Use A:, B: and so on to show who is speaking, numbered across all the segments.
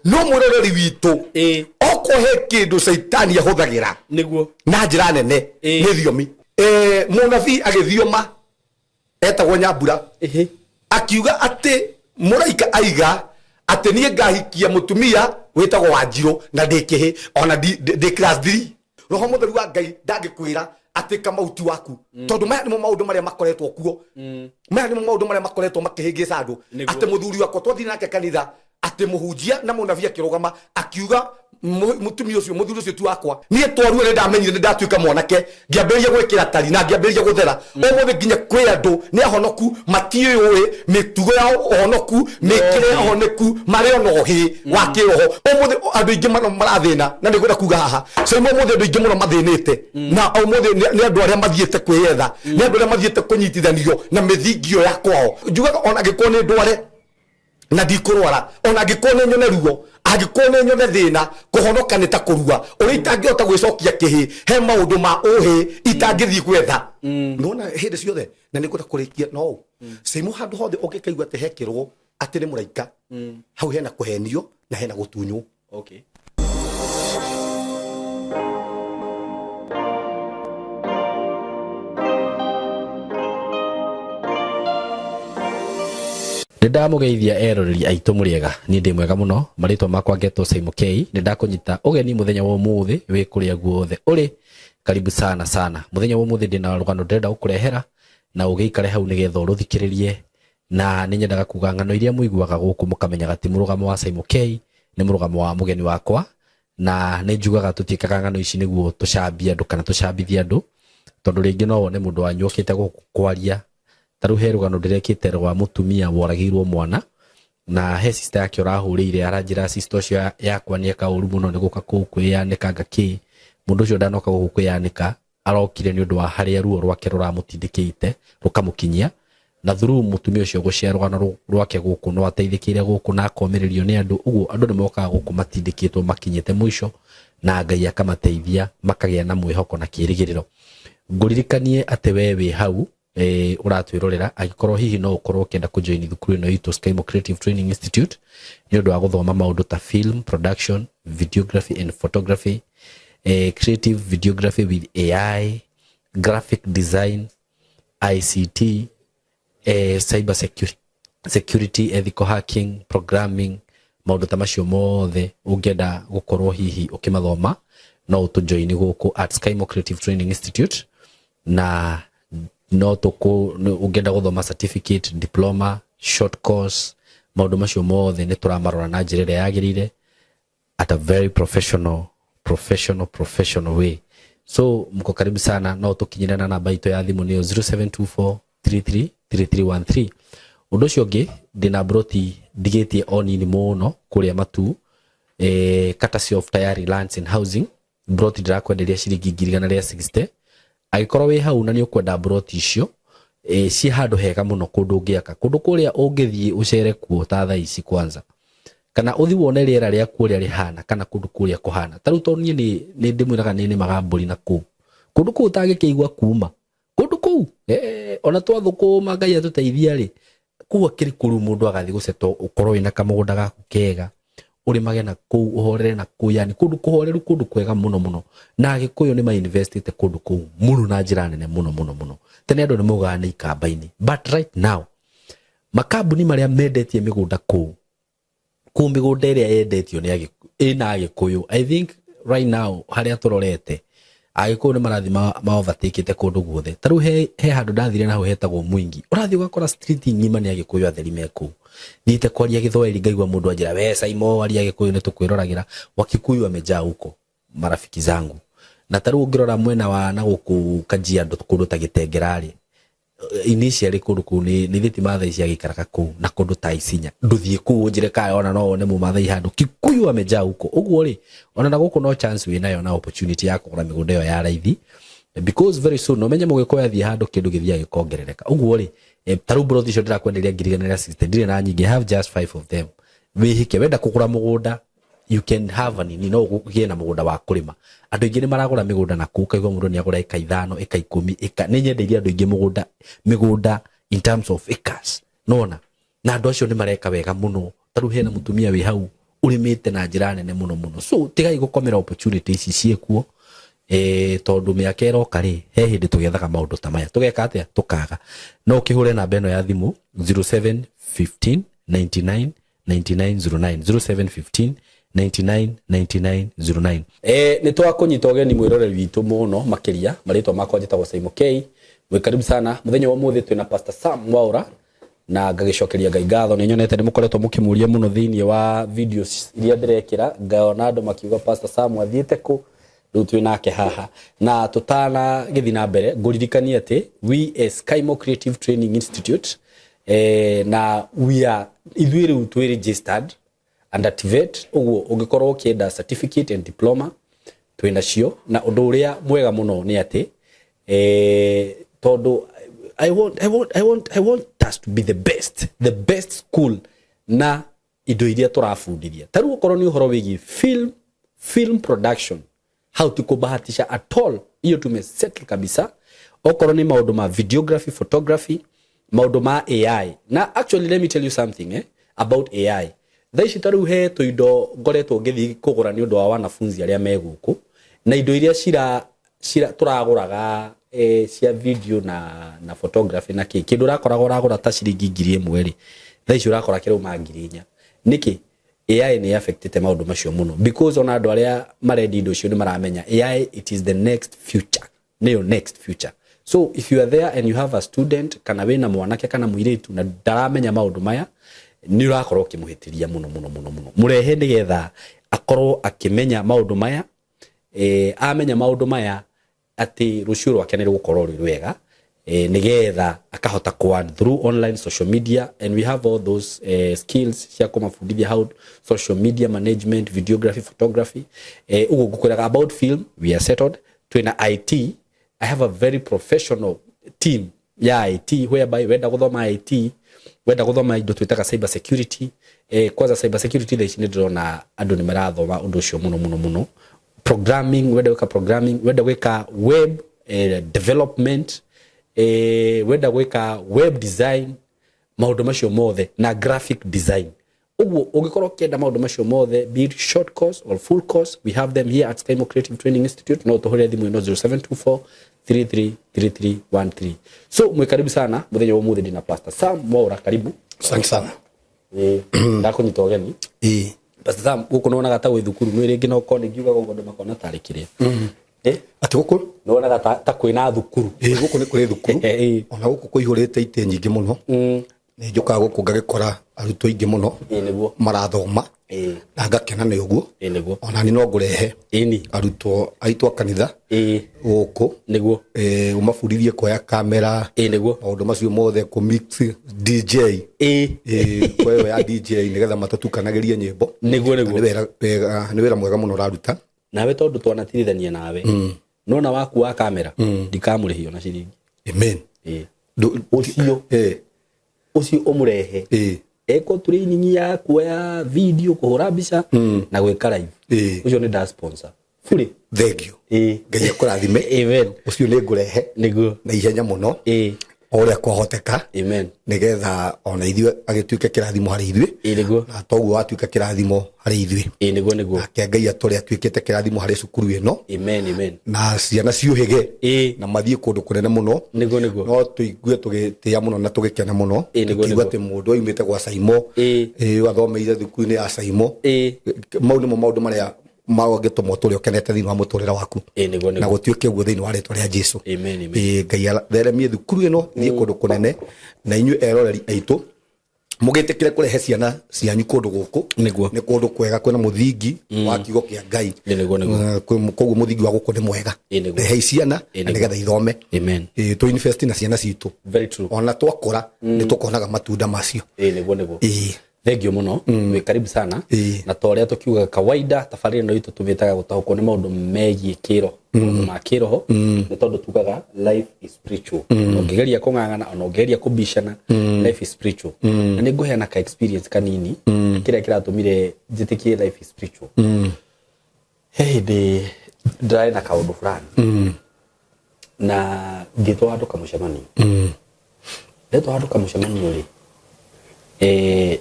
A: No mwĩroreri witũ, okorwo he kĩndũ caitani ahũthagĩra na njĩra nene nĩ thiomi. Mũnabii agĩthioma etagwo Nyambura, akiuga atĩ mũraika aiga atĩ niĩ ngahikia mũtumia wĩtagwo Wanjirũ na ndĩ kĩhĩ ona ndĩ class 3. Roho Mũtheru wa Ngai ndangĩkwĩra atĩ Kamau ti waku, tondũ maya nĩmo maũndũ marĩa makoretwo kuo, maya nĩmo maũndũ marĩa makoretwo makĩhĩngĩca andũ, atĩ mũthuri wakwa twathire nake kanitha, atĩ mũhunjia na mũnabii akĩrũgama akiuga mũtumia ũcio, mũthuri ũcio ti wakwa. Niĩ twaruo nĩ ndamenyire nĩ ndatuĩka mwanake, ngĩambĩrĩria gwĩkĩra tari na ngĩambĩrĩria gũthera. Ũmũthĩ nginya kwĩ andũ nĩ ahonoku matiĩũĩ mĩtugo ya ũhonoku, mĩkĩre ya ũhonoku, marĩ ona ũhĩ wa kĩroho. Ũmũthĩ andũ aingĩ mũno marathĩna, na nĩ ngwenda kuga haha Caima, ũmũthĩ andũ aingĩ mũno mathĩnĩte, na ũmũthĩ nĩ andũ arĩa mathiĩte kwĩyetha, nĩ andũ arĩa mathiĩte kũnyitithanio na mĩthingio ya kwao. Njugaga ona angĩkorwo nĩ ndware na ndikũrwara, ona angĩkorwo nĩ nyone ruo, angĩkorwo nĩ nyone thĩna, kũhonoka nĩ ta kũrua ũrĩa itangĩhota gwĩcokia kĩhĩ. He maũndũ ma ũhĩ itangĩthiĩ gwetha nona hĩndĩ ciothe, na nĩ ngwenda kũrĩkia no ũũ, Caimo, handũ hothe ũngĩkaigua atĩ hekĩrwo atĩ nĩ mũraika, hau hena kũhenio na hena gũtunywo.
B: Nĩ ndamũgeithia eroreri aitũ, mũrĩega? Niĩ ndĩ mwega mũno. Marĩtwa makwa ngetwo Saimo K. Nĩ ndakũnyita ũgeni mũthenya wa ũmũthĩ wĩ kũrĩa guothe ũrĩ, karibu sana sana. Mũthenya wa ũmũthĩ ndĩna rũgano ndĩrenda gũkũrehera na ũgĩikare hau nĩgetha ũrũthikĩrĩrie, na nĩ nyendaga kuga ng'ano iria mũiguaga gũkũ mũkamenyaga ti mũrũgamo wa Saimo K, nĩ mũrũgamo wa mũgeni wakwa. Na nĩ njugaga tũtiĩkaga ng'ano ici nĩguo tũcambie andũ kana tũcambithie andũ, tondũ rĩngĩ no wone mũndũ wanyu okĩte gũkũ kwaria. Ta rĩu he rũgano ndĩrekĩte rwa mũtumia woragĩirwo mwana, na he sister yake ũrahũrĩire aranjĩra sister ũcio yakwa nĩ eka ũru mũno nĩ gũka kũu kwĩyanĩka ngakĩ. Mũndũ ũcio ndanoka gũkũ kwĩyanĩka, arokire nĩ ũndũ wa harĩa ruo rwake rũramũtindĩkĩte rũkamũkinyia, na through mũtumia ũcio gũshare rũgano rwake gũkũ, no ateithĩkĩire gũkũ na akomĩrĩrio nĩ andũ. Ũguo andũ nĩ mokaga gũkũ matindĩkĩtwo makinyĩte mũico, na Ngai akamateithia makagĩa na mwĩhoko na kĩrĩgĩrĩro. Ngũririkanie atĩ we wĩ hau ũratwĩrorera, angĩkorwo hihi no ũkorwo ũkĩenda kũjoin thukuru ĩno itũ Skymo Creative Training Institute nĩ ũndũ wa gũthoma maũndũ ta film production, videography and photography, creative videography with AI, graphic design, ICT, cyber security, ethical hacking, programming, maũndũ ta macio mothe ũngĩenda gũkorwo hihi ũkĩmathoma, no ũtũjoini gũkũ at Skymo Creative Training Institute. Na no tũkũ ũngĩenda gũthoma certificate, diploma, short course, maũndũ macio mothe nĩ tũramarora na njĩra ĩrĩa yagĩrĩire at a very professional way. So mko karibu sana. No tũkinyĩre na namba itũ ya thimũ, nĩyo 0724 33 3313. Ũndũ ũcio ũngĩ, ndĩna broti ndigĩtie o nini mũno kũrĩa Matu, courtesy of Tayari Lands and Housing. Broti ndĩrakwenderia ciringi 160,000. Angĩkorwo wĩ hau na nĩ ũkwenda broti icio, ciĩ handũ hega mũno, kũndũ ũngĩaka, kũndũ kũrĩa ũngĩthiĩ ũcere kuo ta thaa ici kwanza, kana ũthi wone rĩera rĩa kuo ũrĩa rĩhana, kana kũndũ kũrĩa kũhana. Ta rĩu tondũ niĩ nĩ ndĩmwĩraga nĩ nĩmaga mbũri na kũu kũndũ kũu ũtangĩkĩigua kuma kũndũ kũu, ona twathũkũma Ngai atũteithia rĩ, kũu akĩrĩ kũru mũndũ agathiĩ gũcetwo, ũkorwo wĩna kamũgũnda gaku kega, ũrĩmage na kũu, ũhorere na kũu, yani kũndũ kũhoreru, kũndũ kwega mũno mũno. Na Agĩkũyũ nĩ mainvestĩte kũndũ kũu mũno na njĩra nene mũno mũno mũno. Tene andũ nĩ maugaga nĩ ikamba-inĩ, but right now makambuni marĩa mendetie mĩgũnda kũu, kũu mĩgũnda ĩrĩa yendetio nĩ ĩna Agĩkũyũ, I think right now harĩa tũrorete Agĩkũyũ nĩ marathiĩ ma overtakĩte kũndũ guothe. Ta rĩu he handũ ndathire naho hetagwo Mwingi, ũrathiĩ ũgakora street ng'ima nĩ Agĩkũyũ atheri me kũu. Thiĩte kwaria Gĩthwaĩri ngaigua mũndũ anjĩra, "We Saimo, aria Gĩkũyũ, nĩ tũkwĩroragĩra." Wakikuyu wamejaa huko, marafiki zangu. Na ta rĩu ũngĩrora mwena wa na gũkũ Kajiado, kũndũ ta Gĩtengera rĩ, initially kũndũ kũu nĩ thĩ ti Maathai ciagĩikaraga kũu, na kũndũ ta Isinya ndũthiĩ kũu ũnjĩre kaya ona no wone mũmathai handũ. Kikuyu wamejaa huko. Ũguo rĩ, ona na gũkũ no chance wĩnayo na opportunity ya kũgũra mĩgũnda ĩyo ya raithi, because very soon no menye mũgĩkũyũ athiĩ handũ kĩndũ gĩthiaga gĩkongerereka. Ũguo rĩ, ta rĩu broti icio ndĩrakwenderia 160,000, ndirĩ na nyingĩ. I have just five of them. Wĩhike, wenda kũgũra mũgũnda, you can have a nini, no ũgĩe na mũgũnda wa kũrĩma. Andũ aingĩ nĩ maragũra mĩgũnda na kũu, ũkaigua mũndũ nĩ agũra ĩka 5, ĩka 10, ĩka. Nĩ nyendeirie andũ aingĩ mũgũnda, mĩgũnda in terms of acres, nona na andũ acio nĩ mareka wega mũno. Ta rĩu hena mũtumia wĩ hau Ũrĩmĩte na njĩra nene mũno mũno. So tigai gũkomera opportunity ici ciĩkuo, tondũ mĩaka ĩroka rĩ, he hĩndĩ tũgethaga maũndũ ta maya, tũgeka atĩa? Tũkaga. No ũkĩhũre namba ĩno ya thimũ 0715 99 9909, 0715 99 9909. Nĩ twakũnyita ũgeni mwĩroreri witũ mũno makĩria. Marĩtwa makwa njĩtagwo Saimo K. Mwĩ karibu sana. Mũthenya wa ũmũthĩ twĩna Pastor Sam Mwaũra, na ngagĩcokeria Ngai ngatho. Nĩ nyonete nĩ mũkoretwo mũkĩmũria mũno thĩinĩ wa videos iria ndĩrekĩra, ngona andũ makiuga Pastor Sam athiĩte kũ. Rĩu twĩ nake haha, na tũtanagĩthiĩ na mbere, ngũririkanie atĩ we as Kaimo Creative Training Institute, na we are ithuĩ rĩu twĩ registered under TVET. Ũguo ũngĩkorwo ũkĩenda certificate and diploma, twĩ nacio. Na ũndũ ũrĩa mwega mũno nĩ atĩ, tondũ I want us to be the best school na indo iria tũrabundithia. Ta rĩu okorwo nĩ ũhoro wĩgiĩ film production, hau ti kũbahatisha at all, hiyo tumesettle kabisa. Okorwo nĩ maũndũ ma videography, photography, maũndũ ma AI. Na actually, let me tell you something about AI. Thaa ici ta rĩu he tũindo ngoretwo ngĩthiĩ kũgũra nĩ ũndũ wa wanafunzi arĩa me gũkũ, na indo iria cira tũragũraga, cia video na photography na kĩ kĩndũ ũrakoraga ũragũra ta ciringi 1000 rĩ, thaa ici ũrakora kĩrauma 4000. Nĩkĩ? AI nĩ affectĩte maũndũ macio mũno, because ona andũ arĩa marendia indo icio nĩ maramenya AI, it is the next future, nĩyo next future. So if you are there and you have a student, kana wĩna mwanake kana mũirĩtu na ndaramenya maũndũ maya, nĩ ũrakorwo ũkĩmũhĩtĩria mũno mũno mũno mũno. Mũrehe nĩgetha akorwo akĩmenya maũndũ maya. Amenya maũndũ maya, atĩ rũciũ rwake nĩ rũgũkorwo rwĩ rwega, nĩgetha akahota ku earn through online social media. And we have all those skills cia kũmabundithia how social media management, videography, photography. Ũguo ngũkwĩraga about film, we are settled. Twĩna IT. I have a very professional team ya IT, whereby wenda gũthoma IT, wenda gũthoma indo twĩtaga cyber security. Kwanza cyber security, thaa ici nĩ ndĩrona andũ nĩ marathoma ũndũ ũcio mũno mũno mũno. Programming, wenda gwĩka programming, wenda gwĩka web development, wenda gwĩka web design, maũndũ macio mothe na graphic design. Ũguo ũngĩkorwo ũkĩenda maũndũ macio mothe, be it short course or full course, we have them here at Skymo Creative Training Institute. No tũhũrĩre thimũ ĩno 0724 333313. So mwĩ karibu sana. Mũthenya wa ũmũthĩ ndĩna Pastor Sam Mwaũra. Karibu.
A: Asante sana.
B: Ndakũnyita ũgeni. Pastor Sam, gũkũ nĩwonaga ta gwĩ thukuru? Nĩ rĩngĩ no korwo ngiugaga ũguo andũ makona tarĩ kĩrĩa.
A: Atĩ gũkũ?
B: Nĩwonaga ta kwĩna thukuru?
A: Ĩ, gũkũ nĩ kũrĩ thukuru. Ona gũkũ kũihũrĩte itĩ nyingĩ mũno. Nĩ njũkaga gũkũ ngagĩkora arutwo aingĩ mũno
B: Ĩ nĩguo.
A: marathoma, na ngakena nĩ ũguo.
B: Ĩ nĩguo.
A: Ona ni no ngũrehe arutwo aitũ a kanitha gũkũ, ũmabundithie kuoya kamera,
B: Ĩ nĩguo.
A: maũndũ macio mothe, kũ mix, DJ, kwa ĩyo ya DJ, nĩgetha matũtukanagĩrie nyĩmbo.
B: Nĩguo.
A: Na
B: Nĩguo.
A: Nĩ wĩra mwega mũno ũraruta.
B: Nawe tondũ twanatirithania nawe, nona waku wa kamera ndikamũrĩhia ona ciringi.
A: Amen.
B: Ũcio ũcio ũmũrehe eko training ya kuoya video, kũhũra mbica na gwĩka live. Ũcio nĩ nda sponsor bure.
A: Thank you. Ngai akũrathime.
B: Amen.
A: Ũcio nĩ ngũrehe na ihenya mũno o ũrĩa kwahoteka, nĩgetha ona ithuĩ agĩtuĩke kĩrathimo harĩ ithuĩ,
B: Ĩ nĩguo.
A: na toguo watuĩka kĩrathimo harĩ ithuĩ.
B: Ĩ nĩguo nĩguo.
A: Nake Ngai atũre atuĩkĩte kĩrathimo harĩ cukuru ĩno,
B: Amen, amen.
A: na ciana ciũhĩge na mathiĩ kũndũ kũnene mũno.
B: Nĩguo nĩguo.
A: No tũigue tũgĩtĩa mũno na tũgĩkena mũno,
B: Ĩ, nĩguo,
A: tũkiigua
B: nĩguo.
A: atĩ mũndũ aumĩte gwa Saimo, athomeire thukuru-inĩ ya Saimo. Mau nĩmo maũndũ marĩa mangĩtũma ũtũre ũkenete thĩinĩ wa mũtũrĩre waku.
B: Ĩ nĩguo.
A: Na
B: Nĩguo.
A: gũtuĩke ũguo thĩinĩ wa rĩtwa rĩa Jesu.
B: Amen, amen.
A: Ngai atheremie thukuru ĩno thiĩ kũndũ kũnene, na inyuĩ eroreri aitũ mũgĩtĩkĩre kũrehe ciana cianyu kũndũ gũkũ. Nĩ kũndũ kwega, kwĩna mũthingi wa kiugo kĩa Ngai.
B: Ĩ nĩguo nĩguo.
A: Koguo mũthingi wa gũkũ nĩ mwega.
B: Ĩ nĩguo.
A: Rehei ciana
B: Ĩ
A: na
B: nĩguo.
A: nĩgetha ithome.
B: Amen.
A: Tũ invest na ciana citũ.
B: Very true.
A: Ona twakũra nĩ tũkonaga matunda macio.
B: Ĩ nĩguo nĩguo. Thank you mũno. Wĩ karibu sana. Na ta ũrĩa tũkiugaga kawaida, tabarĩra ĩno itũ tũmĩtaga gũtaũkwo nĩ maũndũ megiĩ kĩroho, maũndũ ma kĩroho, nĩ tondũ tugaga life is spiritual. Ona ũngĩgeria kũng'ang'ana, ona ũngĩgeria kũbicana, life is spiritual. Na nĩ ngũheana ka experience kanini kĩrĩa kĩratũmire njĩtĩkie life is spiritual. He hĩndĩ ndĩrarĩ na kaũndũ fulani na ngĩtwo handũ kamũcemanio. Ndetwo handũ kamũcemanio rĩ,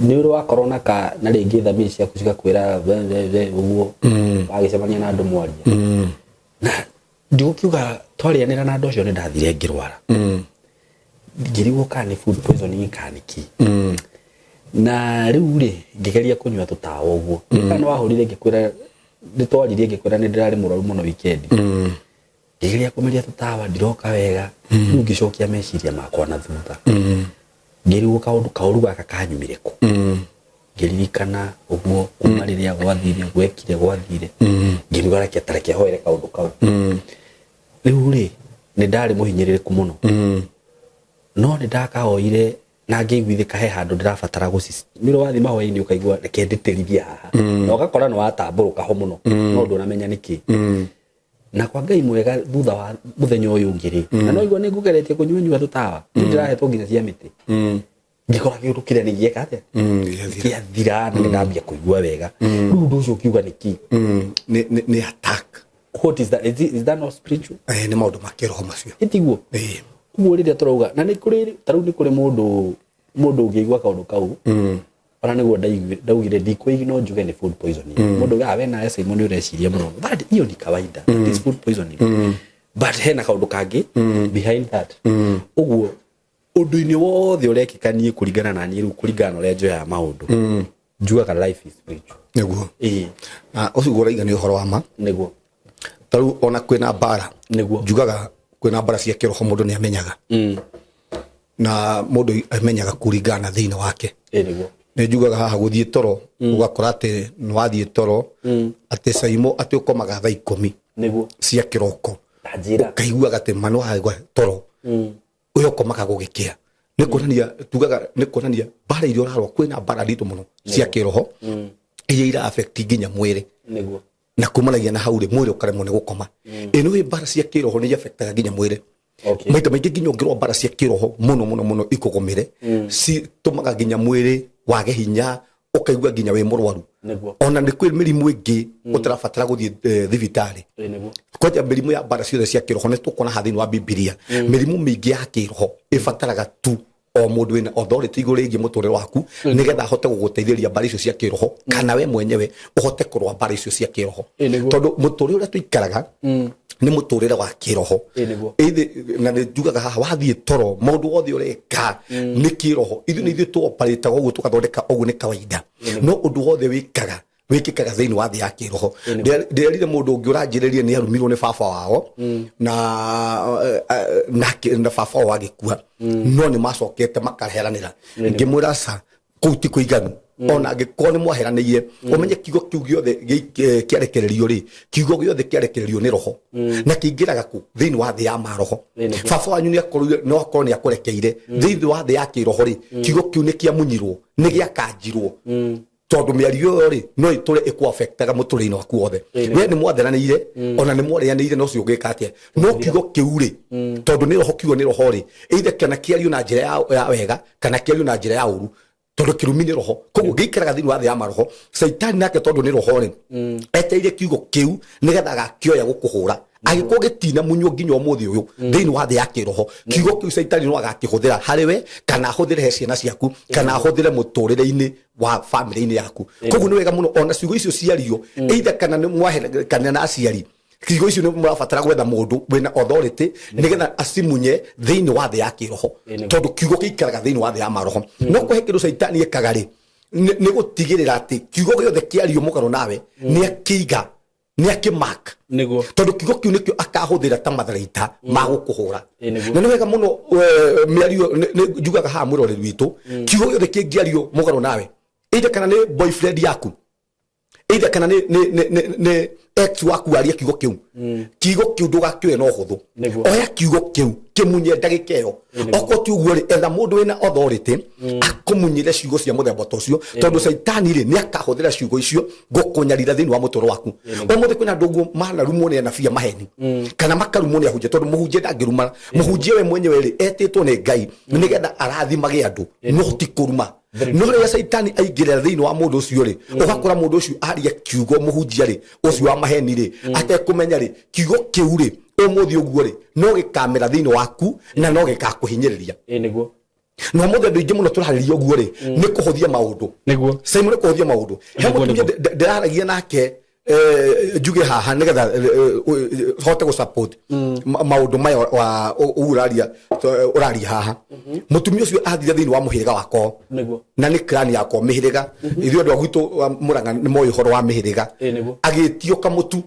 B: Nĩ ũrĩ wakorwo na ka na rĩngĩ thamiri ciaku cigakwĩra we we we ũguo wagĩcemania na andũ mwaria na ndigũkiuga twarĩanĩra na andũ acio nĩ ndathire ngĩrwara, ngĩrigwo kana nĩ food poisoning kana nĩ kĩ. Na rĩu rĩ, ngĩgeria kũnyua tũtawa ũguo kana nĩ wahũrire ngĩkwĩra, nĩ twaririe ngĩkwĩra nĩ ndĩrarĩ mũrwaru mũno weekend. Ngĩgeria kũmeria tũtawa, ndiroka wega. Rĩu ngĩcokia meciria makwa na thutha, ngĩrigwo kaũndũ kaũru gaka kanyumire kũ. Ngĩririkana ũguo kuma rĩrĩa gwathire gwekire gwathire, ngĩruga reke tareke hoere kaũndũ kau. Rĩu rĩ, nĩ ndarĩ mũhinyĩrĩrĩku mũno, no nĩ ndakahoire na ngĩiguithĩka he handũ ndĩrabatara gũci nĩ wathiĩ mahoya-inĩ ũkaigua reke ndĩtĩrithie haha, na ũgakora nĩ watambũrũka ho mũno no ndũnamenya nĩkĩ. Na kwa Ngai mwega, thutha wa mũthenya ũyũ ũngĩ rĩ, na no igua nĩ ngũgeretie kũnyua nyua tũtawa, nĩ ndĩrahetwo nginya cia mĩtĩ, ngĩkora kĩũndũ kĩrĩa nĩ gĩeka atĩa?
A: Gĩathira.
B: Gĩathira na nĩndambia kũigua wega. Rĩu ũndũ ũcio ũkiuga nĩ kĩ?
A: Nĩ attack.
B: What is that? Is that not spiritual?
A: Nĩ maũndũ ma kĩroho macio.
B: Ĩtiguo? Ũguo rĩrĩa tũrauga na nĩ kũrĩ, ta rĩu nĩ kũrĩ mũndũ ũngĩigua kaũndũ kau, ona nĩguo ndaugire ndikũigi no njuge nĩ food poisoning. Mũndũ ugaga we nawe Simon nĩ ũreciria mũno, that hiyo ni kawaida, that is food poisoning, but hena kaũndũ kangĩ behind that. Ũguo ũndũ-inĩ wothe ũrekĩka, niĩ kũringana na niĩ rĩu, kũringana na ũrĩa njoyaga maũndũ, njugaga life is spiritual.
A: Nĩguo.
B: Ĩĩ.
A: Na ũcio ũraiga nĩ ũhoro wa ma. Ta rĩu ona kwĩna mbara, njugaga kwĩna mbara cia kĩroho, mũndũ nĩ amenyaga, na mũndũ amenyaga kũringana na thĩinĩ wake.
B: Ĩĩ nĩguo.
A: Nĩ njugaga haha gũthiĩ toro, ũgakora atĩ nĩ wathiĩ toro, atĩ Caimo atĩ ũkomaga thaa 10 cia kĩroko.
B: Ta njĩra.
A: Ũkaiguaga atĩ ma nĩ wagwa toro, ũyũ ũkomaga gũgĩkĩa, nĩ kuonania tugaga nĩ kuonania mbara iria ũrarũa, kwĩna mbara nditũ mũno cia kĩroho iria ira affect nginya mwĩrĩ. Na kumanagia na hau rĩ, mwĩrĩ ũkaremwo nĩ gũkoma. Ĩno ĩ mbara cia kĩroho nĩ affectaga nginya mwĩrĩ. Maita maingĩ nginya ũngĩrũa mbara cia kĩroho mũno mũno mũno ikũgũmĩre, citũmaga nginya mwĩrĩ wage hinya, ũkaigua nginya wĩ mũrwaru. Ona nĩ kwĩ mĩrimũ ĩngĩ ũtarabatara gũthiĩ thibitarĩ.
B: Ĩĩ nĩguo.
A: Kwanja mĩrimũ ya mbara ciothe cia kĩroho nĩ tũkuona haha thĩinĩ wa Bibilia, mĩrimũ mĩingĩ ya kĩroho ĩbataraga tu o mũndũ wĩna authority igũrũ rĩgiĩ mũtũrĩre waku, nĩgetha ahote gũgũteithĩrĩria mbara icio cia kĩroho, kana we mwenyewe ũhote kũrũa mbara icio cia kĩroho.
B: Ĩĩ nĩguo.
A: Tondũ mũtũrĩre ũrĩa tũikaraga nĩ mũtũrĩre wa kĩroho.
B: Ĩĩ nĩguo.
A: Ĩthĩ na nĩ njugaga haha wathiĩ toro, maũndũ wothe ũreka nĩ kĩroho. Ithuĩ nĩ ithuĩ tũoparĩtaga ũguo, tũgathondeka ũguo nĩ kawaida, no ũndũ wothe wĩkaga wĩkĩkaga thĩinĩ wa thĩ ya kĩroho. Ndĩrerire mũndũ ũngĩ ũranjĩrĩrie nĩ arumirwo nĩ baba wao na baba wao agĩkua, no nĩ macokete makaheranĩra. Ngĩmwĩra ca kũu ti kũiganu, ona angĩkorwo nĩ mwaheranĩire, ũmenye kiugo kĩu gĩothe kĩarekererio rĩ, kiugo gĩothe kĩarekererio nĩ roho na kĩingĩraga kũ thĩinĩ wa thĩ ya maroho.
B: Ĩĩ nĩguo.
A: Baba wanyu nĩ akorirwo, no akorwo nĩ akũrekeire thĩinĩ wa thĩ ya kĩroho rĩ, kiugo kĩu nĩ kĩamunyirwo, nĩ gĩakanjirwo, tondũ mĩario ĩyo rĩ no ĩtũre ĩkũ affectaga mũtũrĩre-inĩ waku wothe. We nĩ mwatheranĩire, ona nĩ mwarĩanĩire, no ũcio ũngĩka atĩa? No kiugo kĩu rĩ, tondũ nĩ roho, kiugo nĩ roho rĩ, either kana kĩario na njĩra ya wega kana kĩario na njĩra ya ũru, tondũ kĩrumi nĩ roho, koguo gĩikaraga thĩinĩ wa thĩ ya maroho. Caitani nake tondũ nĩ roho rĩ, etereire kiugo kĩu nĩgetha agakĩoya gũkũhũra. Angĩkorwo gĩtinamunywo nginya ũmũthĩ ũyũ thĩinĩ wa thĩ ya kĩroho, kiugo kĩu caitani no agakĩhũthĩra harĩ we, kana ahũthĩre he ciana ciaku, kana ahũthĩre mũtũrĩre-inĩ wa bamĩrĩ-inĩ yaku. Koguo nĩ wega mũno ona ciugo icio ciario, either kana nĩ mwaheranĩra na aciari, ciugo icio nĩ mũrabatara gwetha mũndũ wĩna authority nĩgetha acimunye thĩinĩ wa thĩ ya kĩroho, tondũ kiugo gĩikaraga thĩinĩ wa thĩ ya maroho. No kũhe kĩndũ caitani ekaga rĩ, nĩ gũtigĩrĩra atĩ kiugo gĩothe kĩario mũgarũ nawe nĩ akĩiga, nĩ akĩmark, tondũ kiugo kĩu nĩkĩo akahũthĩra ta matharaita ma gũkũhũra.
B: Ĩĩ nĩguo.
A: Na nĩ wega mũno mĩario nĩ njugaga haha mwĩroreri witũ, kiugo gĩothe kĩngĩario mũgarũ nawe, either kana nĩ boyfriend yaku, either kana nĩ ex waku aria kiugo kĩu, kiugo kĩu ndũgakĩoe na ũhũthũ. Oya kiugo kĩu, kĩmunye ndagĩka ĩyo. Okorwo ti ũguo rĩ, etha mũndũ wĩna authority akũmunyĩre ciugo cia mũthemba ta ũcio, tondũ caitani rĩ nĩ akahũthĩra ciugo icio gũkũnyarira thĩinĩ wa mũtũrĩre waku. Ũmũthĩ kwĩna andũ ũguo manarumwo nĩ anabii a maheni kana makarumwo nĩ ahunjia, tondũ mũhunjia ndangĩruma. Mũhunjia we mwenyewe rĩ, etĩtwo nĩ Ngai nĩgetha arathimage andũ, no ti kũruma. No rĩrĩa caitani aingĩrĩra thĩinĩ wa mũndũ ũcio rĩ, ũgakora mũndũ ũcio aria kiugo, mũhunjia rĩ ũcio wa maheni rĩ, atekũmenya rĩ, kiugo kĩu rĩ, ũmũthĩ ũguo rĩ, no gĩkamera thĩinĩ waku na no gĩgakũhinyĩrĩria.
B: Ĩĩ nĩguo.
A: Na ũmũthĩ andũ aingĩ mũno tũrarĩria ũguo rĩ, nĩ kũhũthia maũndũ. Simon, nĩ kũhũthia maũndũ. He mũtumia ndĩraragia nake, njuge haha nĩgetha hote gũ support maũndũ maya wa ũguo ũraria, ũraria haha. Mũtumia ũcio athire thĩinĩ wa mũhĩrĩga wakwa na nĩ clan yakwa, mĩhĩrĩga. Ithuĩ andũ a gwitũ wa Mũrang'a nĩ moĩ ũhoro wa mĩhĩrĩga. Agĩtio kamũtu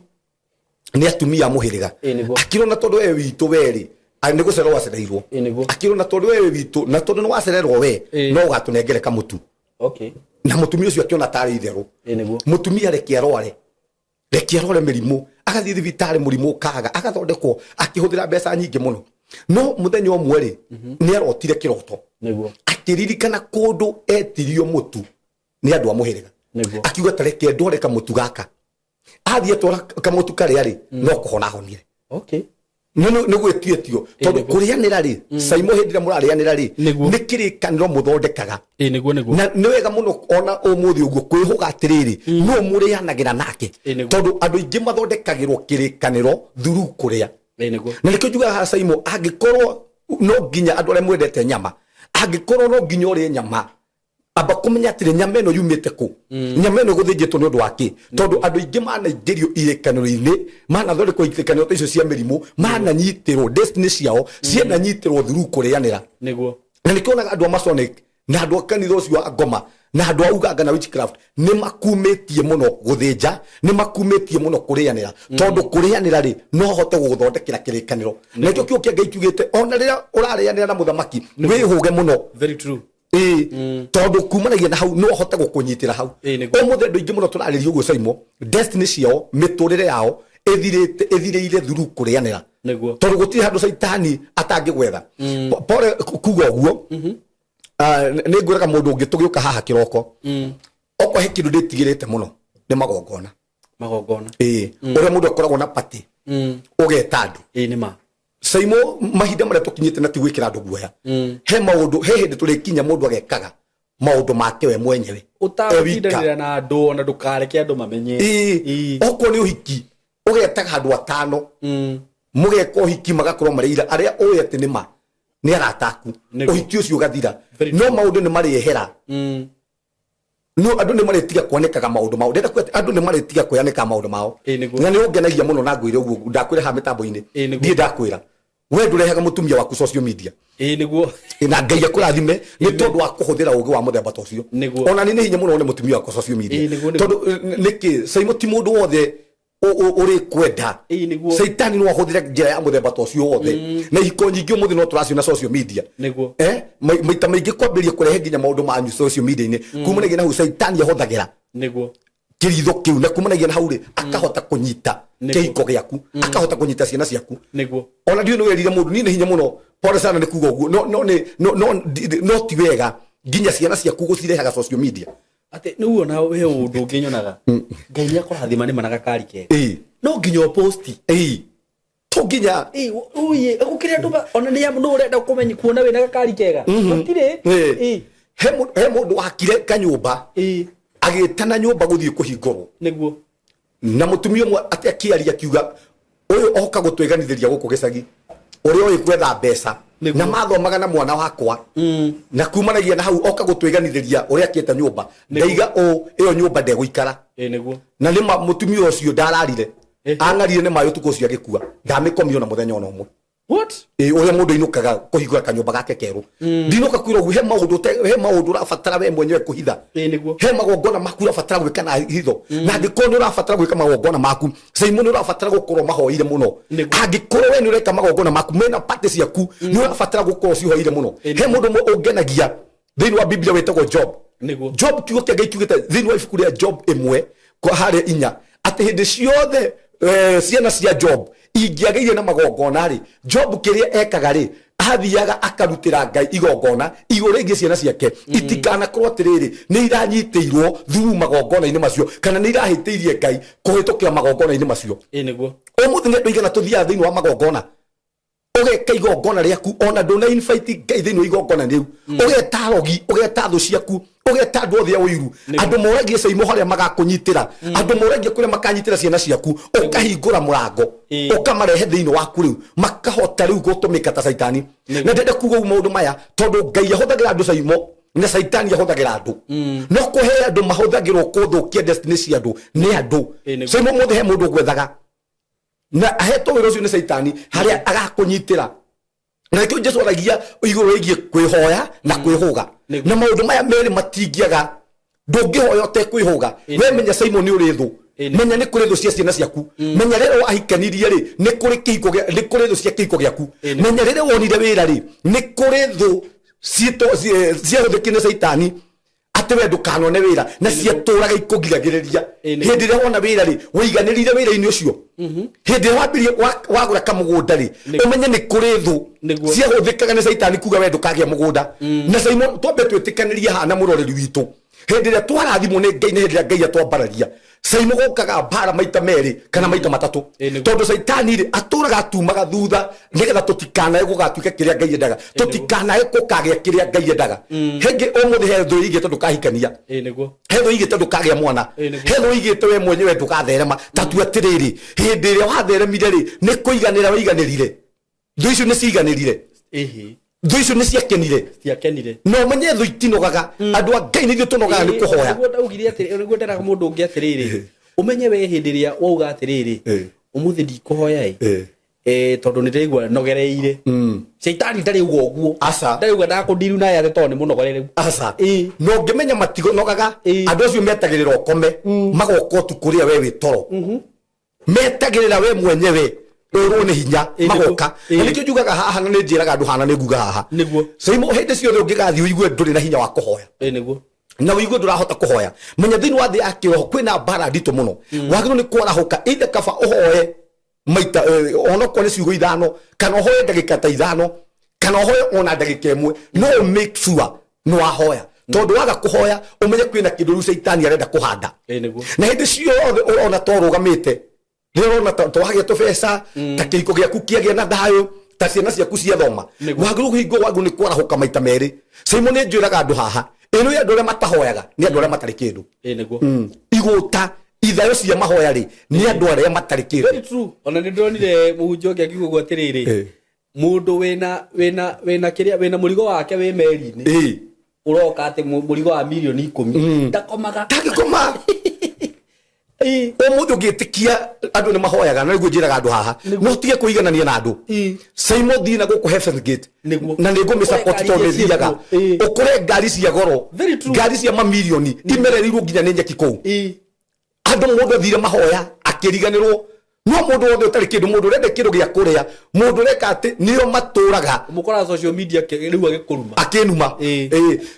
A: nĩ atumia a mũhĩrĩga. Akĩrwo na tondũ we witũ werĩ nĩ gũcererwo wacereirwo. Akĩrwo na tondũ we witũ, na tondũ nĩ wacererwo we, no ũgatũnengere kamũtu. Na mũtumia ũcio akĩona tarĩ itherũ. Mũtumia reke arware, reke arware mĩrimũ, agathiĩ thibitarĩ, mũrimũ ũkaga, agathondekwo akĩhũthĩra mbeca nyingĩ mũno. No mũthenya ũmwe rĩ, nĩ arotire kĩroto, akĩririkana kũndũ etirio mũtu nĩ andũ a mũhĩrĩga. Akiuga ta reke ndware kamũtu gaka. Athiĩ atwara kamũtu karĩa rĩ, no kũhona ahonire. Nĩ gwĩtiĩtio tondũ kũrĩanĩra rĩ, Saimo, hĩndĩ ĩrĩa mũrarĩanĩra rĩ, nĩ kĩrĩkanĩro mũthondekaga.
B: Ĩĩ nĩguo nĩguo.
A: Na nĩ wega mũno ona ũmũthĩ ũguo kwĩhũga atĩrĩrĩ, nũ mũrĩanagĩra nake? Tondũ andũ aingĩ mathondekagĩrwo kĩrĩkanĩro through kũrĩa. Na nĩkĩo njugaga haha, Saimo, angĩkorwo no nginya andũ arĩa mwendete nyama, angĩkorwo no nginya ũrĩe nyama, amba kũmenya atĩrĩ, nyama ĩno yumĩte kũ, nyama ĩno ĩgũthĩnjĩtwo nĩ ũndũ wa kĩ? Tondũ andũ aingĩ manaingĩrio irĩkanĩro-inĩ, manathondekwo irĩkanĩro ta icio cia mĩrimũ, mananyitĩrwo destiny ciao, ciananyitĩrwo through kũrĩanĩra. Na nĩkĩo onaga andũ a Masonic na andũ a kanitha ũcio wa ngoma na andũ a uganga na witchcraft nĩ makumĩtie mũno gũthĩnja, nĩ makumĩtie mũno kũrĩanĩra, tondũ kũrĩanĩra rĩ, no hote gũgũthondekera kĩrĩkanĩro. Na nĩkĩo kiugo kĩa Ngai kiugĩte ona rĩrĩa ũrarĩanĩra na mũthamaki, wĩhũge mũno.
B: Very true.
A: Ĩĩ, tondũ kumanagia na hau no ahote gũkũnyitĩra hau.
B: Ũmũthĩ
A: andũ aingĩ mũno tũrarĩria ũguo, Saimo, destiny ciao, mĩtũrĩre yao ĩthirĩte, ĩthirĩire through kũrĩanĩra. Tondũ gũtirĩ handũ caitani atangĩgwetha. Pole kuga ũguo. Ah, nĩ ngwĩraga mũndũ ũngĩ tũgĩũka haha kĩroko, okorwo he kĩndũ ndĩtigĩrĩte mũno nĩ magongona.
B: Magongona.
A: Ĩĩ, ũrĩa mũndũ akoragwo na party, ũgeta andũ.
B: Ĩĩ nĩ ma.
A: Saimo, mahinda marĩa tũkinyĩte, na ti gwĩkĩra andũ guoya, he maũndũ, he hĩndĩ tũrĩkinya mũndũ agekaga maũndũ make we mwenyewe e wika.
B: Ũtagũtindanĩra na andũ, ona ndũkareke andũ mamenye.
A: Ĩĩ, okorwo nĩ ũhiki, ũgetaga andũ atano, mũgeka ũhiki, magakorwo marĩ ira arĩa ũĩ atĩ nĩ ma nĩ arata aku. Ũhiki ũcio ũgathira.
B: Very
A: No maũndũ nĩ marĩehera. No andũ nĩ marĩtiga kwanĩkaga maũndũ mao. Ndĩrenda kuga atĩ andũ nĩ marĩtiga kwĩanĩkaga maũndũ mao.
B: Na
A: nĩ ũngenagia mũno na ngwĩre ũguo ndakwĩra haha mĩtambo-inĩ.
B: Nĩguo.
A: Ndiĩ ndakwĩra we ndũrehaga mũtumia waku social media.
B: Ĩĩ nĩguo.
A: Na Ngai akũrathime nĩ tondũ wa kũhũthĩra ũgĩ wa mũthemba ta ũcio. Ona nĩ hinya mũno nĩ mũtumia wakwa social media.
B: Tondũ
A: nĩkĩ, Saimo, ti mũndũ wothe ũrĩ kwenda.
B: Caitani
A: no ahũthĩre njĩra ya mũthemba ta ũcio wothe, na ihiko nyingĩ ũmũthĩ no tũraciona social media.
B: Maita
A: maingĩ kwambĩrĩria kũrehe nginya maũndũ manyu social media-inĩ, kumanagia na hau caitani ahũthagĩra kĩritho kĩu, na kumanagia na hau rĩ, akahota kũnyita kĩhiko gĩaku, akahota kũnyita ciana ciaku. Ona ndiũĩ nĩ werire mũndũ, niĩ nĩ hinya mũno, pole sana nĩ kuga ũguo, no no nĩ no no no ti wega nginya ciana ciaku gũcirehaga social media.
B: Atĩ nĩguo na he ũndũ ũngĩ nyonaga, Ngai nĩ akũrathima nĩ mana gakari kega, no nginya ũposti.
A: Ĩĩ, to nginya.
B: Ĩĩ, gũkĩrĩ andũ ona nĩ nũ ũrenda kũmenya kuona wĩna gakari kega, gũtirĩ.
A: He mũndũ wakire kanyũmba, agĩtana nyũmba gũthiĩ kũhingũrwo. Na mũtumia ũmwe atĩ akĩaria akiuga, ũyũ oka gũtwĩganithĩria gũkũ gĩcagi, ũrĩa ũĩ gwetha mbeca, na mathomaga na mwana wakwa, na kumanagia na hau oka gũtwĩganithĩria ũrĩa akĩte nyũmba. Ndaiga ũ ĩyo nyũmba ndegũikara. Na nĩ mũtumia ũcio ndararire, ang'arire nĩ maĩ ũtukũ ũcio agĩkua, ndamĩkomio na mũthenya ona ũmwe.
B: What?
A: Ĩ, ũrĩa mũndũ ainũkaga kũhingũra kanyũmba gake kerũ, ndinũka kwĩra ũguo, he maũndũ he maũndũ ũrabatara we mwenyewe kũhitha. He magongona maku ũrabatara gwĩka na hitho, na angĩkorwo nĩ ũrabatara gwĩka magongona maku, Saimo, nĩ ũrabatara gũkorwo mahoire mũno.
B: Angĩkorwo
A: we nĩ ũreka magongona maku mena party ciaku, nĩ ũrabatara gũkorwo cihoire mũno. He mũndũ ũmwe ũngenagia thĩinĩ wa Biblia wĩtagwo Job. Job, kiugo kĩa Ngai kiugĩte thĩinĩ wa ibuku rĩa Job 1 kwa harĩa 4 atĩ hĩndĩ ciothe ciana cia Job ingĩagĩire na magongona rĩ, Job kĩrĩa ekaga rĩ, athiaga akarutĩra Ngai igongona igũrũ rĩgiĩ ciana ciake itikanakorwo atĩrĩrĩ nĩ iranyitĩirwo through magongona-inĩ macio, kana nĩ irahĩtĩirie Ngai kũhĩtũkĩra magongona-inĩ macio.
B: Ũmũthĩ
A: nĩ andũ aigana tũthiaga thĩinĩ wa magongona? Ũgeka igongona rĩaku ona ndũna invite Ngai thĩinĩ wa igongona rĩu. Ũgeta arogi, ũgeta thũ ciaku, ũgeta andũ othe a ũiru, andũ moragie caimo harĩa magakũnyitĩra, andũ moragie kũrĩa makanyitĩra ciana ciaku. Ũkahingũra mũrango, ũkamarehe thĩinĩ waku, rĩu makahota rĩu gũtũmĩka ta caitani. Na ndĩrenda kuga ũguo maũndũ maya tondũ Ngai ahũthagĩra andũ caimo na caitani ahũthagĩra andũ, no kũhe andũ mahũthagĩrwo kũthũkia destiny cia andũ nĩ andũ. Caimo mũthĩ he mũndũ ũgwethaga na ahetwo wĩra ũcio nĩ caitani harĩa agakũnyitĩra, na nĩkĩo Jesu aragia igũrũ rĩgiĩ kwĩhoya na kwĩhũga. Na maũndũ maya merĩ matingĩaga. Ndũngĩhoya ũtekwĩhũga. We menya Simon nĩ ũrĩ thũ. Menya nĩ kũrĩ thũ cia ciana ciaku. Menya rĩrĩa wahikanirie rĩ, nĩ kũrĩ kĩhiko nĩ kũrĩ thũ cia kĩhiko gĩaku. Menya rĩrĩa wonire wĩra rĩ, nĩ kũrĩ thũ ciahũthĩkire nĩ caitani atĩ we ndũkanone wĩra, na ciatũraga ikũgiragĩrĩria. Hĩndĩ ĩrĩa wona wĩra rĩ, wĩiganĩrire wĩra-inĩ ũcio. Hĩndĩ ĩrĩa wambirie wagũra kamũgũnda rĩ, ũmenye nĩ kũrĩ thũ ciahũthĩkaga nĩ caitani kuga we ndũkagĩa mũgũnda. Na Simon, twambe twĩtĩkanĩrie haha na mũroreri witũ, hĩndĩ ĩrĩa twarathimwo nĩ Ngai na hĩndĩ ĩrĩa Ngai atwambararia, Simon, gũkaga mbara maita merĩ kana maita matatũ. Tondũ caitani rĩ, atũraga atumaga thutha nĩgetha tũtikanae gũgatuĩka kĩrĩa Ngai endaga, tũtikanae gũkagĩa kĩrĩa Ngai endaga. Hĩngĩ ũmũthĩ he thũ ĩigĩte ndũkahikania. He thũ ĩigĩte ndũkagĩa mwana. He thũ ĩigĩte we mwenyewe ndũgatherema. Ta tua atĩrĩrĩ, hĩndĩ ĩrĩa watheremire rĩ, nĩ kũiganĩra waiganĩrire? Thũ icio nĩ ciiganĩrire? Thũ icio nĩ ciakenire?
B: Ciakenire.
A: Na ũmenye thũ itinogaga. Andũ a Ngai, nĩ ithuĩ tũnogaga nĩ kũhoya.
B: Nĩguo ndaugire atĩrĩ, nĩguo nderaga mũndũ ũngĩ atĩrĩrĩ, ũmenye we hĩndĩ ĩrĩa wauga atĩrĩrĩ, ũmũthĩ ndikũhoya ĩ, tondũ nĩ ndĩraigua nogereire. Caitani ndarĩ uga ũguo.
A: Aca.
B: Ndarĩ uga ndakũndiru naye atĩ tondũ nĩ mũnogoreru.
A: Aca. Na ũngĩmenya matigonogaga. Andũ acio metagĩrĩra ũkome, magoka ũtukũ rĩrĩa we wĩ toro, metagĩrĩra we mwenyewe ũrwo nĩ hinya, magoka. Na nĩkĩo njugaga haha, na nĩ njĩraga andũ haha, na nĩ nguga haha, Caimo, hĩndĩ ciothe ũngĩgathiĩ ũigue ndũrĩ na hinya wa kũhoya na ũigue ndũrahota kũhoya, menya thĩinĩ wa thĩ ya kĩroho kwĩna mbara nditũ mũno. Wagĩrĩirwo nĩ kwarahũka, either kaba ũhoe maita onokorwo nĩ ciugo 5, kana ũhoe ndagĩka ta 5, kana ũhoe ona ndagĩka 1, no make sure nĩ wahoya. Tondũ waga kũhoya, ũmenye kwĩna kĩndũ rĩu caitani arenda kũhanda. Na hĩndĩ ciothe ũrona ta ũrũgamĩte, rĩrĩa ũrona ta wagĩa tũbeca, ta kĩhiko gĩaku kĩagĩa na thayũ, ta ciana ciaku ciathoma, wagĩrĩirwo kũhingwo, wagĩrĩirwo nĩ kwarahũka maita merĩ. Simon, nĩ njwĩraga andũ haha ĩno ya andũ arĩa matahoyaga nĩ andũ arĩa matarĩ kĩndũ. Igũta ithayo cia mahoya rĩ, nĩ andũ arĩa matarĩ kĩndũ.
B: Very true. Ona nĩ ndĩronire mũhunjia ũngĩ akiuga ũguo atĩrĩrĩ, mũndũ wĩna kĩrĩa, wĩna mũrigo wake wĩ meri-inĩ, ũroka atĩ mũrigo wa mirioni 10, ndakomaga.
A: Ndangĩkoma. Ũmũthĩ ũngĩtĩkia andũ nĩ mahoyaga, na nĩguo njĩraga andũ haha, no tige kũiganania na andũ. Simon, thiĩ na gũkũ Heaven's Gate, na nĩ ngũmĩsupport
B: Ũkore
A: tondũ
B: ngari
A: nĩ thiaga,
B: iria ciĩ kuo.
A: Ũkore ngari cia goro,
B: Very true.
A: ngari cia mamirioni imerereirwo nginya nĩ nyeki kũu. Andũ, mũndũ athire mahoya akĩriganĩrwo, no mũndũ wothe ũtarĩ kĩndũ, mũndũ ũrenda kĩndũ gĩa kũrĩa, mũndũ ũreka atĩ nĩo matũraga.
B: Ũmũkoraga social media rĩu agĩkũruma.
A: Akĩnuma.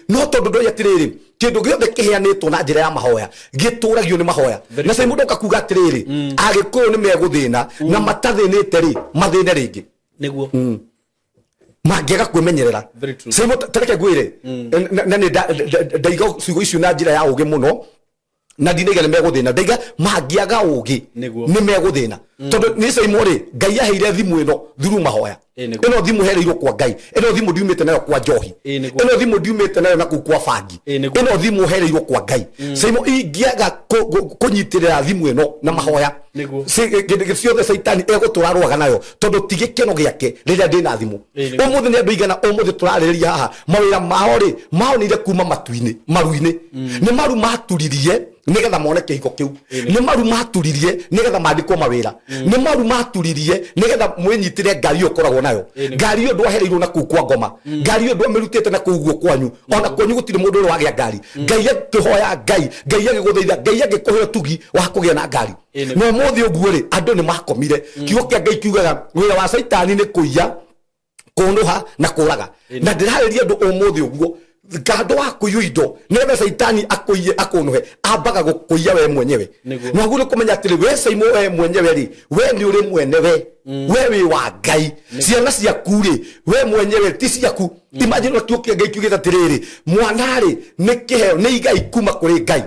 A: No tondũ ndoĩ atĩrĩrĩ, kĩndũ gĩothe kĩheanĩtwo na njĩra ya mahoya gĩtũragio nĩ mahoya.
B: Very
A: Na sai mũndũ ũkakuga atĩrĩrĩ, Agĩkũyũ nĩ megũthĩna, na matathĩnĩte rĩ, mathĩne rĩngĩ. Mangĩaga kwĩmenyerera.
B: Very true.
A: Sai tareke ngwĩre, na nĩ ndaiga ciugo icio na njĩra ya ũgĩ mũno, na ndinaiga nĩ megũthĩna, ndaiga mangĩaga ũgĩ nĩ megũthĩna. Tondũ nĩ caimo rĩ, Ngai aheire thimũ ĩno through mahoya. Ĩno thimũ hereirwo kwa Ngai. Ĩno thimũ ndiumĩte nayo kwa njohi. Ĩno thimũ ndiumĩte nayo na kũu kwa bangi. Ĩno thimũ hereirwo kwa Ngai. Caimo, ingĩaga kũnyitĩrĩra thimũ ĩno na mahoya, kĩndũ ciothe caitani egũtũra arũaga nayo, tondũ ti gĩkeno gĩake rĩrĩa ndĩna thimũ. Ũmũthĩ nĩ andũ aigana ũmũthĩ tũrarĩrĩria haha mawĩra mao rĩ, maonire kuma matu-inĩ, maru-inĩ? Nĩ maru maturirie nĩgetha mone kĩhiko kĩu, nĩ maru maturirie nĩgetha mandĩkwo mawĩra, nĩ maru maturirie nĩgetha mwĩnyitĩre ngari ĩyo ũkoragwo nayo. Ngari ĩyo ndwahereirwo na kũu kwa ngoma, ngari ĩyo ndwamĩrutĩte na kũu guo kwanyu, ona kwanyu gũtirĩ mũndũ ũrĩ wagĩa ngari. Ngai akĩhoya Ngai, Ngai agĩgũthaitha, Ngai agĩkũhe ũtugi wa kũgĩa na ngari. Na ũmũthĩ ũguo rĩ, andũ nĩ makomire. Kiugo kĩa Ngai kiugaga wĩra wa caitani nĩ kũiya, kũnũha na kũraga. Na ndĩrarĩria andũ ũmũthĩ ũguo, kando wa kũiywo indo, nĩgetha caitani akũiye akũnũhe, ambaga gũkũiya we mwenyewe. Na ũguo nĩ kũmenya atĩrĩ, we Caimo, we mwenyewe rĩ, we nĩ ũrĩ mwene we. We wĩ wa Ngai. Ciana ciaku rĩ, we mwenyewe ti ciaku. Imagine ũrĩa kiugo kĩa Ngai kiugĩte atĩrĩrĩ, mwana rĩ nĩ kĩheo, nĩ igai kuma kũrĩ Ngai.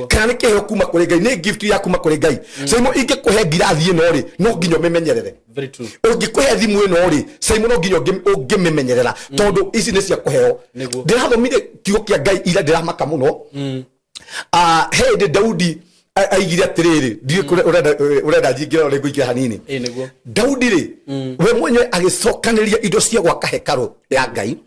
A: Kana nĩ kĩheo kuma kũrĩ Ngai, nĩ gift ya kuma kũrĩ Ngai. Saimo, ingĩkũhe ngirathi ĩno rĩ, no nginya ũmĩmenyerere.
B: Very true.
A: Ũngĩkũhe thimũ ĩno rĩ, Saimo, no nginya ũngĩmĩmenyerera, tondũ ici nĩ cia kũheo. Ndĩrathomire kiugo kĩa Ngai ira, ndĩramaka mũno. Ah, he hĩndĩ Daudi aigire atĩrĩrĩ, ndiũĩ kũrĩa ũrenda njingĩre, ũrĩa ngũingĩra hanini.
B: Ĩ nĩguo.
A: Daudi rĩ, we mwenyewe agĩcokanĩrĩria indo cia gwaka hekarũ ya Ngai,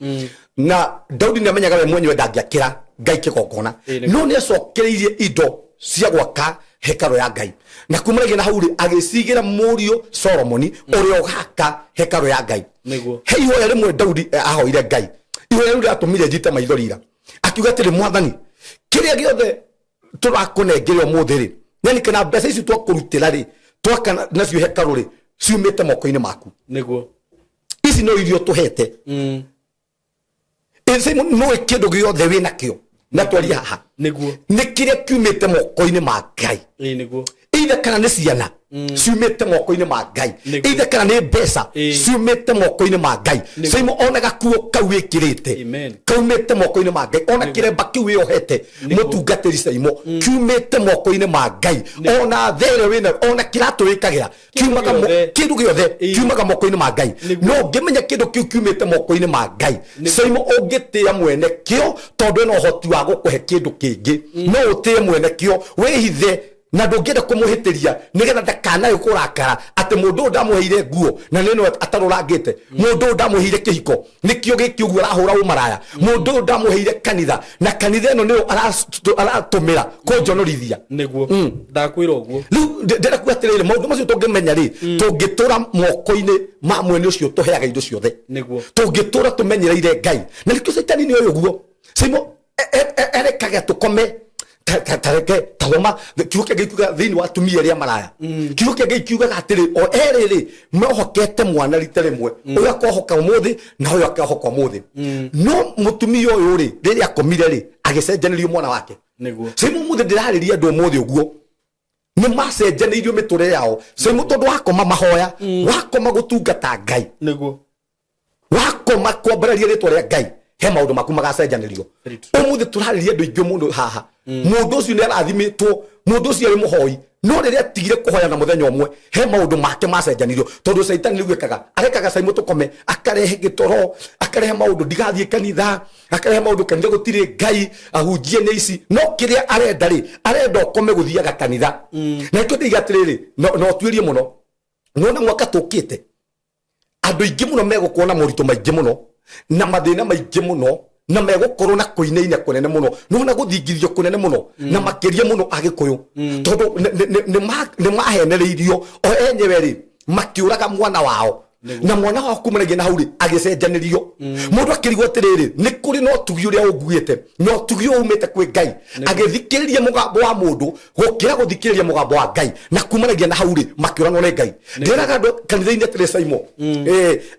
A: na Daudi nĩ amenyaga we mwenyewe ndangĩakĩra Ngai kĩgongona,
B: Ĩ, nĩguo.
A: no nĩ acokereirie indo cia gwaka hekarũ ya Ngai, na kumanagia na hau rĩ, agĩcigĩra mũriũ Solomoni ũrĩa ũgaka hekarũ ya Ngai. He ihoya rĩmwe Daudi ahoire Ngai, ihoya rĩu rĩatũmire njite maithori ira. Akiuga atĩrĩ, Mwathani, kĩrĩa gĩothe tũrakũnengere ũmũthĩ rĩ, yani kana mbeca ici twakũrutĩra rĩ, twaka nacio hekarũ rĩ, ciumĩte moko-inĩ maku. Ici no irio tũhete. Ĩ, Simon, nũĩ kĩndũ gĩothe wĩ nakĩo na twaria haha Nĩ kĩrĩa kiumĩte moko-inĩ ma Ngai.
B: Ĩ nĩguo.
A: Either kana nĩ ciana ciumĩte moko-inĩ ma Ngai, either kana nĩ mbeca ciumĩte moko-inĩ ma Ngai. Saimo, ona gakuo kau wĩkĩrĩte kaumĩte moko-inĩ ma Ngai, ona kĩremba kĩu wĩohete, mũtungatĩri Saimo, kiumĩte moko-inĩ ma Ngai, ona there wĩna, ona kĩratũ wĩkagĩra kiumaga kĩndũ gĩothe kiumaga moko-inĩ ma Ngai. No ũngĩmenya kĩndũ kĩu kiumĩte moko-inĩ ma Ngai, Saimo, ũngĩtĩĩa mwene kĩo, tondũ ena ũhoti wa gũkũhe kĩndũ kĩngĩ. No ũtĩe mwene kĩo, wĩhithe na ndũngĩenda kũmũhĩtĩria nĩgetha ndakanae kũrakara atĩ mũndũ ũyũ ndamũheire nguo na nĩ no atarũrangĩte, mũndũ ũyũ ndamũheire kĩhiko nĩkĩo gĩkĩ ũguo arahũra ũmaraya, mũndũ ũyũ ndamũheire kanitha na kanitha ĩno nĩyo aratũmĩra kũnjonorithia.
B: Nĩguo. Ndakwĩra ũguo.
A: Rĩu ndĩrenda kuga atĩrĩrĩ, maũndũ macio tũngĩmenya rĩ, tũngĩtũra moko-inĩ ma mwene ũcio tũheaga indo ciothe. Tũngĩtũra tũmenyereire Ngai, na nĩkĩo caitani nĩ oĩ ũguo. Simo erekaga tũkome. Tareke tathoma kiugo kĩa Ngai kiugaga thĩinĩ wa atumia arĩa maraya, kiugo kĩa Ngai kiugaga atĩrĩ, o erĩ rĩ mohokete mwana rita rĩmwe, ũyũ akohoka ũmũthĩ na ũyũ akohoka ũmũthĩ. No mũtumia ũyũ rĩ, rĩrĩa akomire rĩ, agĩcenjanĩrio mwana wake. Simo, ũmũthĩ ndĩrarĩria andũ ũmũthĩ ũguo nĩ macenjanĩirio mĩtũrĩre yao, Simo, tondũ wakoma mahoya, wakoma gũtungata Ngai, wakoma kwambararia rĩtwa rĩa Ngai, he maũndũ maku magacenjanĩrio.
B: Very true.
A: Ũmũthĩ tũrarĩria andũ aingĩ mũno haha. Mũndũ ũcio nĩ arathimĩtwo, mũndũ ũcio arĩ mũhoi, no rĩrĩa atigire kũhoya na mũthenya ũmwe, he maũndũ make macenjanirio, tondũ caitani rĩu ekaga arekaga caimũ tũkome, akarehe gĩtoro, akarehe maũndũ ndigathiĩ kanitha, akarehe maũndũ kanitha gũtirĩ Ngai, ahunjie nĩ ici. No kĩrĩa arenda rĩ, arenda ũkome gũthiaga kanitha. Na nĩkĩo ndĩiga atĩrĩrĩ, no ũtuĩrie mũno nona mwaka tũkĩte, andũ aingĩ mũno megũkorwo na moritũ maingĩ mũno na mathĩna maingĩ mũno, na megũkorwo na kũinaina kũnene mũno, nona gũthingithio kũnene mũno, na makĩria mũno Agĩkũyũ, tondũ nĩ mahenereirio o enyewe rĩ, makĩũraga mwana wao, na mwana wao kumanagia na hau rĩ, agĩcenjanĩrio. Mũndũ akĩrigwo atĩrĩrĩ, nĩ kũrĩ na ũtugi ũrĩa ũnguĩte, na ũtugi ũyũ umĩte kwĩ Ngai, agĩthikĩrĩria mũgambo wa mũndũ gũkĩra gũthikĩrĩria mũgambo wa Ngai, na kumanagia na hau rĩ, makĩũranwo nĩ Ngai. Ndĩraga andũ kanitha-inĩ atĩrĩ, Saimo,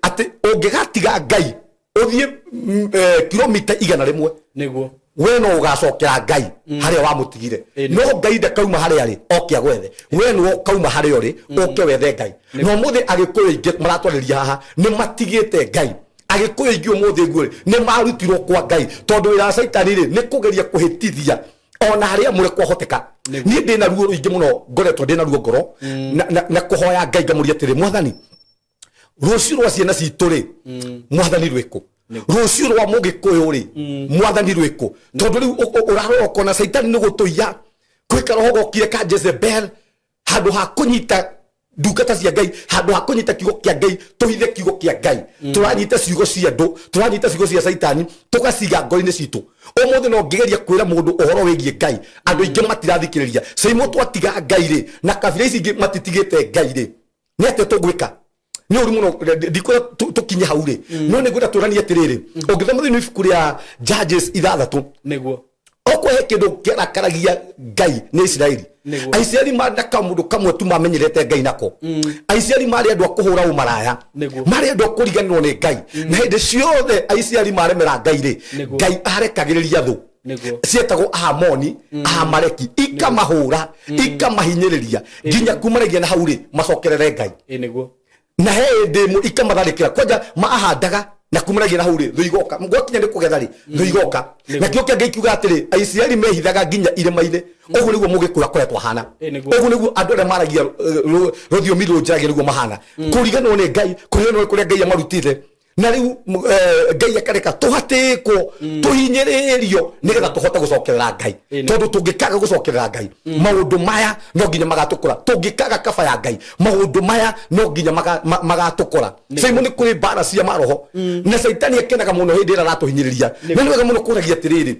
A: atĩ ũngĩgatiga Ngai ũthiĩ kilomita 100, We no ũgacokera Ngai harĩa wamũtigire. No Ngai ndakauma harĩa arĩ oke agwethe. We nĩwe ũkauma harĩa ũrĩ ũke wethe Ngai. Na ũmũthĩ Agĩkũyũ aingĩ maratwarĩria haha nĩ matigĩte Ngai. Agĩkũyũ aingĩ ũmũthĩ guo rĩ, nĩ marutirwo kwa Ngai, tondũ wĩra wa caitani rĩ, nĩ kũgeria kũhĩtithia ona harĩa amũre kwahoteka. Niĩ ndĩna ruo rũingĩ mũno, ngoretwo ndĩna ruo ngoro na kũhoya Ngai ngamũria atĩrĩ, Mwathani, rũciũ rwa ciana citũ rĩ, Mwathani, rwĩkũ? Rũciũ rwa Mũgĩkũyũ rĩ, Mwathani, rwĩkũ? Tondũ rĩu ũrarora ũkona caitani nĩ gũtũiya kwĩ karoho gokire ka Jezebel, handũ ha kũnyita ndungata cia Ngai, handũ ha kũnyita kiugo kĩa Ngai, tũhithe kiugo kĩa Ngai, tũranyita ciugo cia andũ, tũranyita ciugo cia caitani, tũgaciga ngoro-inĩ citũ. Ũmũthĩ no ngĩgeria kwĩra mũndũ ũhoro wĩgiĩ Ngai, andũ aingĩ matirathikĩrĩria. Caimũ, twatiga Ngai rĩ, na kabira ici ingĩ matitigĩte Ngai rĩ, nĩ atĩa tũgwĩka? Nĩ ũru mũno. Ndikwenda tũkinye hau rĩ, no nĩ ngwenda tũranie atĩrĩrĩ, ũngĩthoma thĩinĩ wa ibuku rĩa Judges 6, Okorwo he kĩndũ kĩarakaragia Ngai nĩ Isiraeli. Aisiraeli marĩ na kamũndũ kamwe tu mamenyerete Ngai nako. Aisiraeli marĩ andũ a kũhũra ũmaraya, marĩ andũ a kũriganĩrwo nĩ Ngai, na hĩndĩ ciothe Aisiraeli maremera Ngai rĩ, Ngai arekagĩrĩria thũ cietagwo Aamoni, Aamaleki, ikamahũra, ikamahinyĩrĩria nginya kumanagia na hau rĩ, macokerere Ngai.
B: Ĩ nĩguo.
A: Na he hĩndĩ ĩmwe ikamatharĩkĩra kwanja mahandaga na kumanagia na hau rĩ, thũ igoka. Gwakinya nĩ kũgetha rĩ, thũ igoka. Na kĩo kĩa Ngai kiuga atĩrĩ, Aisiraeli mehithaga nginya irĩma-inĩ. Ũguo nĩguo Mũgĩkũyũ akoretwo ahana.
B: Nĩguo.
A: Ũguo nĩguo andũ arĩa maragia rũthiomi rũnjaragia nĩguo mahana, kũriganĩrwo nĩ Ngai, kũriganĩrwo nĩ kũrĩa Ngai amarutĩte. Na rĩu Ngai akareka tũhatĩkwo, tũhinyĩrĩrio, nĩgetha tũhote gũcokerera Ngai. Tondũ tũngĩkaga gũcokerera Ngai, maũndũ maya no nginya magatũkora. Tũngĩkaga kaba ya Ngai, maũndũ maya no nginya magatũkora. Saimo, nĩ kũrĩ mbara cia maroho, na Caitani akenaga mũno hĩndĩ ĩrĩa aratũhinyĩrĩria. Na nĩ wega mũno kũragia atĩrĩrĩ,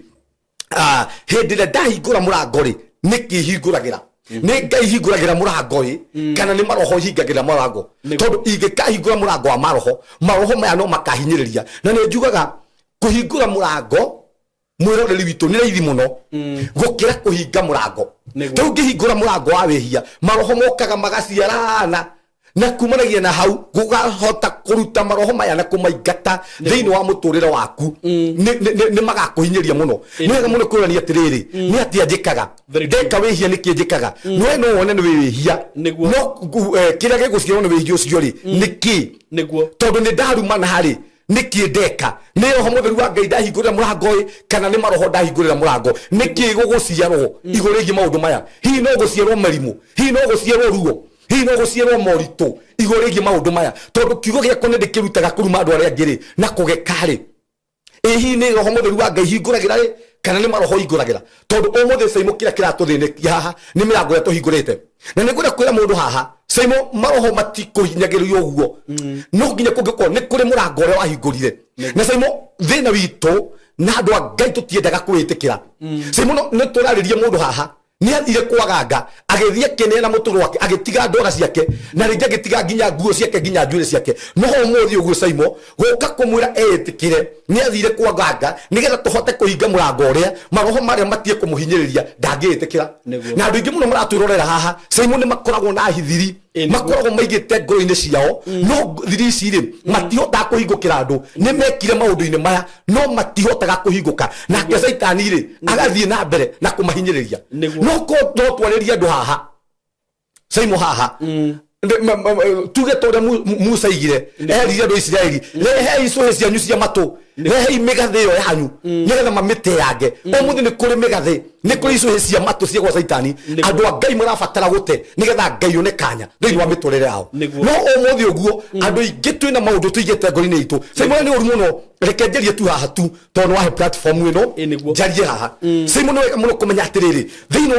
A: hĩndĩ ĩrĩa ndahingũra mũrango rĩ, nĩkĩ hingũragĩra? Nĩ Ngai hingũragĩra mũrango ĩ, kana nĩ maroho hingagĩra mũrango? Tondũ ingĩkahingũra mũrango wa maroho, maroho maya no makahinyĩrĩria. Na nĩ njugaga kũhingũra mũrango, mwĩroreri witũ, nĩ raithi mũno gũkĩra kũhinga mũrango. Rĩu ngĩhingũra mũrango wa wĩhia, maroho mokaga magaciarana, na kumanagia na hau gũkahota kũruta maroho maya na kũmaingata thĩinĩ wa mũtũrĩre waku, nĩ magakũhinyĩria mũno. Nĩ wega mũno kwĩrania atĩrĩrĩ, nĩ atĩa njĩkaga?
B: Very true.
A: Ndeka wĩhia, nĩkĩ njĩkaga? No no wone nĩ wĩhia. No kĩrĩa gĩgũciarwo nĩ wĩhia ũcio rĩ, nĩkĩ? Tondũ nĩ ndarumana harĩ nĩkĩ ndeka? Nĩ Roho Mũtheru wa Ngai ndahingũrĩra mũrango ĩ, kana nĩ maroho ndahingũrĩra mũrango? Nĩkĩ gũgũciarwo igũrũ rĩgiĩ maũndũ maya? Hihi no gũciarwo mĩrimũ? Hihi no gũciarwo ruo? Hihi no gũciarwo moritũ igũrũ rĩgiĩ maũndũ maya? Tondũ kiugo gĩakwa nĩ ndĩkĩrutaga kũruma andũ arĩa angĩ rĩ, na kũgeka rĩ, ĩ hihi nĩ Roho Mũtheru wa Ngai hingũragĩra rĩ, kana nĩ maroho hingũragĩra? Tondũ ũmũthĩ, Saimo, kĩrĩa kĩratũthĩnĩkia haha nĩ mĩrango ĩrĩa tũhingũrĩte. Na nĩ ngwenda kwĩra mũndũ haha, Saimo, maroho matikũhinyagĩrĩrio ũguo. No nginya kũngĩkorwo nĩ kũrĩ mũrango ũrĩa wahingũrire. Na Saimo, thĩna witũ na andũ a Ngai, tũtiendaga kwĩĩtĩkĩra. Saimo, nĩ tũrarĩria mũndũ haha nĩ athire kwaganga, agĩthiĩ akĩneana mũtũrũ wake, agĩtiga ndwara ciake, na rĩngĩ agĩtiga nginya nguo ciake, nginya njuĩrĩ ciake. No ũmũthĩ ũguo, Saimo, gũka kũmwĩra eĩtĩkĩre nĩ athire kwaganga nĩgetha tũhote kũhinga mũrango ũrĩa, maroho marĩa matige kũmũhinyĩrĩria, ndangĩĩtĩkĩra. Na andũ aingĩ mũno maratwĩrorera haha, Saimo, nĩ makoragwo na hithiri.
B: Nĩguo.
A: Makoragwo maigĩte ngoro-inĩ ciao, no thiri ici rĩ, matihotaga kũhingũkĩra andũ. Nĩ mekire maũndũ-inĩ maya, no matihotaga kũhingũka. Nake Caitani rĩ, agathiĩ na mbere na kũmahinyĩrĩria. No ko no twarĩrie andũ haha, Saimo, haha tuge ta ũrĩa Musa aigire, erire andũ a Isiraeli, rehei icũhĩ cianyu cia matũ, rehei mĩgathĩ ĩyo yanyu, nĩgetha mamĩteange. Ũmũthĩ nĩ kũrĩ mĩgathĩ, nĩ kũrĩ icũhĩ cia matũ cia gwa Caitani. Andũ a Ngai marabatara gũte nĩgetha Ngai one kanya thĩinĩ wa mĩtũrĩre yao. No ũmũthĩ ũguo andũ aingĩ twĩna maũndũ tũigĩte ngoro-inĩ itũ, Saimo, nĩ ũru mũno. Reke njarie tu haha tu, tondũ nĩ wahe platform ĩno.
B: Nĩguo.
A: Njarie haha, Saimo. Nĩ wega mũno kũmenya atĩrĩrĩ, thĩinĩ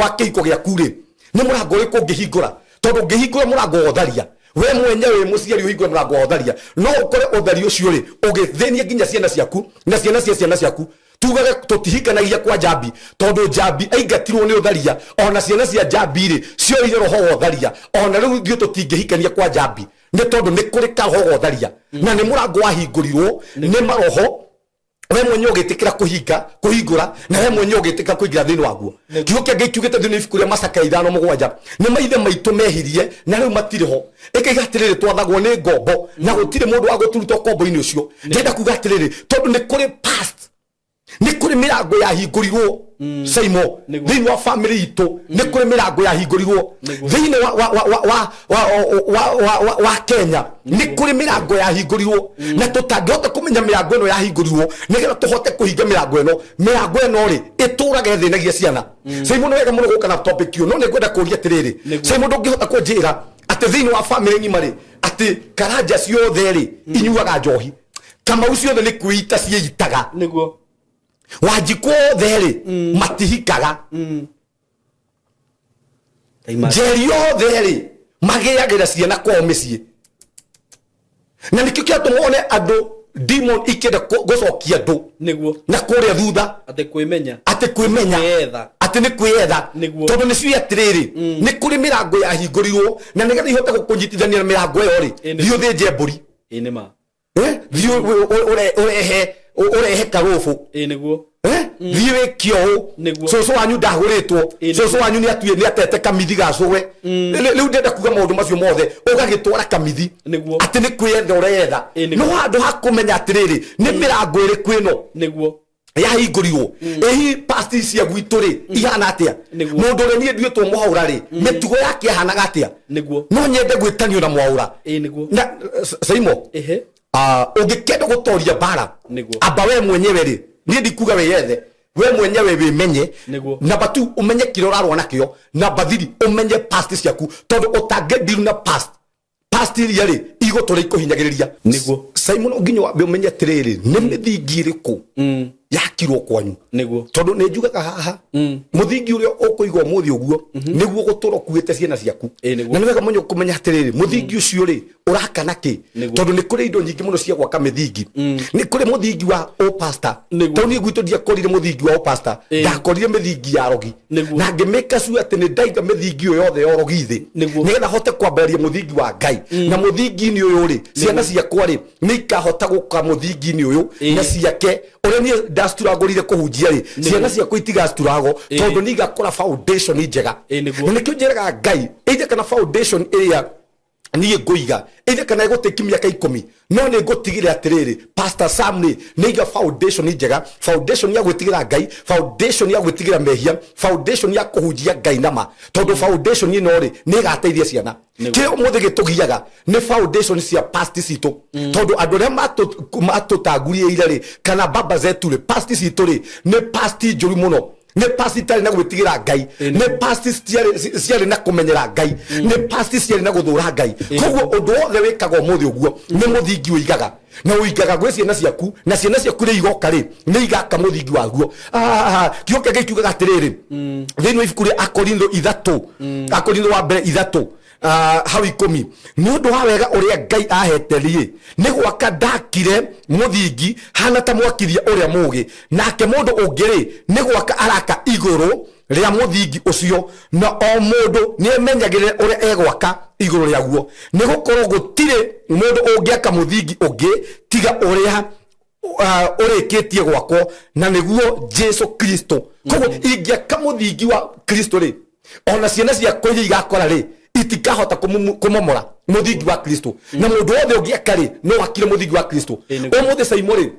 A: wa kĩhiko gĩaku rĩ, nĩ mũrango ũrĩkũ ũngĩhingũra? Tondũ ũngĩhingũra mũrango wa ũtharia, we mwenyewe wĩ mũciari ũhingũre mũrango wa ũtharia, no ũkore ũthari ũcio rĩ, ũgĩthĩnia nginya ciana ciaku na ciana cia ciana ciaku. Tugage tũtihikanagia kwa Njambi, tondũ Njambi aingatirwo nĩ ũtharia. Ona ciana cia Njambi rĩ, ciorire roho wa ũtharia. Ona rĩu ithuĩ tũtingĩhikania kwa Njambi, nĩ tondũ nĩ kũrĩ karoho ga ũtharia, na nĩ mũrango wahingũrirwo nĩ maroho, we mwenyewe ũgĩtĩkĩra kũhinga kũhingũra, na we mwenyewe ũgĩtĩkĩra kũingĩra thĩinĩ waguo. Kiugo kĩa Ngai kiugĩte thĩinĩ wa ibuku rĩa Macakaya 5:7, nĩ maithe maitũ mehirie na rĩu matirĩ ho. Ĩkaiga atĩrĩrĩ, twathagwo nĩ ngombo na gũtirĩ mũndũ wa gũtũruta ũkombo-inĩ ũcio. Ndĩrenda kuga atĩrĩrĩ, tondũ nĩ kũrĩ past, nĩ kũrĩ mĩrango yahingũrirwo, Saimo. Thĩinĩ wa famĩlĩ itũ nĩ kũrĩ mĩrango yahingũrirwo. Thĩinĩ wa Kenya nĩ kũrĩ mĩrango yahingũrirwo, na tũtangĩhota kũmenya mĩrango ĩno yahingũrirwo nĩgetha tũhote kũhinga mĩrango ĩno. Mĩrango ĩno rĩ, ĩtũraga ĩthĩnagia ciana. Saimo, nĩ wega mũno gũka na topic ĩyo, no nĩ ngwenda kũria atĩrĩrĩ, Saimo, ndũngĩhota kũnjĩra atĩ thĩinĩ wa famĩlĩ ng'ima rĩ, atĩ Karanja ciothe rĩ, inyuaga njohi, Kamau ciothe nĩ kwĩita ciĩitaga, Wanjikũ othe rĩ, matihikaga, Njeri othe rĩ, magĩagĩra ciana kwao mĩciĩ? Na nĩkĩo kĩratũma one andũ demon ikĩenda gũcokia andũ na kũrĩa thutha.
B: Atĩ kwĩmenya.
A: Atĩ kwĩmenya.
B: Kwĩyetha.
A: Atĩ nĩ kwĩyetha. Tondũ nĩ ciũĩ atĩrĩrĩ, nĩ kũrĩ mĩrango yahingũrirwo, na nĩgetha ihote gũkũnyitithania na mĩrango ĩyo rĩ, thiĩ ũthĩnje mbũri.
B: Ĩ nĩ ma.
A: Thiĩ ũrehe karũbũ.
B: Ĩ nĩguo.
A: Thiĩ wĩke ũũ. Cũcũ wanyu ndagũrĩtwo. Cũcũ wanyu nĩ atuĩ nĩ atete kamithi ga cũwe. Rĩu ndĩrenda kuga maũndũ macio mothe ũgagĩtwara kamithi, atĩ nĩ kwĩyetha ũreyetha.
B: Ĩ, nĩguo.
A: No handũ ha kũmenya atĩrĩrĩ, nĩ mĩrango ĩrĩkũ ĩno. Yahingũrirwo ĩhi past cia gwitũ rĩ ihana atĩa? Mũndũ ũrĩa niĩ nduĩtwo mwaũra rĩ, mĩtugo yake yahanaga atĩa? No nyende gwĩtanio na mwaũra. Na Saimo, ũngĩkenda gũtoria mbara, amba we mwenyewe rĩ, niĩ ndikuga wĩyethe, we mwenyewe wĩmenye. Namba 2, ũmenye kĩrĩa ũrarũa nakĩo. Namba 3, ũmenye past ciaku, tondũ ũtangĩ na past, past iria rĩ igũtũra ikũhinyagĩrĩria. Simon, nginya wambe ũmenye atĩrĩrĩ, nĩ mĩthingi ĩrĩkũ yakirwo kwanyu? Tondũ nĩ njugaga haha, mũthingi ũrĩa ũkũiga ũmũthĩ ũguo nĩguo gũtũra ũkuĩte ciana ciaku. Na nĩ wega mũno kũmenya atĩrĩrĩ, mũthingi ũcio rĩ ũraka na kĩ? Tondũ nĩ kũrĩ indo nyingĩ mũno cia gwaka mĩthingi. Nĩ kũrĩ mũthingi wa ũpasta. Tondũ niĩ gwitũ ndiakorire mũthingi wa ũpasta, ndakorire mĩthingi ya rogi. Na ngĩmĩka sure atĩ nĩ ndaiga mĩthingi ĩyo yothe ya ũrogi thĩ, nĩgetha hote kwambĩrĩria mũthingi wa Ngai. Na mũthingi-inĩ ũyũ rĩ, ciana ciakwa rĩ nĩ ikahota gũka mũthingi-inĩ ũyũ na ciake. Ũrĩa niĩ ndacturagũrire kũhunjia rĩ, ciana ciakwa itigacturagwo, tondũ nĩ igakora foundation njega. Na nĩkĩo njĩraga Ngai, either kana foundation ĩrĩa niĩ ngũiga, either kana ĩgũtĩki mĩaka 10, no nĩ ngũtigĩrĩra atĩrĩrĩ, Pastor Sam rĩ nĩ iga foundation njega, foundation ya gwĩtigĩra Ngai, foundation ya gwĩtigĩra mehia, foundation ya kũhunjia Ngai nama, tondũ foundation ĩno rĩ nĩ ĩgateithia ciana. Kĩrĩa ũmũthĩ gĩtũgiaga nĩ foundation cia past citũ, tondũ andũ arĩa matũtangurĩire rĩ, kana baba zetu rĩ, past citũ rĩ nĩ past njũru mũno, nĩ past itarĩ na gwĩtigĩra Ngai, nĩ past ciarĩ na kũmenyera Ngai, nĩ past ciarĩ na gũthũra Ngai. Koguo ũndũ wothe wĩkaga ũmũthĩ ũguo nĩ mũthingi ũigaga, na ũigaga gwĩ ciana ciaku, na ciana ciaku rĩ igoka rĩ nĩ igaka mũthingi waguo. Kiugo kĩa Ngai kiugaga atĩrĩrĩ thĩinĩ wa ibuku rĩa Akorintho 3, Akorintho wa mbere 3, hau 10: "Nĩ ũndũ wa wega ũrĩa Ngai ahete rĩ, nĩ gwaka ndakire mũthingi hana ta mwakithia ũrĩa mũũgĩ, nake mũndũ ũngĩ rĩ nĩ gwaka araka igũrũ rĩa mũthingi ũcio. Na o mũndũ nĩ emenyagĩrĩre ũrĩa egwaka igũrũ rĩaguo, nĩ gũkorwo gũtirĩ mũndũ ũngĩaka mũthingi ũngĩ tiga ũrĩa ũrĩkĩtie gwakwo, na nĩguo Jesu Kristo." Koguo ingĩaka mũthingi wa Kristo rĩ, ona ciana ciakwa iria igakora rĩ itikahota kũmomora mũthingi wa Kristo. Na mũndũ wothe ũngĩaka rĩ, no akire mũthingi wa Kristo. Ũmũthĩ Saimo rĩ,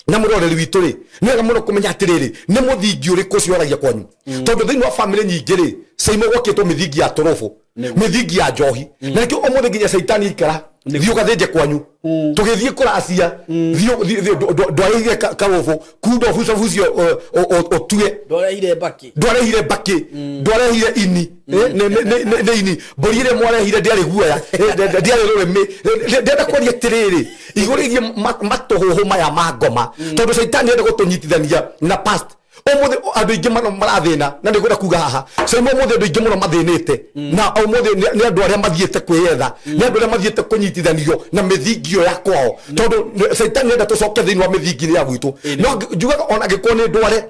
A: na mũroreri witũ rĩ, nĩ wega mũno kũmenya atĩrĩrĩ, nĩ mũthingi ũrĩkũ ũcio waragia kwanyu? Tondũ thĩinĩ wa famĩlĩ nyingĩ rĩ, Saimo, gwakĩtwo mĩthingi ya tũrũbũ, mĩthingi ya njohi. Na nĩkĩo ũmũthĩ nginya caitani aikara, thiĩ ũgathĩnje kwanyu, tũgĩthiĩ kũracia, thiĩ ndwarĩhire karũbũ kunda ũbucabucio ũtue.
B: Ndwarehire mbakĩ.
A: Ndwarehire mbakĩ, ndwarehire ini. Nĩ ini mbũri ĩrĩa mwarehire ndĩarĩ guoya, ndĩarĩ rũrĩmĩ. Ndĩrenda kwaria atĩrĩrĩ igũrũ rĩgiĩ matũhũhũ maya ma ngoma, tondũ caitani enda gũtũnyitithania na past. Ũmũthĩ andũ aingĩ mũno marathĩna, na nĩ ngwenda kuga haha, Caima, ũmũthĩ andũ aingĩ mũno mathĩnĩte, na ũmũthĩ nĩ andũ arĩa mathiĩte kwĩyetha, nĩ andũ arĩa mathiĩte kũnyitithanio na mĩthingi ĩyo ya kwao, tondũ caitani enda tũcoke thĩinĩ wa mĩthingi-inĩ ya gwitũ. No njugaga ona angĩkorwo nĩ ndware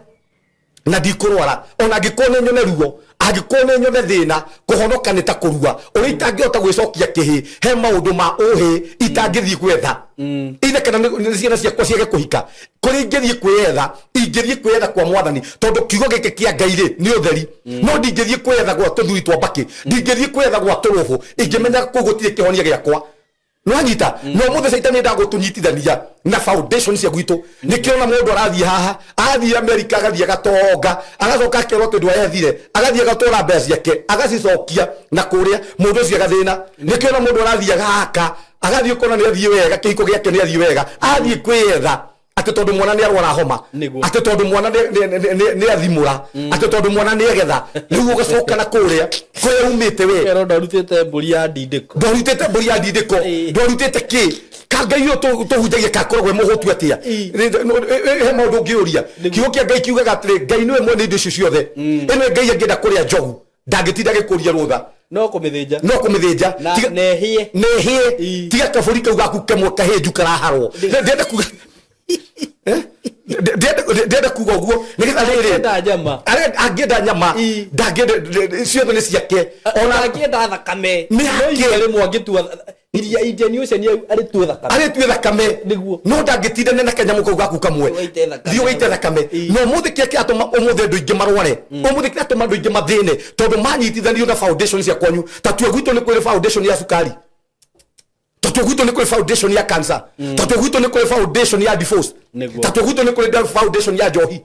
A: na ndikũrwara, ona angĩkorwo nĩ nyone ruo, angĩkorwo nĩ nyone thĩna, kũhonoka nĩ ta kũrua ũrĩa itangĩhota gwĩcokia kĩhĩ. He maũndũ ma ũhĩ itangĩthiĩ gwetha ithe, kana nĩ ciana ciakwa ciage kũhika, kũrĩa ingĩthiĩ kwĩyetha, ingĩthiĩ kwĩyetha kwa Mwathani, tondũ kiugo gĩkĩ kĩa Ngai rĩ nĩ ũtheri. No ndingĩthiĩ kwĩyetha gwa tũthuri twa mbakĩ, ndingĩthiĩ kwĩyetha gwa tũrũbũ ingĩmenya kũu gũtirĩ kĩhonia gĩakwa. Nwanyita no mũthĩ caitani endaga gũtũnyitithania na foundation cia gwitũ. Nĩkĩo ona mũndũ arathiĩ haha, athiĩ Amerika, agathiĩ agatonga, agacoka akerwo atĩ ndwayethire, agathiĩ agatwara mbeca ciake, agacicokia na kũrĩa mũndũ ũcio agathĩna. Nĩkĩo ona mũndũ arathiĩ agaka, agathiĩ ũkona nĩ athiĩ wega, kĩhiko gĩake nĩ athiĩ wega, athiĩ kwĩyetha atĩ tondũ mwana nĩ arwara homa, atĩ tondũ mwana nĩ athimũra, atĩ tondũ mwana nĩ egetha, rĩu ũgacoka na kũrĩa kũrĩa umĩte we.
B: Kerwo ndarutĩte mbũri ya ndindĩko.
A: Ndwarutĩte mbũri ya ndindĩko. Ndwarutĩte kĩ ka Ngai ũyũ tũhunjagia kakoragwo e mũhũtu atĩa? He maũndũ ũngĩũria. Kiugo kĩa Ngai kiugaga atĩrĩ, Ngai nĩwe mwene indo icio ciothe. Ĩno Ngai angĩenda kũrĩa njogu, ndangĩtinda agĩkũria rũtha.
B: No kũmĩthĩnja.
A: No kũmĩthĩnja.
B: Na nehie.
A: Nehie. Tiga kabũri kau gaku kemwe kahĩnju karaharwo. Ndĩrenda kuga, Eh? Ndĩrenda kuga ũguo nĩgetha rĩrĩ
B: Angĩenda nyama.
A: Angĩenda nyama, ndangĩenda, ciothe nĩ ciake.
B: Ona angĩenda thakame.
A: Nĩ
B: No
A: yake.
B: iria rĩmwe angĩtua iria Indian Ocean arĩtue thakame.
A: Arĩtue thakame. No ndangĩtindania na kanyamũ kau gaku kamwe.
B: Ũgaite thakame.
A: Thiĩ ũgaite thakame. Na ũmũthĩ kĩrĩa kĩratũma ũmũthĩ andũ aingĩ marware, ũmũthĩ kĩratũma andũ aingĩ mathĩne, tondũ manyitithanio na foundation cia kwanyu. Ta tua gwitũ nĩ kũrĩ foundation ya cukari, ta tua gwitũ nĩ kũrĩ foundation ya cancer, ta tua gwitũ nĩ kũrĩ foundation ya divorce.
B: Nĩguo.
A: Ta twĩ gwitũ nĩ kũrĩ Dove Foundation ya njohi,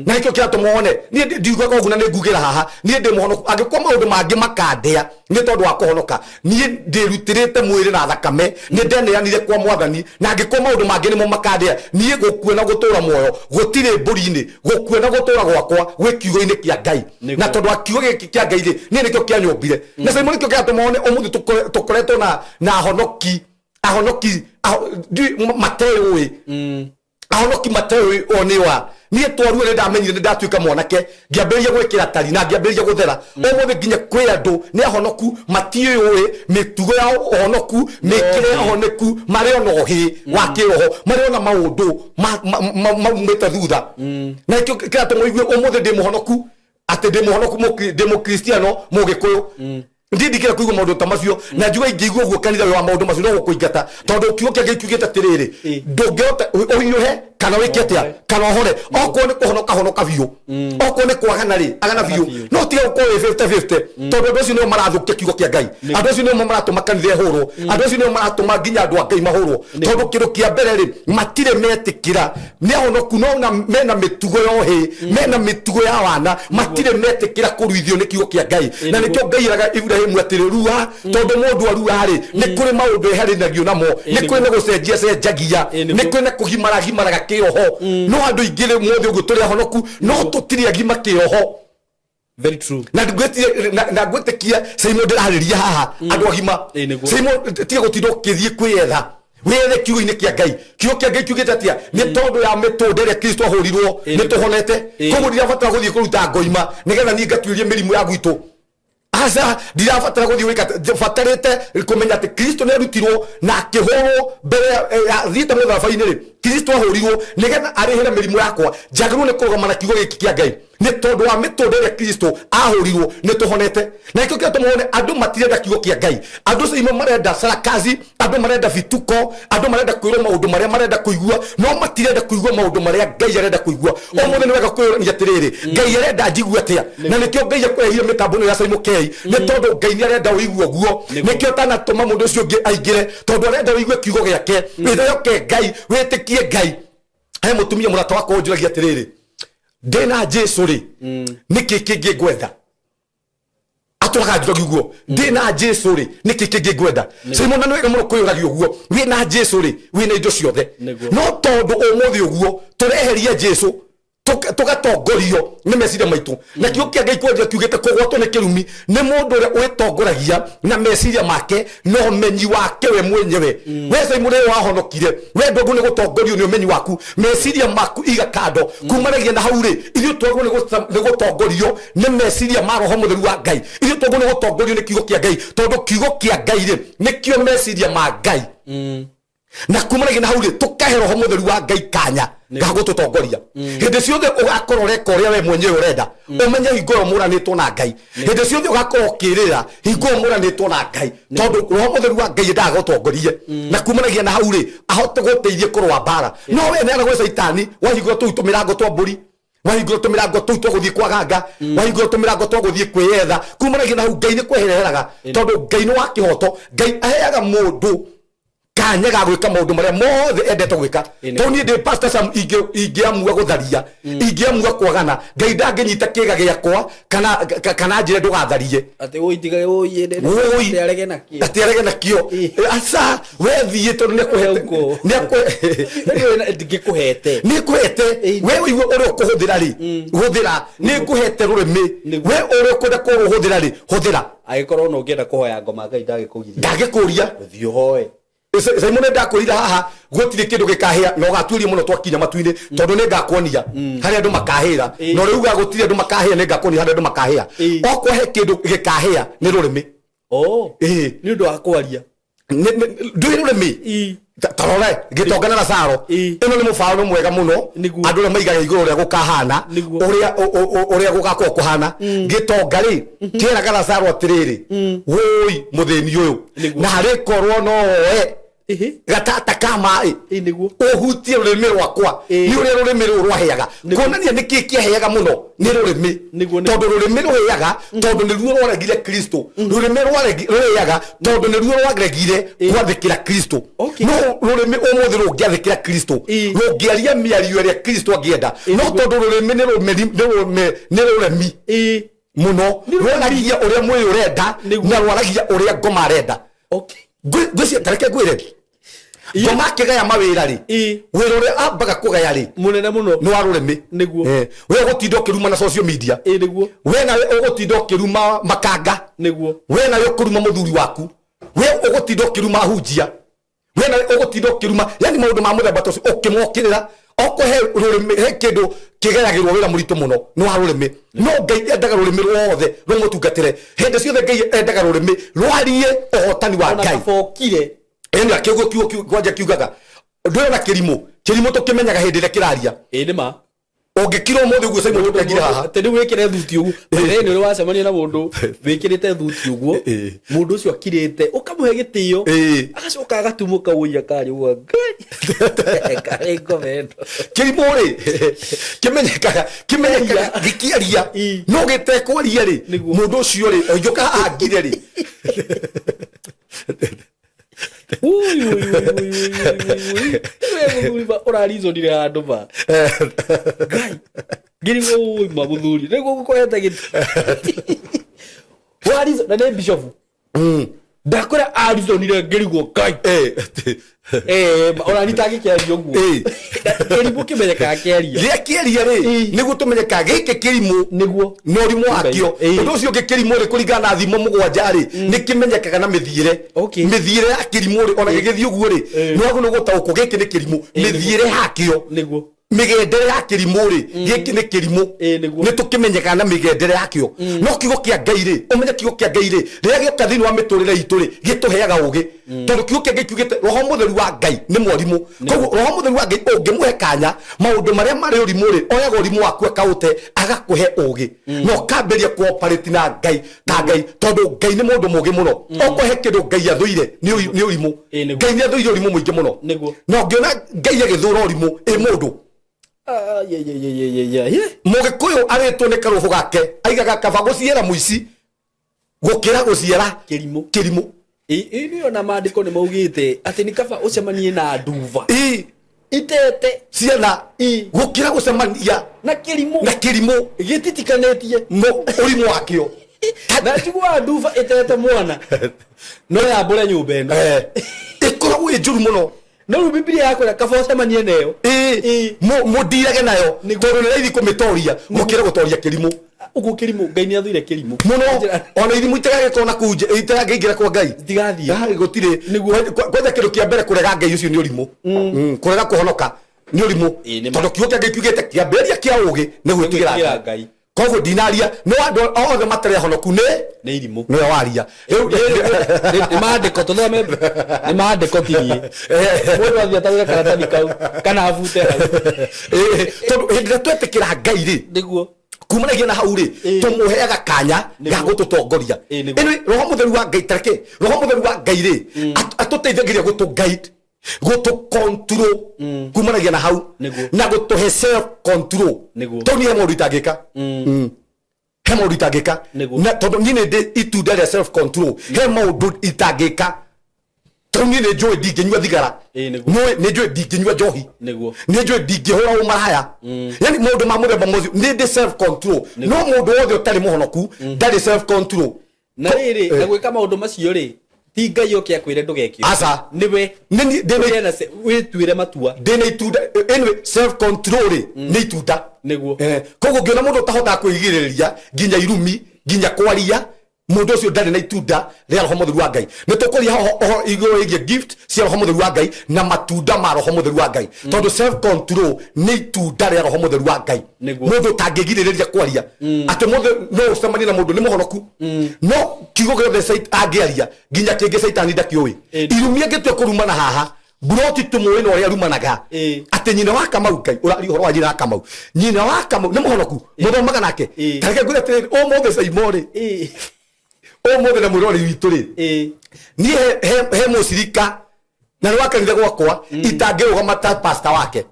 A: na nĩkĩo kĩratũma wone niĩ ndiugaga ũguo na nĩ ngugĩra haha, niĩ ndĩ mũhonoku. Angĩkorwo maũndũ mangĩ makandĩa nĩ tondũ wa kũhonoka, niĩ ndĩrutĩrĩte mwĩrĩ na thakame, nĩ ndeneanire kwa Mwathani, na angĩkorwo maũndũ mangĩ nĩmo makandĩa, niĩ gũkua na gũtũra muoyo gũtirĩ mbũri-inĩ, gũkua na gũtũra gwakwa gwĩ kiugo-inĩ kĩa Ngai.
B: Nĩguo.
A: Na tondũ wa kiugo gĩkĩ kĩa Ngai rĩ, niĩ nĩkĩo kĩanyũmbire, na Simon nĩkĩo kĩratũma wone ũmũthĩ tũkoretwo na ahonoki ahonoki mateyũĩ, ahonoki mateyũĩ o nĩ wa niĩ. Twaruo nĩ ndamenyire nĩ ndatuĩka mwanake, ngĩambĩrĩria gwĩkĩra tari na ngĩambĩrĩria gũthera. Ũmũthĩ nginya kwĩ andũ nĩ ahonoku matiĩyũĩ mĩtugo ya ũhonoku, mĩkĩre ya ũhonoku, marĩ ona ũhĩ wa kĩroho, marĩ ona maũndũ maumĩte thutha. Na nĩkĩo kĩratũma ũigue ũmũthĩ ndĩ mũhonoku, atĩ ndĩ mũhonoku, ndĩ mũkristiano mũgĩkũyũ. Ndiĩ ndingĩra kũigua maũndũ ta macio, na njuga ingĩigua ũguo kanitha ũyũ wa maũndũ macio no gũkũingata, tondũ kiugo kĩa Ngai kiugĩte atĩrĩrĩ, ndũngĩhota ũhiũhe kana wĩke atĩa kana ũhore. Okorwo nĩ kũhonoka, honoka biũ. Okorwo nĩ kwagana rĩ, agana biũ, no tiga gũkorwo wĩ 50-50, tondũ andũ acio nĩo marathũkia kiugo kĩa Ngai, andũ acio nĩo maratũma kanitha ĩhũrwo, andũ acio nĩo maratũma nginya andũ a Ngai mahũrwo, tondũ kĩndũ kĩa mbere rĩ, matirĩ metĩkĩra nĩ ahonoku, no na mena mĩtugo ya ũhĩ, mena mĩtugo ya wana, matirĩ metĩkĩra kũruithio nĩ kiugo kĩa Ngai. Na nĩkĩo Ngai eraga Iburahĩmu atĩrĩ, rua, tondũ mũndũ arua rĩ, nĩ kũrĩ maũndũ eheranagio namo, nĩ kũrĩ na gũcenjia cenjagia, nĩ kũrĩ na kũgimara gimaraga kĩroho. No andũ aingĩ rĩ, mũthĩ ũguo tũrĩ ahonoku no tũtirĩ agima kĩroho.
B: Very true.
A: Na na ngwĩtĩkia Simon ndĩrarĩria haha andũ agima.
B: Ĩ, nĩguo.
A: Simon, tiga gũtinda ũkĩthiĩ kwĩyetha, wĩyethe kiugo-inĩ kĩa Ngai. Kiugo kĩa Ngai kiugĩte atĩa? Nĩ tondũ ya mĩtũnda ĩrĩa Kristo ahũrirwo
B: Ĩ,
A: nĩ
B: nĩguo.
A: tũhonete.
B: Ĩ.
A: Koguo ndirabatara gũthiĩ kũruta ngoima nĩgetha niĩ ngatuĩrie mĩrimũ ya gwitũ. Aca, ndirabatara gũthiĩ gwĩka, batarĩte kũmenya atĩ Kristo nĩ arutirwo na akĩhũrwo mbere athiĩte mũtharaba-inĩ rĩ, Kristo ahũrirwo nĩgetha arĩhĩre mĩrimũ yakwa. Njagĩrĩirwo nĩ kũrũgama na kiugo gĩkĩ kĩa Ngai, nĩ tondũ wa mĩtũndũ ĩrĩa Kristo ahũrirwo nĩ tũhonete. Na nĩkĩo kĩratũma wone andũ matirenda kiugo kĩa Ngai. Andũ acio imwe marenda sarakazi, andũ marenda vituko, andũ marenda kwĩrwo maũndũ marĩa marenda kũigua, no matirenda kũigua maũndũ marĩa Ngai arenda kũigua. Ũmũthĩ nĩ wega kwĩyũrania atĩrĩrĩ, Ngai arenda njigue atĩa? Na nĩkĩo Ngai akũrehire mĩtambo ĩno ya Simon K, nĩ tondũ Ngai nĩ arenda ũigue ũguo. Nĩkĩo atanatũma mũndũ ũcio ũngĩ aingĩre, tondũ arenda ũigue kiugo gĩake, wĩhoke Ngai, wĩtĩkie Ngai. He mũtumia mũrata wakwa ũnjũragia atĩrĩrĩ, ndĩna Jesu rĩ, nĩkĩ kĩngĩ ngwenda? Atũraga njũragia ũguo, ndĩna Jesu rĩ, nĩkĩ kĩngĩ ngwenda? Simon, na nĩ wega mũno kwĩyũragia ũguo. Wĩna Jesu rĩ, wĩna indo ciothe.
B: Nĩguo.
A: No tondũ ũmũthĩ ũguo tũreheria Jesu, tũgatongorio nĩ meciria maitũ, na kiugo kĩa Ngai kwanjia kiugĩte kũgwatwo nĩ kĩrumi nĩ mũndũ ũrĩa wĩtongoragia na meciria make na ũmenyi wake we mwenyewe. We Simon ũrĩa wahonokire, we ndongo nĩ gũtongorio nĩ ũmenyi waku, meciria maku iga kando. Kumanagia na hau rĩ, ithuĩ twagĩrĩirwo nĩ gũtongorio nĩ meciria ma Roho Mũtheru wa Ngai. Ithuĩ twagĩrĩirwo nĩ gũtongorio nĩ kiugo kĩa Ngai, tondũ kiugo kĩa Ngai rĩ, nĩkĩo meciria ma Ngai. Na kumanagia na hau rĩ, tũkahe Roho Mũtheru wa Ngai kanya ga gũtũtongoria. Hĩndĩ ciothe ũgakorwo ũreka ũrĩa we mwenyewe ũrenda, ũmenye hingo ĩyo mũranĩtwo na Ngai. Hĩndĩ ciothe ũgakorwo ũkĩrĩra, hingo ĩyo mũranĩtwo na Ngai, tondũ Roho Mũtheru wa Ngai endaga gũtongorie, na kumanagia na hau rĩ, ahote gũteithie kũrũa mbara. No we neana gwĩ Caitani, wahingũra tũu tũmĩrango twa mbũri, wahingũra tũmĩrango tũu twa gũthiĩ kwa ganga, wahingũra tũmĩrango twa gũthiĩ kwĩyetha, kumanagia na hau Ngai nĩ kwehereraga, tondũ Ngai nĩ wa kĩhoto. Ngai aheaga mũndũ kanya ga gwĩka maũndũ marĩa mothe endete gwĩka. Tondũ niĩ ndĩ Pastor Sam, ingĩamua gũtharia, ingĩamua kwagana, Ngai ndangĩnyita kĩga gĩakwa kana njĩre ndũgatharie.
B: Atĩ ũi tiga ũi.
A: Ũi.
B: Atĩ arege nakĩo.
A: Atĩ arege nakĩo. Aca, we thiĩ, tondũ nĩakũhete.
B: Ũguo. Ndingĩkũhete.
A: Nĩngũhete. We ũigue ũrĩa ũkũhũthĩra rĩ, hũthĩra. Nĩngũhete rũrĩmĩ.
B: Nĩguo.
A: We ũrĩa ũkwenda kũrũhũthĩra rĩ, hũthĩra.
B: Angĩkorwo no ũngĩenda kũhoya ngoma, Ngai ndagĩkũgiria.
A: Ndangĩkũria.
B: Ũthiĩ ũhoe.
A: Simon, ndakwĩrire haha gũtirĩ kĩndũ gĩkahĩa na ũgatuĩria mũno twakinya matu-inĩ, tondũ nĩ ngakuonia harĩa andũ makahĩra. Na ũrĩa ugaga gũtirĩ andũ makahĩa, nĩ ngakuonia harĩa andũ makahĩa. Okorwo he kĩndũ gĩkahĩa nĩ rũrĩmĩ.
B: Oh.
A: Ĩĩ.
B: Nĩ ũndũ wa kwaria.
A: Ndũĩ rũrĩmĩ. Tarore gĩtonga na Lazaro. Ĩno nĩ mũbano mwega mũno.
B: Nĩguo.
A: Andũ arĩa maigaga igũrũ ũrĩa gũkahana, ũrĩa gũgakorwo kũhana. Gĩtonga rĩ, kĩeraga Lazaro atĩrĩrĩ, wũi mũthĩni ũyũ,
B: Nĩguo.
A: na harĩ korwo no woe. Gatata ka maĩ.
B: Ĩ nĩguo.
A: Ũhutie rũrĩmĩ rwakwa. Nĩ ũrĩa rũrĩmĩ rũu rwaheaga. Kuonania nĩ kĩĩ kĩaheaga mũno nĩ rũrĩmĩ.
B: Nĩguo.
A: Tondũ rũrĩmĩ rũheaga tondũ nĩruo rwaregire Kristo. Rũrĩmĩ rũheaga tondũ nĩruo rwaregire gwathĩkĩra Kristo. No rũrĩmĩ ũmũthĩ rũngĩathĩkĩra Kristo, rũngĩaria mĩario ĩrĩa Kristo angĩenda. No tondũ rũrĩmĩ nĩ rũmeni- nĩ rũme- nĩ rũremi mũno, rwaragia ũrĩa mwĩrĩ ũrenda na rwaragia ũrĩa ngoma arenda. Ngwĩciria tareke ngwĩre, ngoma akĩgaya mawĩra rĩ, wĩra ũrĩa ambaga kũgaya rĩ
B: Mũnene mũno
A: nĩ wa rũrĩmĩ. We ũgũtinda ũkĩruma na social media.
B: Ĩ nĩguo.
A: We nawe ũgũtinda ũkĩruma makanga. We nawe ũkũruma mũthuri waku. We ũgũtinda ũkĩruma hunjia. We nawe ũgũtinda ũkĩruma, yani maũndũ ma mũthemba ta ũcio ũkĩmokĩrĩra. Okorwo he rũrĩmĩ, he kĩndũ kĩgayagĩrwo wĩra mũritũ mũno nĩ wa rũrĩmĩ. No Ngai endaga rũrĩmĩ ruothe rũmũtungatĩre hĩndĩ ciothe. Ngai endaga rũrĩmĩ rwarie ũhotani wa
B: Ona
A: Ngai.
B: Kabokire.
A: Ĩni akĩguo kiugo kiu kwanja kiugaga ndwĩrona kĩrimũ. Kĩrimũ tũkĩmenyaga hĩndĩ ĩrĩa kĩraria.
B: Ĩ nĩ ma.
A: Ũngĩkira ũmũthĩ ũguo, Simon, tũkaingire haha.
B: Atĩ rĩu wĩkĩre thuti ũguo, we nĩ ũrĩ wacemania na mũndũ wĩkĩrĩte thuti ũguo, mũndũ ũcio akirĩte ũkamũhe gĩtĩo, agacoka agatumũka wũi akarĩ ũguo, Ngai karĩ ngoma ĩno.
A: Kĩrimũ rĩ, kĩmenyekaga gĩkĩaria. No gĩtekwaria rĩ, mũndũ ũcio rĩ, ũngĩũka haha ngire rĩ.
B: Ui, ui, ui, ui, ui, ui, ui. We mũthuri ma ũrarizonire handũ ma Ngai ngĩrigwo ui ma mũthuri nĩguo gũkũhete gĩtĩ warizo na nĩ bishofu. Ndakwĩra arizonire ngĩrigwo Ngai. Ona nitangĩkĩaria ũguo. Kĩrimũ kĩmenyekaga kĩaria.
A: Rĩrĩa kĩaria rĩ, nĩguo tũmenyekaga gĩkĩ kĩrimũ. Na ũrimũ wakĩo. Ũndũ ũcio ũngĩ, kĩrimũ rĩ, kũringana na thimo 7 rĩ, nĩ kĩmenyekaga na mĩthiĩre. Mĩthiĩre ya kĩrimũ rĩ, ona gĩgĩthiĩ ũguo rĩ, nĩ wagĩrĩirwo gũtaũkwo gĩkĩ nĩ kĩrimũ. Mĩthiĩre yakĩo, mĩgendere ya kĩrimũ rĩ, gĩkĩ nĩ kĩrimũ.
B: Nĩguo.
A: Nĩ tũkĩmenyekaga na mĩgendere yakĩo. No kiugo kĩa Ngai rĩ, ũmenye kiugo kĩa Ngai rĩ, rĩrĩa gĩoka thĩinĩ wa mĩtũrĩre itũ rĩ, gĩtũheaga ũgĩ, tondũ kiugo kĩa Ngai kiugĩte Roho Mũtheru wa Ngai nĩ mwarimũ. Koguo Roho Mũtheru wa Ngai ũngĩmũhe kanya, maũndũ marĩa marĩ ũrimũ rĩ, oyaga ũrimũ waku akaũte agakũhe ũgĩ, na ũkambĩrĩria kũoperate na Ngai ta Ngai, tondũ Ngai nĩ mũndũ mũgĩ mũno. Okorwo he kĩndũ Ngai athũire nĩ ũrimũ.
B: Nĩguo.
A: Ngai nĩ athũire ũrimũ mũingĩ mũno. Na ũngĩona Ngai agĩthũra ũrimũ, ĩ mũndũ.
B: Ah, ye, ye, ye, ye, ye, ye, ye.
A: Mũgĩkũyũ arĩtwo nĩ karũhũ gake aigaga kaba gũciara mũici gũkĩra gũciara
B: Kĩrimũ.
A: Kĩrimũ.
B: Ĩ nĩ ona maandĩko nĩ maugĩte atĩ nĩ kaba ũcemanie na nduva itete
A: ciana gũkĩra gũcemania
B: na kĩrimũ.
A: Na kĩrimũ.
B: Gĩtitikanĩtie
A: ũrimũ wakĩo.
B: Na njiguaga nduva ĩtete mwana no yambũre nyũmba ĩno.
A: Ĩkoragwo ĩ njũru mũno.
B: No rĩu Bibilia yakwĩra kaba ũcemanie nayo.
A: Mũndirage nayo tondũ nĩ raithi kũmĩtoria gũkĩra gũtoria kĩrimũ.
B: Ũguo kĩrimũ, Ngai nĩ athũire kĩrimũ.
A: Mũno. Ona irimũ itegagĩkorwo na kũu nja itegangĩingĩra kwa Ngai.
B: Itigathiĩ.
A: Ai, gũtirĩ. Kwanja kĩndũ kĩa mbere kũrega Ngai ũcio nĩ ũrimũ. Kũrega kũhonoka nĩ ũrimũ.
B: Ĩ, nĩ ma.
A: Tondũ kiugo kĩa Ngai kiugĩte kĩambĩrĩria kĩa ũgĩ nĩ gwĩtigĩra
B: Gwĩtigĩra
A: Ngai.
B: Ngai.
A: Koguo ndinaria no andũ othe matarĩ ahonoku nĩ
B: Nĩ irimũ.
A: Nĩwe waria rĩu.
B: Nĩ maandĩko tũthome, nĩ maandĩko tinie mũndũ athiĩ atagũre karatathi kau kana abute hau.
A: Tondũ hĩndĩ ĩrĩa twetĩkĩra Ngai rĩ, kumanagia na hau rĩ, tũmũheaga kanya ga gũtũtongoria.
B: Nĩguo.
A: Anyway, Roho Mũtheru wa Ngai, tareke Roho Mũtheru wa Ngai rĩ atũteithagĩria gũtũ guide, gũtũ control kumanagia na hau, na gũtũhe self control. Tondũ niĩ he maũndũ itangĩka. He maũndũ itangĩka. Na tondũ niĩ nĩ ndĩ itunda rĩa self control, he maũndũ itangĩka, tondũ niĩ nĩ njũĩ ndingĩnyua thigara.
B: Nĩguo.
A: Nĩ njũĩ ndingĩnyua njohi. Nĩ njũĩ ndingĩhũra ũmaraya, yani maũndũ ma mũthemba mũcio nĩ ndĩ self control. No mũndũ wothe ũtarĩ mũhonoku ndarĩ self control.
B: Na rĩrĩ, na gwĩka maũndũ macio rĩ, ti Ngai oke akwĩre ndũgeke ũguo.
A: Aca.
B: Nĩwe
A: Nĩ niĩ
B: ũgĩe na wĩtuĩre matua.
A: Ndĩna itunda. Anyway, self control rĩ nĩ itunda. Koguo ngĩona mũndũ ũtahotaga kwĩgirĩrĩria nginya irumi, nginya kwaria, mũndũ ũcio ndarĩ na itunda rĩa Roho Mũtheru wa Ngai. Nĩ tũkũria ũhoro igũrũ rĩgiĩ gift cia Roho Mũtheru wa Ngai na matunda ma Roho Mũtheru wa Ngai, tondũ self control nĩ itunda rĩa Roho Mũtheru wa Ngai. Mũndũ ũtangĩgirĩrĩria kwaria, atĩ mũndũ no ũcemanie na mũndũ nĩ mũhonoku, no kiugo gĩothe angĩaria nginya kĩngĩ caitani ndakĩũĩ. Irumi angĩtua kũrumana haha buroti tũmũĩ na ũrĩa arumanaga. Atĩ nyina wa Kamau, Ngai ũraria ũhoro wa nyina wa Kamau, nyina wa Kamau nĩ mũhonoku, mũthomaga nake. Tareke ngwĩre atĩrĩrĩ, ũmũthĩ Caimo rĩ, ũmũthĩ na mwĩrori witũ rĩ, niĩ he mũcirika Na nĩ wa kanitha gwakwa, itangĩrũgama ta pastor wake.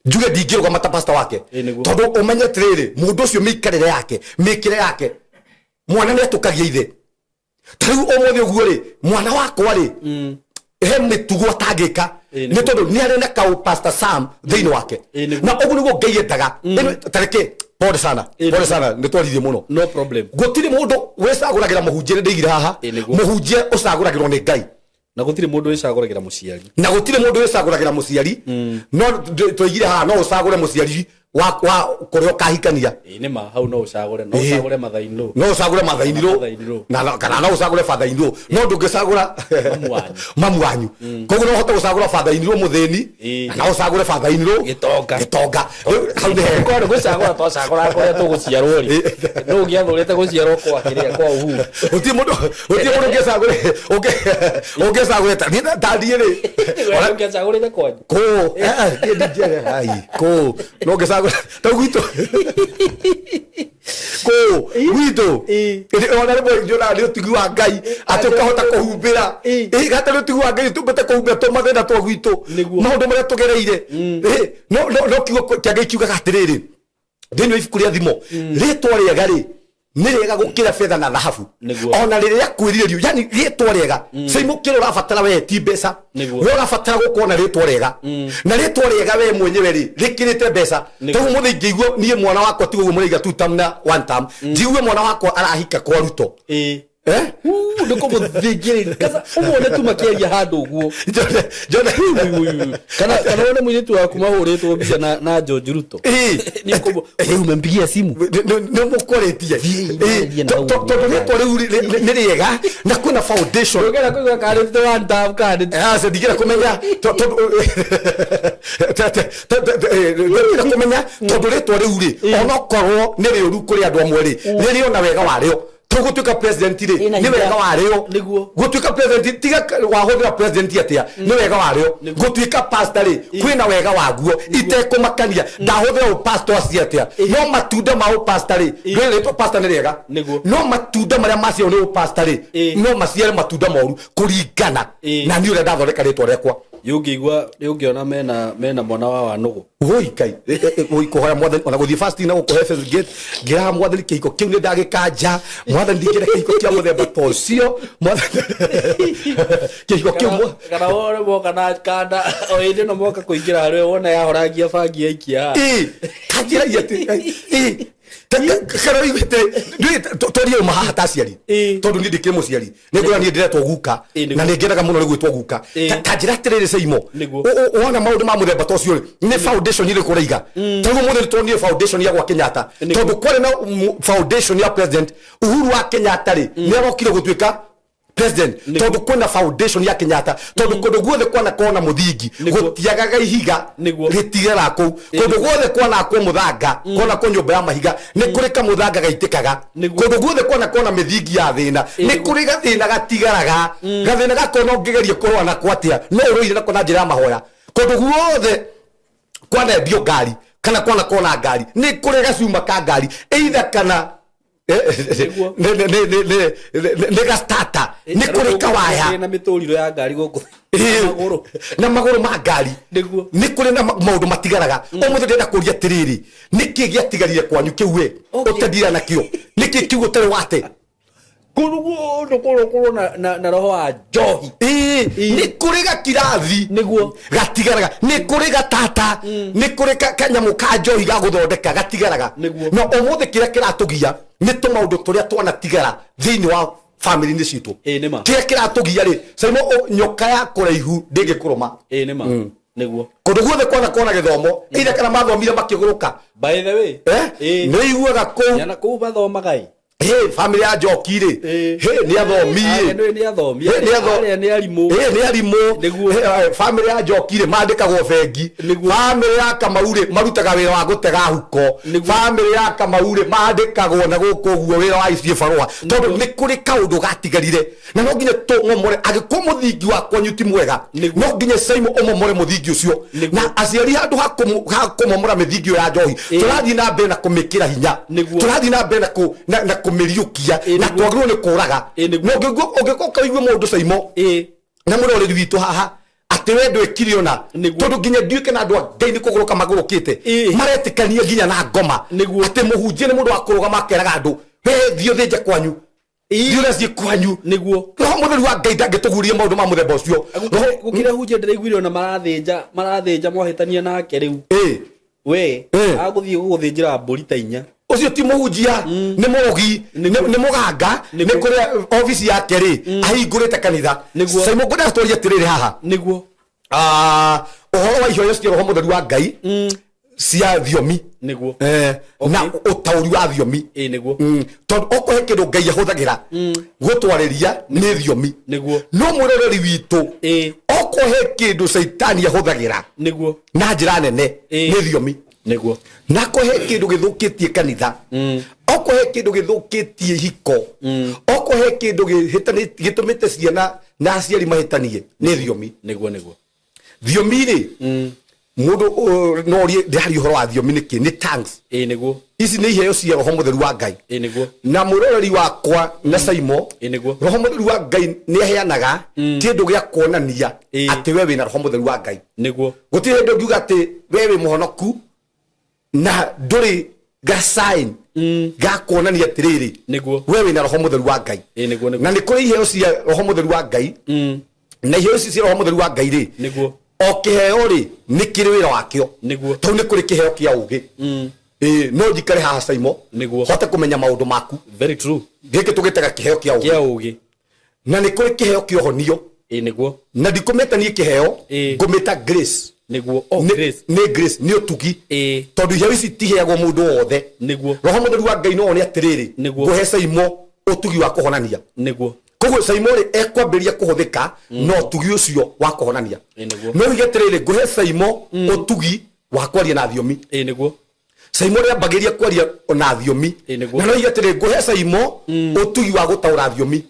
A: Njuge ndingĩrũgama ta pastor wake. Tondũ ũmenye atĩrĩrĩ, mũndũ ũcio mĩikarĩre yake, mĩkĩre yake, mwana nĩ atũkagia ithe. Ta rĩu ũmũthĩ ũguo rĩ, mwana wakwa rĩ, he mĩtugo atangĩka, nĩ tondũ nĩ arĩ na kau Pastor Sam thĩinĩ wake. Na ũguo nĩguo Ngai endaga. Ĩno, ta reke, pole sana, pole sana, nĩ twaririe mũno.
B: No problem.
A: Gũtirĩ mũndũ wĩcagũragĩra mũhunjia, nĩ ndĩigire haha. Mũhunjia ũcagũragĩrwo nĩ Ngai.
B: Na gũtirĩ mũndũ wĩcagũragĩra mũciari.
A: Na gũtirĩ mũndũ wĩcagũragĩra mũciari, no twaigire haha no ũcagũre mũciari wa kũrĩa ũkahikania.
B: Ĩĩ nĩ ma, hau no ũcagũre, no ũcagũre mother-in-law.
A: No ũcagũre mother-in-law.
B: Kana father-in-law.
A: Na no ũcagũre father-in-law, no ndũngĩcagũra
B: Mamu wanyu.
A: Mamu wanyu. Koguo no ũhote gũcagũra father-in-law mũthĩni, na no ũcagũre father-in-law
B: Gĩtonga.
A: Gĩtonga. Rĩu hau nĩ hega.
B: Korwo gũcagũra twacagũraga kũrĩa tũgũciarwo rĩ, nũ ũngĩathũrĩte gũciarwo kwa kĩrĩa, kwa Uhuru?
A: Gũtirĩ mũndũ ũngĩcagũre ta niĩ rĩ.
B: We ũngĩacagũrĩte kwanyu?
A: Kũ niĩ ndingĩaga, ai, kũ no ngĩcagũra ta gwitũ, kũ gwitũ. Ona rĩmwe nyonaga nĩ ũtugi wa Ngai atĩ ũkahota kũhumbĩra. Gatarĩ ũtugi wa Ngai tũmbĩte kũhumbĩra tũ mathĩna twa gwitũ, maũndũ marĩa tũgereire. No kiugo kĩa Ngai kiugaga atĩrĩrĩ thĩinĩ wa ibuku rĩa Thimo, rĩtwa rĩega rĩ nĩ rĩega gũkĩra betha na thahabu, ona rĩrĩa kwĩrirĩrio, yani rĩtwa rĩega. Caimũ, kĩrĩa ũrabatara we ti mbeca. We ũrabatara gũkorwo na rĩtwa rĩega, na rĩtwa rĩega we mwenyewe rĩ rĩkĩrĩte mbeca. Tondũ mũthĩ ingĩigua niĩ mwana wakwa, ti ũguo mũraiga two term na one term, njigue mwana wakwa arahika kwa Ruto. Eh?
B: Nĩ kũmũthingĩrĩria kwanza ũmwone tu makĩaria handũ ũguo.
A: Njone, njone.
B: Kana wone mũirĩtu waku mahũrĩtwo mbica na George Ruto. Nĩ ũkũmũ- umempigia simu.
A: Nĩ mũkoretie.
B: Thiĩ, mwarĩrie na hau.
A: Tondũ rĩtwa rĩu nĩ rĩega na kwĩna foundation.
B: Ndũngĩenda kũigua kana nĩ one term kana nĩ
A: Aca, ndingĩenda kũmenya tondũ ndingĩenda kũmenya, tondũ rĩtwa rĩu rĩ, onokorwo nĩ rĩũru kũrĩ andũ amwe rĩ, rĩrĩ ona wega warĩo. Tũgũtuĩka president rĩ,
B: Ĩna
A: nĩ
B: hinya.
A: wega warĩo. Gũtuĩka president, tiga wahũthĩra president atĩa, nĩ wega warĩo. Gũtuĩka pastor rĩ, kwĩna wega waguo itekũmakania ndahũthĩra ũpastor acio atĩa, no matunda ma ũpastor rĩ, ndũĩ rĩtwa pastor nĩ rĩega, no matunda marĩa maciarwo nĩ ũpastor rĩ, no maciare matunda moru kũringana na niĩ ũrĩa ndathondeka rĩtwa rĩakwa.
B: Yũngĩigua, yũngĩona mena mwana wa Wanũgũ.
A: Woi Ngai, woi, kũhoya Mwathani ona gũthiĩ fasting na gũkũ Heaven's Gate, ngĩraga Mwathani kĩhiko kĩu nĩ ndagĩkanja. Mwathani, ndingĩenda kĩhiko kĩa mũthemba ta ũcio. Mwathani, kĩhiko kĩu
B: Kana wone moka na kanda o hĩndĩ ĩno moka kũingĩra harĩ we, wona yahorangia bangi yaikia haha.
A: Kanjĩragia atĩ kana ũiguĩte twarie uma haha ta aciari, tondũ niĩ ndĩkĩrĩ mũciari, nĩ ngũra niĩ ndĩretwo guka, na nĩ ngenaga mũno nĩ gwĩtwo guka. Ta njĩra atĩrĩrĩ, Caimo, wona maũndũ ma mũthemba ta ũcio rĩ, nĩ foundation ĩrĩkũ ũraiga? Ta rĩu ũmũthĩ nĩtuonire foundation ya gwa Kenyatta, tondũ kwarĩ na foundation ya President Uhuru wa Kenyatta rĩ, nĩ arokire gũtuĩka president tondũ kwĩna foundation ya Kenyatta, tondũ kũndũ guothe kwanakorwo na mũthingi, gũtiagaga ihiga rĩtigaraga kũu. Kũndũ guothe kwanakwo mũthanga, kwanakwo nyũmba ya mahiga, nĩ kũrĩ kamũthanga gaitĩkaga. Kũndũ guothe kwanakorwo na mĩthingi ya thĩna, nĩ kũrĩ gathĩna gatigaraga, gathĩna gakona ũngĩgeria kũrũa nako atĩa, no ũrũire nako na njĩra ya mahoya. Kũndũ guothe kwanendio ngari kana kwanakorwo na ngari, nĩ kũrĩ gacuma ka ngari, either kana nĩ gastata, nĩ kũrĩ kawaya.
B: Na mĩtũrirũ ya ngari gũkũ na magũrũ.
A: Na magũrũ ma ngari. Nĩ kũrĩ na maũndũ matigaraga. Ũmũthĩ ndĩrenda kũria atĩrĩrĩ, nĩkĩ gĩatigarire kwanyu kĩu we ũtendira nakĩo? Nĩkĩ kĩu ũtarĩ wate?
B: Kũndũ guothe kũrwo na roho wa njohi.
A: Nĩ kũrĩ gakirathi gatigaraga, nĩ kũrĩ gatata, nĩ kũrĩ kanyamũ ka njohi ga gũthondeka gatigaraga. Na ũmũthĩ kĩrĩa kĩratũgia nĩ tũmaũndũ tũrĩa twanatigara thĩinĩ wa famĩlĩ-inĩ citũ.
B: Ĩĩ nĩ ma.
A: Kĩrĩa kĩratũgia rĩ, Caimo, nyoka ya kũraihu ndĩngĩkũrũma.
B: Ĩĩ nĩ ma.
A: Kũndũ guothe kwana kona gĩthomo, either kana mathomire makĩgũrũka.
B: By the way.
A: Nĩ iguaga kũu.
B: Yana kũu mathomaga ĩ.
A: Hey, family ya Njoki rĩ, hey, nĩ athomi
B: Arĩa
A: ĩ.
B: nĩ athomi.
A: Hey, nĩ
B: Arĩa nĩ arimũ.
A: Hey, nĩ arimũ. Hey, family ya Njoki rĩ, mandĩkagwo bengi. Family ya Kamau rĩ, marutaga wĩra wa gũtega huko. Family ya Kamau rĩ, mandĩkagwo na gũkũ ũguo wĩra wa iciĩ barũa, tondũ nĩ kũrĩ kaũndũ gatigarire na no nginya tũng'omore. Angĩkorwo mũthingi wa kwanyu ti mwega, no nginya Caimo ũmomore mũthingi ũcio. Na aciari, handũ ha kũmomora mĩthingi ĩyo ya njohi, tũrathiĩ na mbere na kũmĩkĩra hinya, tũrathiĩ na mbere na kũmĩriũkia, na twagĩrĩirwo nĩ kũraga. Na ũngĩkorwo ũigue mũndũ, Caimo, Na mũroreri witũ haha atĩ we ndwĩkire ona.
B: Nĩguo.
A: Tondũ nginya ndiũke na andũ a Ngai nĩ kũgũrũka magũrũkĩte. Maretĩkania nginya na ngoma. Atĩ mũhunjia nĩ mũndũ wa kũrũgama akeraga andũ, we thiĩ ũthĩnje kwanyu, thiĩ ũreciĩ kwanyu. Roho Mũtheru wa Ngai ndangĩtũguria maũndũ ma mũthemba ũcio.
B: Gũkĩra hunjia ndĩraiguire ona marathĩnja mwahĩtania nake rĩu. We agũthiĩ gũgũthĩnjĩra mbũri ta 4.
A: Ũcio ti mũhunjia, nĩ mũrogi, nĩ mũganga, nĩ kũrĩa obici yake rĩ ahingũrĩte kanitha. Simon, ngwenda twarie atĩrĩrĩ haha. Ũhoro wa iheo cia Roho Mũtheru wa Ngai cia thiomi. Na ũtaũri wa thiomi.
B: Ĩĩ nĩguo.
A: Tondũ okorwo he kĩndũ Ngai ahũthagĩra gũtwarĩria nĩ thiomi. No mwĩroreri witũ, okorwo he kĩndũ Caitani ahũthagĩra na njĩra nene nĩ thiomi. Na ko he kĩndũ gĩthũkĩtie kanitha, okorwo he kĩndũ gĩthũkĩtie ihiko, okorwo he kĩndũ gĩtũmĩte ciana na aciari mahĩtanie nĩ thiomi.
B: Nĩguo nĩguo.
A: Thiomi rĩ, mũndũ no orie ndĩraria ũhoro wa thiomi nĩkĩ? Nĩ tongues.
B: Ĩĩ nĩguo.
A: Ici nĩ iheo cia Roho Mũtheru wa Ngai.
B: Ĩĩ nĩguo.
A: Na mwĩroreri wakwa na Saimo,
B: Ĩĩ nĩguo.
A: Roho Mũtheru wa Ngai nĩ aheanaga kĩndũ gĩa kuonania atĩ we wĩna Roho Mũtheru wa Ngai. Gũtirĩ hĩndĩ ũngiuga atĩ we wĩ mũhonoku na ndũrĩ ga sign ga kuonania atĩrĩrĩ, we wĩna Roho Mũtheru wa Ngai.
B: Ĩĩ nĩguo nĩguo.
A: Na nĩ kũrĩ iheo cia Roho Mũtheru wa Ngai, na iheo ici cia Roho Mũtheru wa Ngai rĩ, o kĩheo rĩ nĩ kĩrĩ wĩra wakĩo. Tondũ nĩ kũrĩ kĩheo kĩa ũgĩ. Ĩĩ, no njikare haha Saimo, hote kũmenya maũndũ maku.
B: Very true.
A: Gĩkĩ tũgĩtaga kĩheo kĩa ũgĩ.
B: Kĩa ũgĩ.
A: Na nĩ kũrĩ kĩheo kĩa ũhonio.
B: Ĩĩ nĩguo.
A: Na ndikũmĩta niĩ kĩheo, ngũmĩta grace.
B: Nĩguo. Oh, grace.
A: Nĩ grace, nĩ ũtugi. Tondũ iheo ici itiheagwo mũndũ wothe. Roho Mũtheru wa Ngai no one atĩrĩrĩ, ngũhe Saimo ũtugi wa kũhonania. Koguo Saimo rĩ ekwambĩrĩria kũhũthĩka na ũtugi ũcio wa kũhonania.
B: Ĩĩ nĩguo.
A: No uge atĩrĩrĩ, ngũhe Saimo ũtugi wa kwaria na thiomi.
B: Ĩĩ nĩguo.
A: Saimo rĩ ambagĩrĩria kwaria na thiomi.
B: Ĩĩ nĩguo.
A: Na no uge atĩrĩ, ngũhe Saimo ũtugi wa gũtaũra thiomi.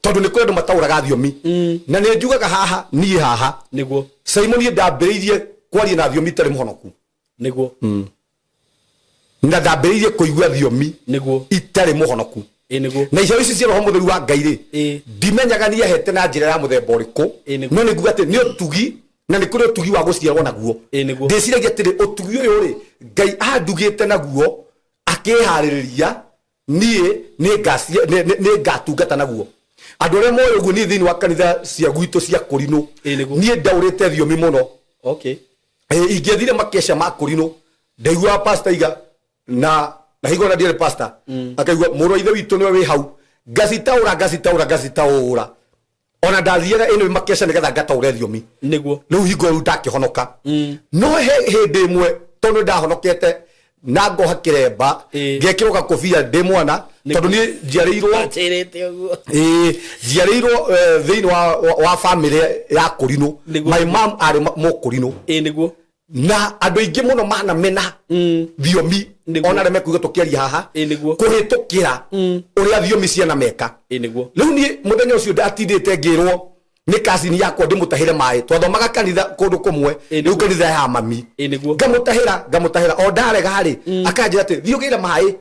A: Tondũ nĩ kũrĩ andũ mataũraga thiomi. Na nĩ njugaga haha, niĩ haha. Saimo niĩ ndambĩrĩirie kwaria na thiomi itarĩ mũhonoku. Na ndambĩrĩirie kũigua thiomi itarĩ mũhonoku.
B: Ĩĩ nĩguo.
A: Na iheo ici cia Roho Mũtheru wa Ngai rĩ, ndimenyaga niĩ ahete na njĩra ya mũthemba ũrĩkũ.
B: Ĩĩ nĩguo.
A: No nĩ nguga atĩ nĩ ũtugi, na nĩ kũrĩ ũtugi wa gũciarwo naguo.
B: Ĩĩ nĩguo.
A: Ndĩciragia atĩrĩ, ũtugi ũyũ rĩ, Ngai andugĩte naguo akĩharĩrĩria niĩ nĩ ngatungata naguo. Andũ arĩa moĩ ũguo, niĩ thĩinĩ wa kanitha cia gwitũ cia kũrinũ,
B: Ĩĩ nĩguo.
A: niĩ ndaũrĩte thiomi mũno. Ingĩathire makeca ma kũrinũ, ndaiguaga pastor iga na hingo na ndiarĩ pastor, akaigua mũrũ wa ithe witũ nĩwe wĩ hau, ngacitaũra ngacitaũra ngacitaũra, ona ndathiaga ĩno makeca nĩgetha ngataũre thiomi. Rĩu hingo rĩu ndakĩhonoka, no he hĩndĩ ĩmwe tondũ ndahonokete na ngoha kĩremba, ngekĩrwo gakobia ndĩ mwana, tondũ niĩ njiarĩirwo
B: Anjĩrĩte ũguo.
A: Ĩĩ, njiarĩirwo thĩinĩ wa famĩlĩ ya kũrinũ. My mom arĩ mũkũrinũ.
B: Ĩĩ nĩguo.
A: Na andũ aingĩ mũno manamena thiomi, ona arĩa mekuiga tũkĩaria haha,
B: Ĩĩ nĩguo.
A: kũhĩtũkĩra ũrĩa thiomi cianameka.
B: Ĩĩ nĩguo.
A: Rĩu niĩ mũthenya ũcio ndatindĩte ngĩrwo nĩ cousin yakwa ndĩmũtahĩre maĩ, twathomaga kanitha kũndũ kũmwe.
B: Ĩĩ
A: Rĩu
B: nĩguo.
A: kanitha ya mami.
B: Ĩĩ nĩguo.
A: Ngamũtahĩra o ndarega rĩ, akanjĩra atĩ thiĩ ũgĩre maĩ,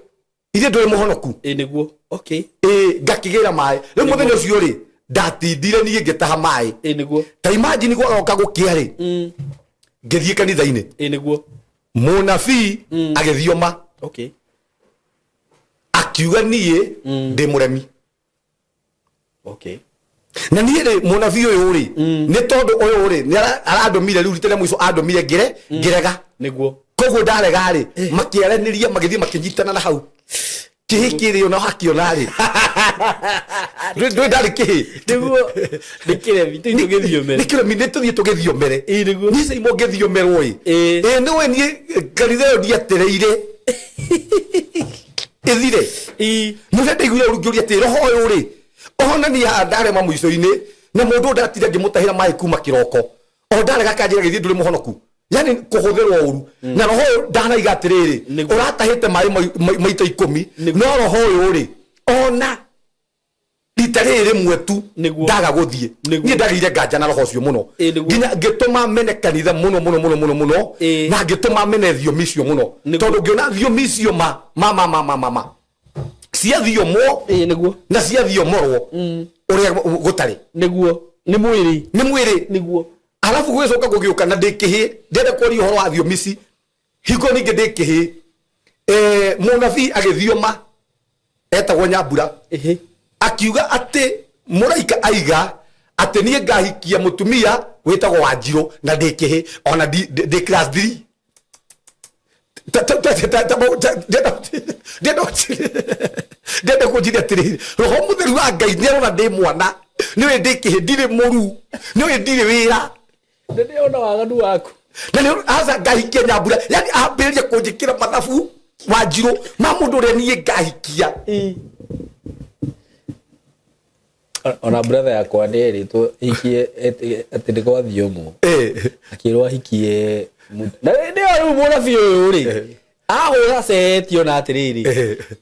A: ithuĩ ndũrĩ mũhonoku.
B: Ĩĩ nĩguo. Okay.
A: Ĩĩ, ngakĩgĩra maĩ. Rĩu mũthenya ũcio rĩ, ndatindire niĩ ngĩtaha maĩ.
B: Ĩĩ nĩguo.
A: Ta imagine gwagoka gũkĩa rĩ, ngĩthiĩ kanitha-inĩ.
B: Ĩĩ nĩguo.
A: Mũnabii agĩthioma. Akiuga niĩ ndĩ mũremi. Na niĩ rĩ, mũnabii ũyũ rĩ, nĩ tondũ ũyũ rĩ nĩ arandũmire rĩu rita rĩa mũico andũmire ngĩre ngĩrega. Koguo ndarega rĩ, makĩaranĩria, magĩthiĩ makĩnyitana na hau kĩhĩ kĩrĩ ona hakĩona rĩ, ndũĩ ndarĩ kĩhĩ.
B: Nĩguo. Nĩ kĩremi tũthiĩ tũgĩthiomere.
A: Nĩ kĩremi, nĩ tũthiĩ tũgĩthiomere.
B: Ĩĩ nĩguo.
A: Niĩ Saimo ngĩthiomerwo ĩ. Ĩĩ nĩũĩ niĩ kanitha ĩyo ndiatereire ĩthire. Nĩ ũrĩa ndaiguire ũru ngĩũria atĩ roho ũyũ rĩ onania ndarema mũico-inĩ, na mũndũ ũyũ ndatire ngĩmũtahĩra maĩ kuma kĩroko, o ndarega akanjĩra gĩthiĩ ndũrĩ mũhonoku, yani kũhũthĩrwo ũru. Na roho ũyũ ndanaiga atĩrĩrĩ, ũratahĩte maĩ maita 10, no roho ũyũ rĩ ona rita rĩrĩ rĩmwe tu ndaga gũthiĩ. Niĩ ndagĩire nganja na roho ũcio mũno, nginya ngĩtũma mene kanitha mũno mũno mũno mũno mũno, na ngĩtũma mene thiomi icio mũno, tondũ ngĩona thiomi icio ma ma ma ma ma ma ma ciathiomwo
B: Ĩĩ nĩguo.
A: na ciathiomorwo ũrĩa gũtarĩ.
B: Nĩ mwĩrĩ.
A: Nĩ mwĩrĩ.
B: Nĩguo.
A: Arabu gũgĩcoka gũgĩũka na ndĩ kĩhĩ, ndĩrenda kwaria ũhoro wa thiomi ici hingo ningĩ ndĩ kĩhĩ. Mũnabii agĩthioma etagwo Nyambura. Akiuga atĩ mũraika aiga atĩ niĩ ngahikia mũtumia wĩtagwo Wanjirũ na ndĩ kĩhĩ ona ndĩ class 3. Ndĩrenda kũnjĩra atĩrĩrĩ, roho mũtheru wa Ngai nĩ arona ndĩ mwana, nĩũĩ ndĩ kĩhĩ, ndirĩ mũru, nĩũĩ ndirĩ wĩra.
B: Ndĩrona waganu waku.
A: Na nĩ aca ngahikia Nyambura, yani ambĩrĩrie kũnjĩkĩra mathabu Wanjirũ ma mũndũ ũrĩa niĩ ngahikia.
B: Ona brother yakwa nĩ erĩtwo hikie atĩ nĩ gwathiũmwo. Akĩrwo ahikie na nĩyo rĩu mũnabii ũyũ rĩ ahũra ceti ona atĩrĩrĩ,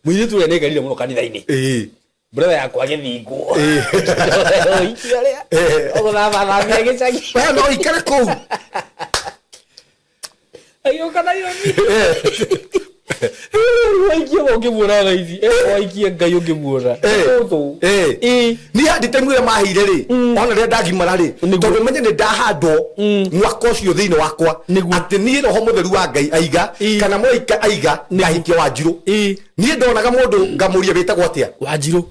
B: mũirĩtu ũrĩa nĩaikarire mũno kanitha-inĩ. Brother yakwa agĩthingwo ũhiki ũrĩa ũgũthambathambia gĩcagi.
A: We no ikare kũu.
B: Agĩũka Nairobi. Waikie ũngĩmuona thaa ici, waikie Ngai ũngĩmuona. Tũtũ.
A: Niĩ handĩte mwĩra maheire rĩ, ona rĩrĩa ndagimara rĩ, tondũ menye nĩ ndahandwo mwaka ũcio thĩinĩ wakwa atĩ niĩ roho mũtheru wa Ngai aiga kana mũraika aiga ngahikia Wanjirũ. Niĩ ndonaga mũndũ ngamũria wĩtagwo atĩa?
B: Wanjirũ.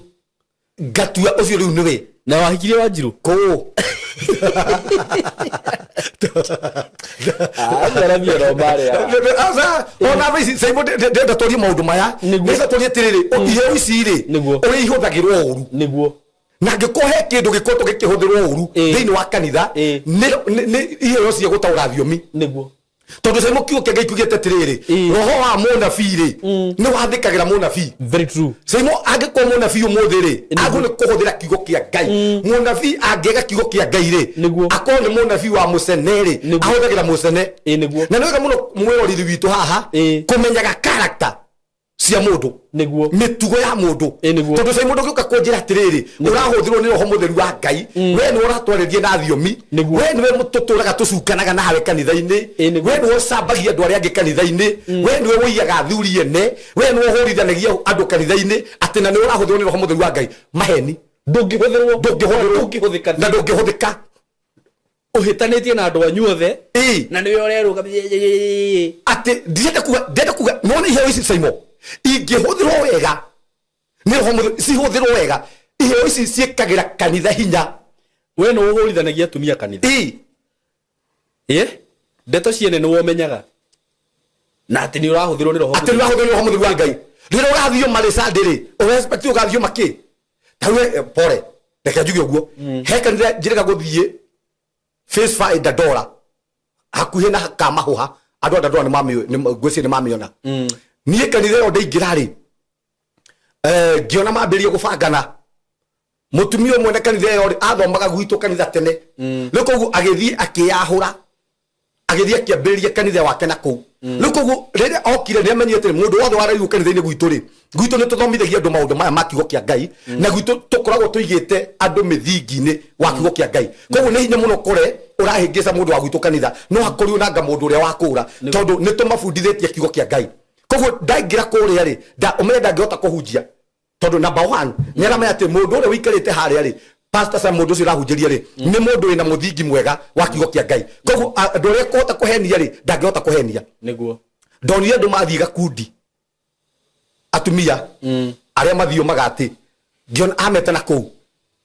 A: Ngatua ũcio rĩu nĩwe.
B: Na wahikirie Wanjirũ?
A: Kũũ.
B: Acio no marĩ aya.
A: Aca, ona thaa ici Simon, ndĩrenda twarie maũndũ maya. Ndĩrenda twarie atĩrĩrĩ, iheo ici rĩ, ũrĩa ihũthagĩrwo ũru. Na angĩkorwo he kĩndũ gĩkoretwo gĩkĩhũthĩrwo ũru thĩinĩ wa kanitha, nĩ iheo cia gũtaũra thiomi. Tondũ Simon, kiugo kĩa Ngai kiugĩte atĩrĩrĩ, roho wa mũnabii rĩ, nĩ wathĩkagĩra mũnabii.
B: Very true.
A: Simon, angĩkorwo mũnabii ũmũthĩ rĩ, agwo nĩ kũhũthĩra kiugo kĩa Ngai. Mũnabii angĩaga kiugo kĩa Ngai rĩ, akorwo nĩ mũnabii wa mũcene rĩ, ahũthagĩra mũcene. Na nĩ wega mũno mwĩroreri witũ haha kũmenyaga character cia mũndũ, mĩtugo ya mũndũ. Tondũ cai mũndũ ũngĩũka kũnjĩra atĩrĩrĩ, ũrahũthĩrwo nĩ roho mũtheru wa Ngai, we nĩwe ũratwarĩria na thiomi, we nĩwe tũtũraga tũcukanaga nawe kanitha-inĩ, we nĩwe ũcambagia andũ arĩa angĩ kanitha-inĩ, we nĩwe ũiyaga athuri ene, we nĩwe ũhũrithanagia andũ kanitha-inĩ, atĩ na nĩwe ũrahũthĩrwo nĩ roho mũtheru wa Ngai. Maheni.
B: Ndũngĩhũthĩrwo.
A: Ndũngĩhũthĩrwo.
B: Ndũngĩhũthĩka.
A: Na ndũngĩhũthĩka.
B: Ũhĩtanĩtie na andũ anyu othe. Na nĩwe ũrerũgamia.
A: Atĩ ndirenda kuga, ndĩrenda kuga, nĩwona iheo ici Simon, ingĩhũthĩrwo wega nĩ roho mũtheru, cihũthĩrwo wega, iheo ici ciĩkagĩra kanitha hinya.
B: We nĩ ũhũrithanagia atumia kanitha. Ĩ? Ndeto ciene nĩ womenyaga. Na atĩ nĩ ũrahũthĩrwo nĩ roho
A: Atĩ nĩ ũrahũthĩrwo nĩ roho mũtheru wa Ngai. Rĩrĩa ũrathiĩ marĩ Sunday rĩ, ũrespect ũgathiĩ makĩ? Ta rĩu, pole, reke njuge ũguo. He kanitha njĩrĩga gũthiĩ Phase 5 Dandora, hakuhĩ na Kamahũha, andũ a Dandora nĩmamĩũĩ, ngwĩciria nĩmamĩona. Niĩ kanitha ĩyo ndaingĩra rĩ, ngĩona mambĩrĩria gũbangana. Mũtumia ũmwe na kanitha ĩyo rĩ, athomaga gwitũ kanitha tene. Rĩu koguo agĩthiĩ akĩyahũra, agĩthiĩ akĩambĩrĩria kanitha wake na kũu. Rĩu koguo rĩrĩa okire nĩ amenyire atĩrĩ, mũndũ wothe warerirwo kanitha-inĩ gwitũ rĩ, gwitũ nĩ tũthomithagia andũ maũndũ maya ma kiugo kĩa Ngai, na gwitũ tũkoragwo tũigĩte andũ mĩthingi-inĩ wa kiugo kĩa Ngai. Koguo nĩ hinya mũno kũre ũrahĩngĩca mũndũ wa gwitũ kanitha, no hakorirwo nanga mũndũ ũrĩa wa kũũra, tondũ nĩ tũmabundithĩtie kiugo kĩa Ngai. Koguo ndaingĩra kũrĩa rĩ, ũmenye ndangĩhota kũhunjia. Tondũ number one nĩ aramenya atĩ mũndũ ũrĩa ũikarĩte harĩa rĩ, pastor Sam, mũndũ ũcio ũrahunjĩria rĩ, nĩ mũndũ wĩna mũthingi mwega wa kiugo kĩa Ngai. Koguo andũ arĩa ekũhota kũhenia rĩ, ndangĩhota kũhenia. Ndonire andũ mathiĩ gakundi, atumia arĩa mathiũmaga atĩ ngĩona ameta na kũu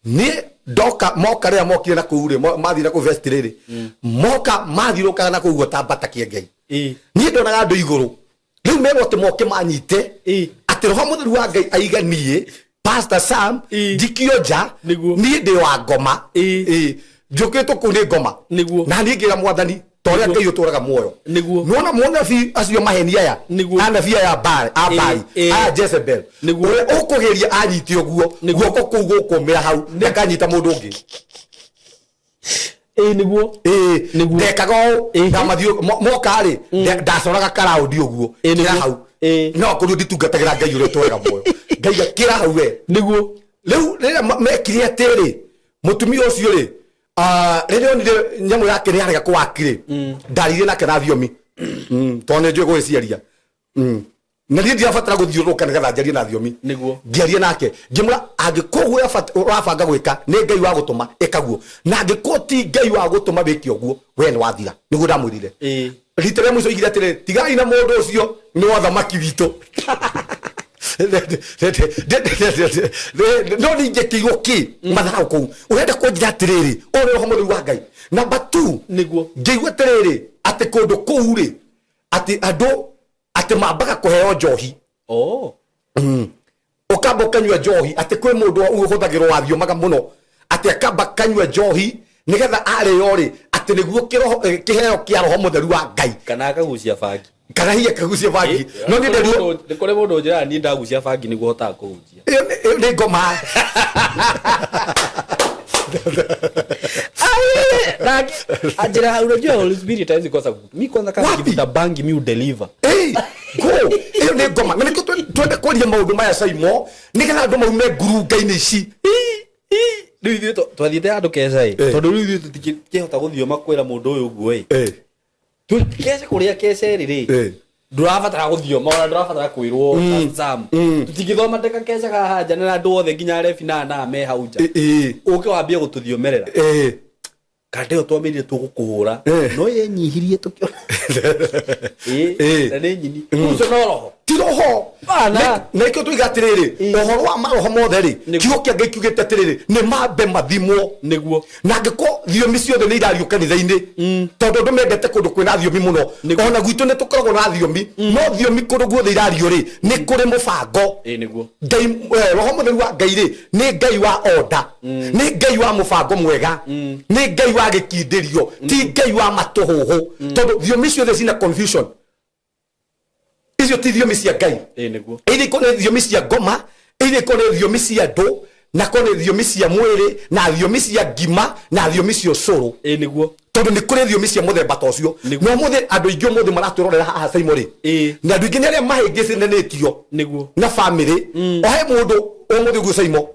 A: niĩ ndoka moka rĩrĩa mokire na kũu rĩ, mathiĩ na kũu vestry rĩ, moka mathiũrũrũkaga na kũu guo ta mbata kĩengei. Niĩ ndonaga andũ igũrũ rĩu merwo atĩ moke manyite atĩ roho mũtheru wa Ngai aiga niĩ Pastor Sam njikio nja. Niĩ ndĩ wa ngoma. Njũkĩtwo kũu nĩ ngoma. Na niĩ ngĩra mwathani ta ũrĩa Ngai ũtũraga muoyo. Nĩwona mũnabii acio maheni aya, anabii aya a Baali, aya Jezebel, ũrĩa ũkũgeria anyite ũguo, guoko kũu gũkũmĩra hau, ndakanyita mũndũ ũngĩ.
B: Ĩĩ nĩguo.
A: Ĩĩ. Ndekaga ũũ, ndamathiũ moka rĩ, ndacoraga karaũndi ũguo, kĩra hau. No akorwo nditungatagĩra Ngai ũrĩa ũtũraga muoyo, ngaiga kĩra hau we. Rĩu rĩrĩa mekire atĩrĩ, mũtumia ũcio rĩ, rĩrĩa onire nyamũ yake nĩ yarega kũwaki rĩ, ndaririe nake na thiomi, tondũ nĩ njũĩ gũgĩciaria. Na niĩ ndirabatara gũthiũrũrũka nĩgetha njarie na thiomi.
B: Nĩguo.
A: Ngĩaria nake ngĩmwĩra, angĩkorwo ũguo ũrabanga gwĩka nĩ Ngai wa gũtũma, ĩka guo, na angĩkorwo ti Ngai wa gũtũma wĩke ũguo, we nĩ wathira. Nĩguo ndamwĩrire. Rita rĩa mũico oigire atĩrĩ, tigai na mũndũ ũcio, nĩ wa thamaki witũ. No ningĩkĩirwo kĩ matharau kũu. Ũrenda kũnjĩra atĩrĩrĩ, ũyũ nĩ roho mũtheru wa Ngai? Namba 2.
B: Nĩguo.
A: Ngĩigua atĩrĩrĩ, atĩ kũndũ kũu rĩ, atĩ andũ atĩ mambaga kũheo njohi. Ũkamba ũkanyua njohi, atĩ kwĩ mũndũ ũhũthagĩrwo wathiomaga mũno, atĩ akamba kanyua njohi nĩgetha arĩo rĩ, atĩ nĩguo kĩheo kĩa roho mũtheru wa Ngai.
B: Kana akagucia bangi.
A: Kana hihi akagucia bangi. No niĩ nderirwo
B: Nĩ kũrĩ mũndũ ũnjĩraga niĩ ndagucia bangi nĩguo hotaga kũhunjia.
A: Ĩyo nĩ ngoma.
B: Anjĩra, unajua Holy Spirit hawezi kosa mi kwanza kama
A: Wapi?
B: nikivuta bangi mi udeliver.
A: Ĩĩ, go ĩyo nĩ ngoma. Na nĩkĩo twende kwaria maũndũ maya, Saimo, nĩgetha andũ maume ngurunga-inĩ ici.
B: Rĩu ithuĩ twathiĩte handũ keca ĩ, tondũ rĩu ithuĩ tũtingĩhota gũthioma kwĩra mũndũ ũyũ ũguo ĩ. Keca kũrĩa keca ĩrĩ rĩ, ndũrabatara gũthioma, ona ndũrabatara kwĩrwo Sam. Tũtingĩthoma ndeka keca haha nja na andũ othe nginya rebi na na me hau nja, ũke wambie gũtũthiomerera. Kanda ĩyo twamĩrire tũgũkũhũra. No yenyihirie tũkĩona. Na nĩ nyini ũcio no roho.
A: Ti roho.
B: Bana.
A: Na nĩkĩo tuiga atĩrĩrĩ, ũhoro wa maroho mothe rĩ, kiugo kĩa Ngai kiugĩte atĩrĩrĩ, nĩ mambe mathimwo. Na angĩkorwo thiomi ciothe nĩ irario kanitha-inĩ, tondũ andũ mendete kũndũ kwĩna thiomi mũno, ona gwitũ nĩ tũkoragwo na thiomi, no thiomi kũndũ guothe irario rĩ, nĩ kũrĩ mũbango.
B: Ĩĩ nĩguo.
A: Ngai, roho mũtheru wa Ngai rĩ, nĩ Ngai wa order, nĩ Ngai wa mũbango mwega, nĩ Ngai wa gĩkindĩrio, ti Ngai wa matũhũhũ, tondũ thiomi ciothe cina confusion. Icio ti thiomi cia Ngai.
B: Ĩĩ nĩguo.
A: Either ikorwo nĩ thiomi cia ngoma, either ikorwo nĩ thiomi cia andũ, na korwo nĩ thiomi cia mwĩrĩ, na thiomi cia ngima, na thiomi cia ũcũrũ.
B: Ĩĩ nĩguo.
A: Tondũ nĩ kũrĩ thiomi cia mũthemba ta ũcio.
B: Nĩguo.
A: Na ũmũthĩ andũ aingĩ ũmũthĩ maratwĩrorera haha, Saimo rĩ, na andũ aingĩ nĩ arĩa mahĩngĩcanĩtio
B: Nĩguo.
A: na bamĩrĩ. O he mũndũ ũmũthĩ ũguo, Saimo,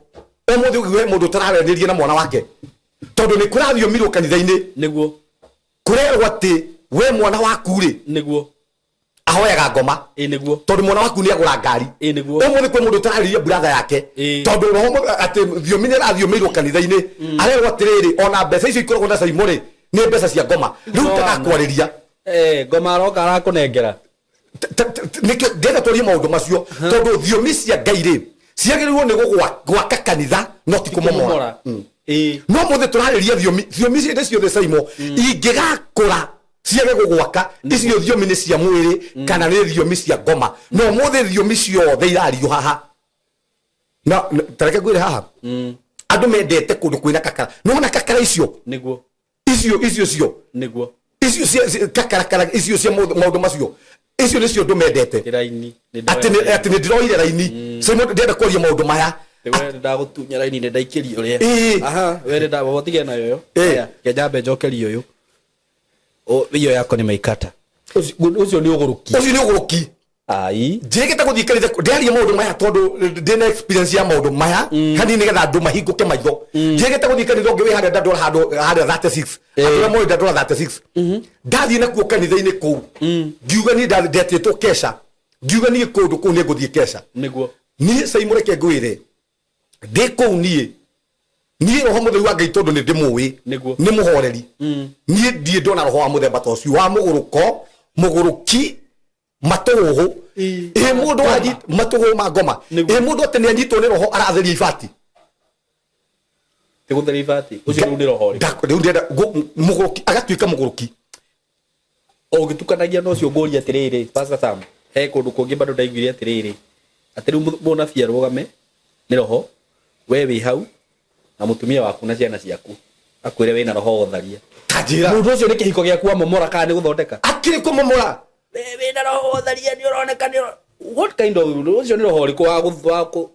A: ũmũthĩ ũguo he mũndũ ũtararanĩria na mwana wake, tondũ nĩ kũrathiomirwo kanitha-inĩ.
B: Nĩguo.
A: Kũrerwo atĩ we mwana waku rĩ, ahoyaga ngoma.
B: Ĩĩ nĩguo.
A: Tondũ mwana waku nĩ agũra ngari.
B: Ĩĩ nĩguo.
A: Ũmũthĩ kwĩ mũndũ ũtararĩria buratha yake, tondũ roho atĩ thiomi nĩ arathiomeirwo kanitha-inĩ, arerwo atĩrĩrĩ, ona mbeca icio ikoragwo na Saimo rĩ, nĩ mbeca cia ngoma, rĩu
B: No,
A: ndagakwarĩria.
B: Ngoma aroka arakũnengera.
A: Nĩkĩo ndĩrenda twarie maũndũ macio, tondũ thiomi cia Ngai rĩ, ciagĩrĩirwo nĩ gwaka kanitha, no ti kũmomora.
B: Kũmomora.
A: No mũthĩ tũrarĩria thiomi, thiomi ciothe ciothe, Saimo, ingĩgakũra ciage gũgwaka, icio thiomi nĩ cia mwĩrĩ kana nĩ thiomi cia ngoma. No mũthĩ thiomi ciothe irario haha na tareke ngwĩre haha, andũ mendete kũndũ kwĩna kakara, nĩwona kakara icio?
B: Nĩguo.
A: Icio icio cio.
B: Nĩguo.
A: Icio cia kakarakara icio cia maũndũ macio, icio nĩcio andũ mendete.
B: Raini.
A: Atĩ atĩ nĩ ndĩroire raini. Saimo, ndĩrenda kwaria maũndũ maya.
B: We ndagũtunya raini, nĩ ndaikĩria ũrĩa. Aha, we nĩ ndatige nayo ĩyo.
A: Ĩĩ.
B: Reke nyambe njokerie ũyũ. Hiyo yako nimeikata. Ũcio nĩ ũgũrũki.
A: Ũcio nĩ ũgũrũki.
B: Ai.
A: Njĩrĩgĩte gũthiĩ kanitha ndĩaria maũndũ maya, tondũ ndĩna experience ya maũndũ maya hanini, nĩgetha andũ mahingũke maitho. Njĩrĩgĩte gũthiĩ kanitha ũngĩ wĩ harĩa Dandora, handũ harĩa 36. Andũ arĩa moĩ Dandora 36, ndathiĩ nakuo kanitha-inĩ kũu, ngiuga niĩ ndetĩtwo kesha, ngiuga niĩ kũndũ kũu nĩ ngũthiĩ kesha.
B: Nĩguo.
A: Niĩ, Saimo, reke ngwĩre, ndĩ kũu niĩ roho mũtheru wa Ngai, tondũ nĩ ndĩmũĩ,
B: Nĩguo.
A: nĩ mũhoreri. Niĩ ndirĩ ndona roho wa mũthemba ta ũcio wa mũgũrũko, mũgũrũki, matũhũhũ. Ĩ mũndũ wanyi matũhũhũ ma ngoma.
B: Nĩguo.
A: Ĩ mũndũ atĩ nĩ anyitwo nĩ roho aratheria ibati.
B: Ti gũtheria ibati. Ũcio rĩu nĩ roho rĩ.
A: Rĩu ndĩrenda mũgũrũki agatuĩka mũgũrũki.
B: Ũgĩtukanagia na ũcio, ngũria atĩrĩrĩ, Pastor Sam, he kũndũ kũngĩ bado ndaiguire atĩrĩrĩ, atĩ rĩu mũnabii arũgame nĩ roho, we wĩ hau na mũtumia waku na ciana ciaku, akwĩre wĩna roho wa ũtharia.
A: Ta njĩra.
B: Mũndũ ũcio nĩ kĩhiko gĩaku amomora kana nĩ gũthondeka?
A: Akĩrĩ kũmomora.
B: We wĩna roho wa ũtharia, nĩ ũroneka nĩ what kind of, ũcio nĩ roho ũrĩkũ wa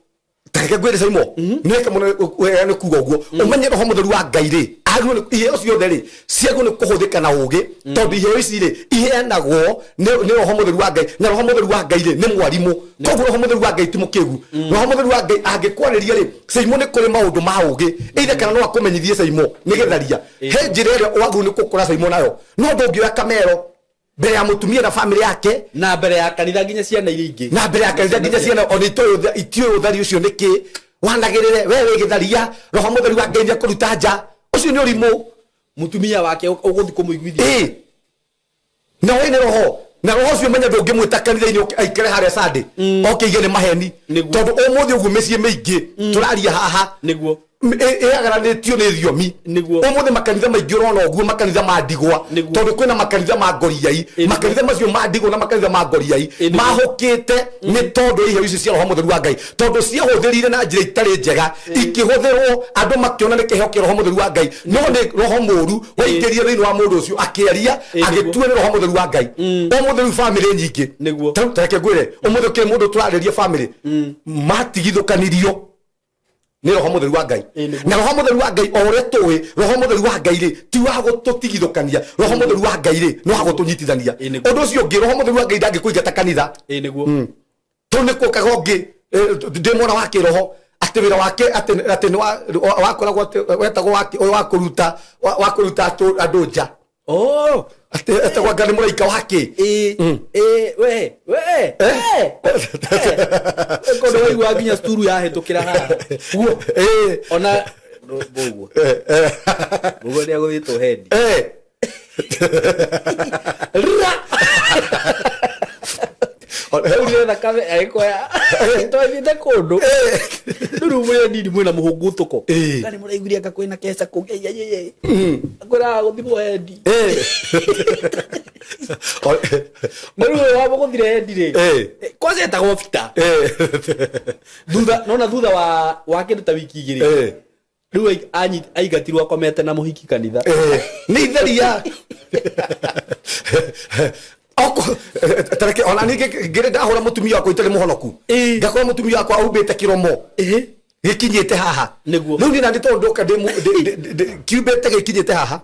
A: Tareke ngwĩre, Saimo, nĩweka mũno wega nĩ kuga ũguo. Ũmenye roho mũtheru wa Ngai rĩ, agĩrĩirwo iheo ciothe rĩ, ciagĩrĩirwo nĩ kũhũthĩka na ũgĩ, tondũ iheo ici rĩ, iheanagwo nĩ roho mũtheru wa Ngai, na roho mũtheru wa Ngai rĩ, nĩ mwarimũ. Koguo roho mũtheru wa Ngai ti mũkĩgu. Roho mũtheru wa Ngai angĩkwarĩria rĩ, Saimo, nĩ kũrĩ maũndũ ma ũgĩ, either kana no akũmenyithie, Saimo, nĩ gĩtharia. He njĩra ĩrĩa wagĩrĩirwo nĩ gũkũra, Saimo, nayo, no ndũngĩoya kamero. Mbere ya mutumia na family yake.
B: Na mbere ya kanitha nginya ciana iria ingĩ.
A: Na mbere ya kanitha nginya ciana ona itiũĩ ũtheri ũcio nĩ kĩ wanagĩrĩre we wĩ gĩtharia. Roho Mũtheru wa Ngai nĩekũruta nja. Ũcio nĩ ũrimũ.
B: Mutumia wake ũgũthiĩ kũmũiguithia.
A: Ĩĩ, na ũyũ nĩ roho, na roho ũcio menya ndũngĩmwĩta kanitha-inĩ aikare harĩa Sunday oke ige nĩ maheni. Tondũ ũmũthĩ ũguo mĩciĩ mĩingĩ tũraria haha ĩagaranĩtio nĩ thiomi. Ũmũthĩ makanitha maingĩ ũrona ũguo, makanitha ma ndigwa, tondũ kwĩna makanitha ma ngoriai. Makanitha macio ma ndigwa na makanitha ma ngoriai mahũkĩte nĩ tondũ ya iheo ici cia Roho Mũtheru wa Ngai, tondũ ciahũthĩrire na njĩra itarĩ njega, ikĩhũthĩrwo andũ makĩona nĩ kĩheo kĩa Roho Mũtheru wa Ngai, no nĩ roho mũru waingĩrire thĩinĩ wa mũndũ ũcio akĩaria, agĩtua nĩ Roho Mũtheru wa Ngai. Ũmũthĩ rĩu bamĩrĩ nyingĩ, ta reke ngwĩre, ũmũthĩ kĩrĩ mũndũ tũrarĩria bamĩrĩ matigithũkanirio nĩ Roho Mũtheru wa Ngai. Na Roho Mũtheru wa Ngai, o ũrĩa tũĩ, Roho Mũtheru wa Ngai rĩ ti wa gũtũtigithũkania. Roho Mũtheru wa Ngai rĩ nĩ wa gũtũnyitithania. Ũndũ ũcio ũngĩ, Roho Mũtheru wa Ngai ndangĩkũingata kanitha. Tondũ nĩ kũkaga ũngĩ ndĩ mwana wa kĩroho atĩ wĩra wake atĩ nĩ wakoragwo atĩ wetagwo ũyũ wa kũruta wa kũruta andũ nja. Atĩ etagwo anga nĩ mũraika wa kĩ.
B: Ĩĩ, we we kũndũ waigua nginya sturu yahĩtũkĩra haha. Guo. Ona ũguo ũguo nĩ agũthĩtwo hendi. Ra aurire thakame agĩkoya twathiĩte kũndũ rĩu rĩu mwĩ nini mwĩna mũhũngũtũko. Na nĩ mũraiguire anga kwĩna keca kũngĩ akwĩraga gũthimwo hendi. Na rĩu ũyũ wamũgũthire hendi rĩ, kwanza etagwo Peter. Thutha nona thutha wa kĩndũ ta wiki 2 rĩu aingatirwo akomete na mũhiki kanitha.
A: Nĩ itheria. Tareke ona niĩ ngĩrĩ ndahũra mũtumia wakwa itarĩ mũhonoku, ngakora mũtumia wakwa aumbĩte kĩromo gĩkinyĩte haha. Rĩu niĩ nani tondũ ndoka kiumbĩte gĩkinyĩte haha,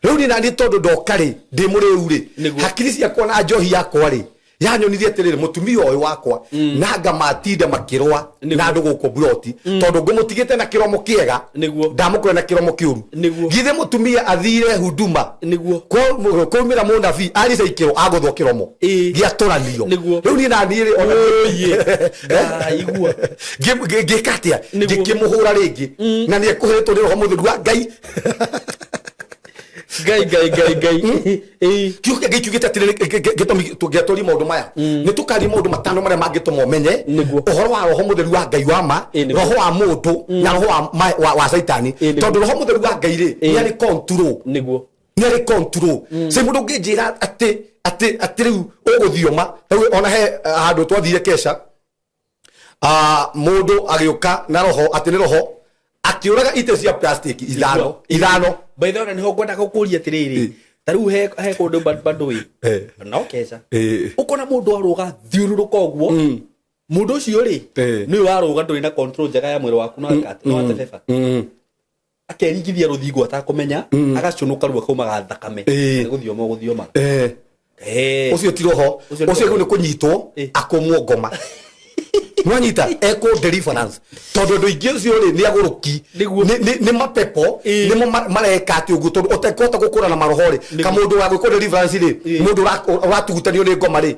A: rĩu niĩ nani tondũ ndoka rĩ ndĩ mũrĩu rĩ, hakiri ciakwa na njohi yakwa rĩ yanyonirie atĩrĩrĩ, mũtumia ũyũ wakwa na ngamatinda makĩrũa na andũ gũkũ mburoti, tondũ ngũmũtigĩte na kĩromo kĩega, ndamũkora na kĩromo kĩũru. Githĩ mũtumia athire huduma kwaumĩra mũnabii arica ikĩro agũthwo kĩromo gĩatũranio. Rĩu niĩ naniĩ rĩ ona
B: Ngaigua.
A: Ngĩka atĩa? Ngĩkĩmũhũra rĩngĩ na nĩ ekũhĩtwo nĩ Roho Mũtheru wa Ngai.
B: Ngai Ngai Ngai Ngai.
A: Kiugo kĩa Ngai kiugĩte atĩrĩrĩ, gĩtũmi tũngĩatũria maũndũ maya nĩ tũkaria maũndũ matano marĩa mangĩtũma ũmenye ũhoro wa Roho Mũtheru wa Ngai wa ma, roho wa mũndũ na roho wa Caitani. Tondũ Roho Mũtheru wa Ngai rĩ nĩ arĩ control, nĩ arĩ control. Ci mũndũ ũngĩnjĩra atĩ rĩu ũgũthioma rĩu, ona he handũ twathire keca, mũndũ agĩũka na roho atĩ nĩ roho akĩũraga itĩ cia plastic ithano ithano.
B: By the way, niho ngwenda gũkũria atĩrĩrĩ, ta rĩu he kũndũ bado ĩ no keca ũkona mũndũ arũga thiũrũrũka ũguo, mũndũ ũcio rĩ nĩwe warũga, ndũrĩ na control njega ya mwĩrĩ waku, no no atebeba akeringithia rũthingo atakũmenya, agacũnũka rĩu akaumaga thakame. Nĩ gũthioma ũgũthiomaga.
A: Ũcio ti roho.
B: Ũcio nĩ
A: ũcio rĩu
B: roho.
A: Nĩ kũnyitwo akũmwo ngoma nwanyita ekwo deliverance, tondũ andũ aingĩ ũcio rĩ nĩ agũrũki. Nĩ mapepo nĩmo mareka atĩ ũguo, tondũ ũtekũhota gũkũra na maroho rĩ, kamũndũ wa gwĩkwo deliverance rĩ, mũndũ ũratugutanio nĩ ngoma rĩ,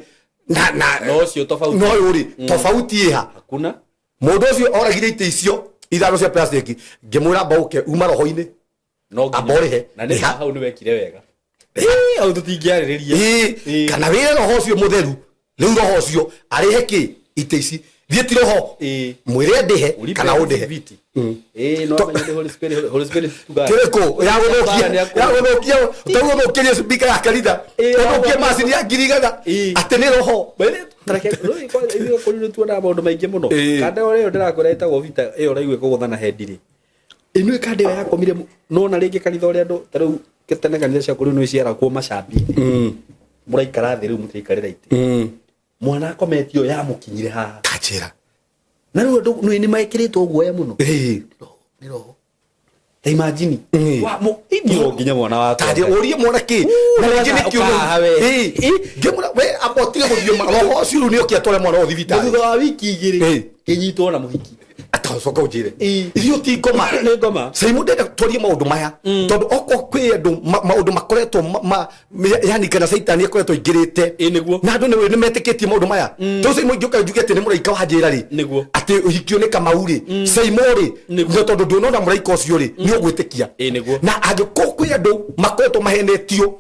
A: na
B: No ũcio tofauti.
A: No ũyũ rĩ tofauti ĩha?
B: Hakuna.
A: Mũndũ ũcio oragire itĩ icio ithano cia plastic, ngĩmwĩra mbauke uma roho-inĩ.
B: No nginya.
A: Amba ũrĩhe.
B: Na nĩ
A: Rĩha.
B: hau nĩ wekire wega. Hau tũtingĩarĩrĩria.
A: Kana wĩre roho ũcio mũtheru rĩu roho ũcio arĩhe kĩ itĩ ici thiĩ ti roho, mwĩre ndĩhe
B: Ulipe
A: kana ũndĩhe.
B: viti. No amenye nĩ Holy Spirit, Holy Spirit tugaga.
A: Kĩrĩkũ ya gũthũkia?
B: Nĩ
A: Ya gũthũkia tau gũthũkĩria speaker ya kanitha, ũthũkie macini ya 100,000 atĩ nĩ roho.
B: By the way, tareke rĩu ithuĩ kũrĩ nĩ tuonaga maũndũ maingĩ mũno. Kanda ĩyo ndĩrakwĩra ĩtagwo vita ĩyo ũraigua ĩkũgũtha na hendi rĩ, ĩno kanda ĩyo yakomire nona rĩngĩ kanitha ũrĩa andũ ta rĩu tene kanitha cia kũrĩ nĩ ciarakwo macambi-inĩ, mũraikara thĩ rĩu mũtiraikarĩra itĩ, mwana akometio yamũkinyire haha.
A: Kanjĩra.
B: Na rĩu andũ nĩ mekĩrĩtwo guoya mũno. Nĩ roho, ta imagine wa mo ithuĩ nginya mwana wakwa.
A: Tandĩ ũrie mwana kĩ na rĩngĩ nĩ kĩũndũ.
B: Ũkahaha we.
A: Ngĩmwĩra we amba ũtige gũthiĩ roho ũcio rĩu nĩ oke atware mwana ũyũ
B: Na
A: thibitarĩ.
B: Thutha wa wiki 2 kĩnyitwo na mũhiki.
A: Coka ũnjĩre.
B: Ĩ.
A: Ithuĩ ti ngoma.
B: Nĩ ngoma.
A: Saimu ndenda twarie maũndũ maya tondũ okorwo kwĩ andũ maũndũ makoretwo yani kana caitani akoretwo aingĩrĩte.
B: Ĩ, nĩguo.
A: Na andũ nĩ metĩkĩtie maũndũ maya. Tondũ Saimu ingĩũka njuge atĩ nĩ mũraika wa njĩra rĩ,
B: Nĩguo.
A: atĩ ũhikio nĩ Kamau rĩ, Saimu rĩ,
B: Nĩguo.
A: na tondũ ndũnona mũraika ũcio rĩ, nĩ ũgwĩtĩkia.
B: Ĩ, nĩguo.
A: Na angĩkorwo kwĩ andũ makoretwo mahenetio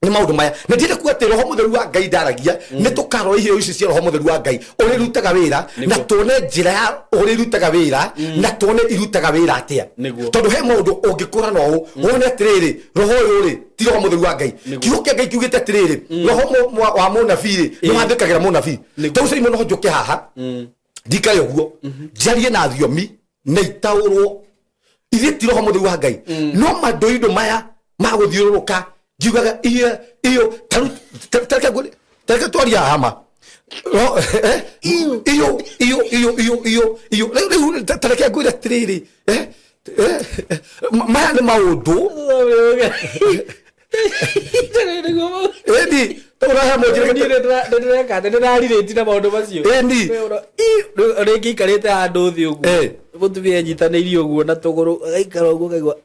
A: nĩ maũndũ maya, na ndĩrenda kuga atĩ roho mũtheru wa Ngai ndaragia, nĩ tũkarora iheo ici cia roho mũtheru wa Ngai ũrĩa irutaga wĩra, na tuone njĩra ya ũrĩa irutaga wĩra, na tuone irutaga wĩra atĩa.
B: Nĩguo.
A: Tondũ he maũndũ ũngĩkũra na ũũ wone atĩrĩrĩ, roho ũyũ rĩ ti roho mũtheru wa Ngai. Kiugo kĩa Ngai kiugĩte atĩrĩrĩ, roho wa mũnabii rĩ nĩ wathĩkagĩra mũnabii. Tondũ Saimo no njũke haha ndikare ũguo njarie na thiomi na itaũrwo, ithuĩ ti roho mũtheru wa Ngai. No mandoindo maya ma gũthiũrũrũka ngiugaga iyo iyo tareke twaria hama iyo iyo iyo iyo iyo iyo rĩu tareke ngwĩre atĩrĩrĩ, maya nĩ maũndũ ĩni tũrahe mũnjĩre.
B: Nĩndĩreka atĩ nĩndĩrarirĩti na maũndũ macio.
A: Ĩni.
B: Rĩngĩ ikarĩte handũ thĩ ũguo, mũtumia enyitanĩirie ũguo na tũgũrũ, agaikara ũguo akaigua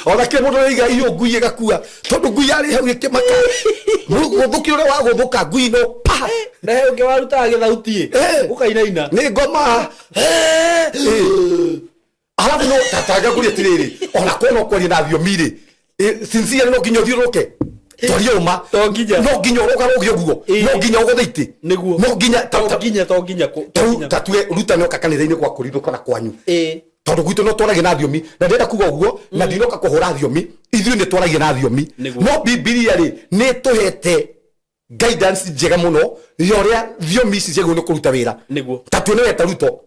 A: Ona kĩ mũndũ araiga iyo ngui ĩgakua tondũ ngui yarĩ hau ĩkĩmaka gũthũki ũrĩa wagũthũka ngui no pa.
B: Na he ũngĩ warutaga gĩthauti ũkainaina.
A: Nĩ ngoma. Arabu no tatanga kũrĩa atirĩrĩ, ona korwo no kwaria na thiomi rĩ, sincere, no nginya ũthiũrũrũke twarie ũma?
B: To nginya.
A: No nginya ũrũgarũge ũguo? No nginya ũgũthe itĩ?
B: Nĩguo.
A: No nginya
B: To nginya, to nginya to nginya.
A: Tatue ruta nĩoka kanitha-inĩ gwa kũrithũka na kwanyu,
B: Ĩ.
A: Tondũ gwitũ no twaragia na thiomi, na ndĩrenda kuga ũguo na ndinoka kũhũra thiomi, ithuĩ nĩ twaragia na thiomi.
B: Nĩguo.
A: No Bibilia rĩ nĩ ĩtũhete guidance njega mũno ya ũrĩa thiomi ici ciagĩrĩirwo nĩ kũruta wĩra.
B: Nĩguo.
A: Ta tuone weta Ruto.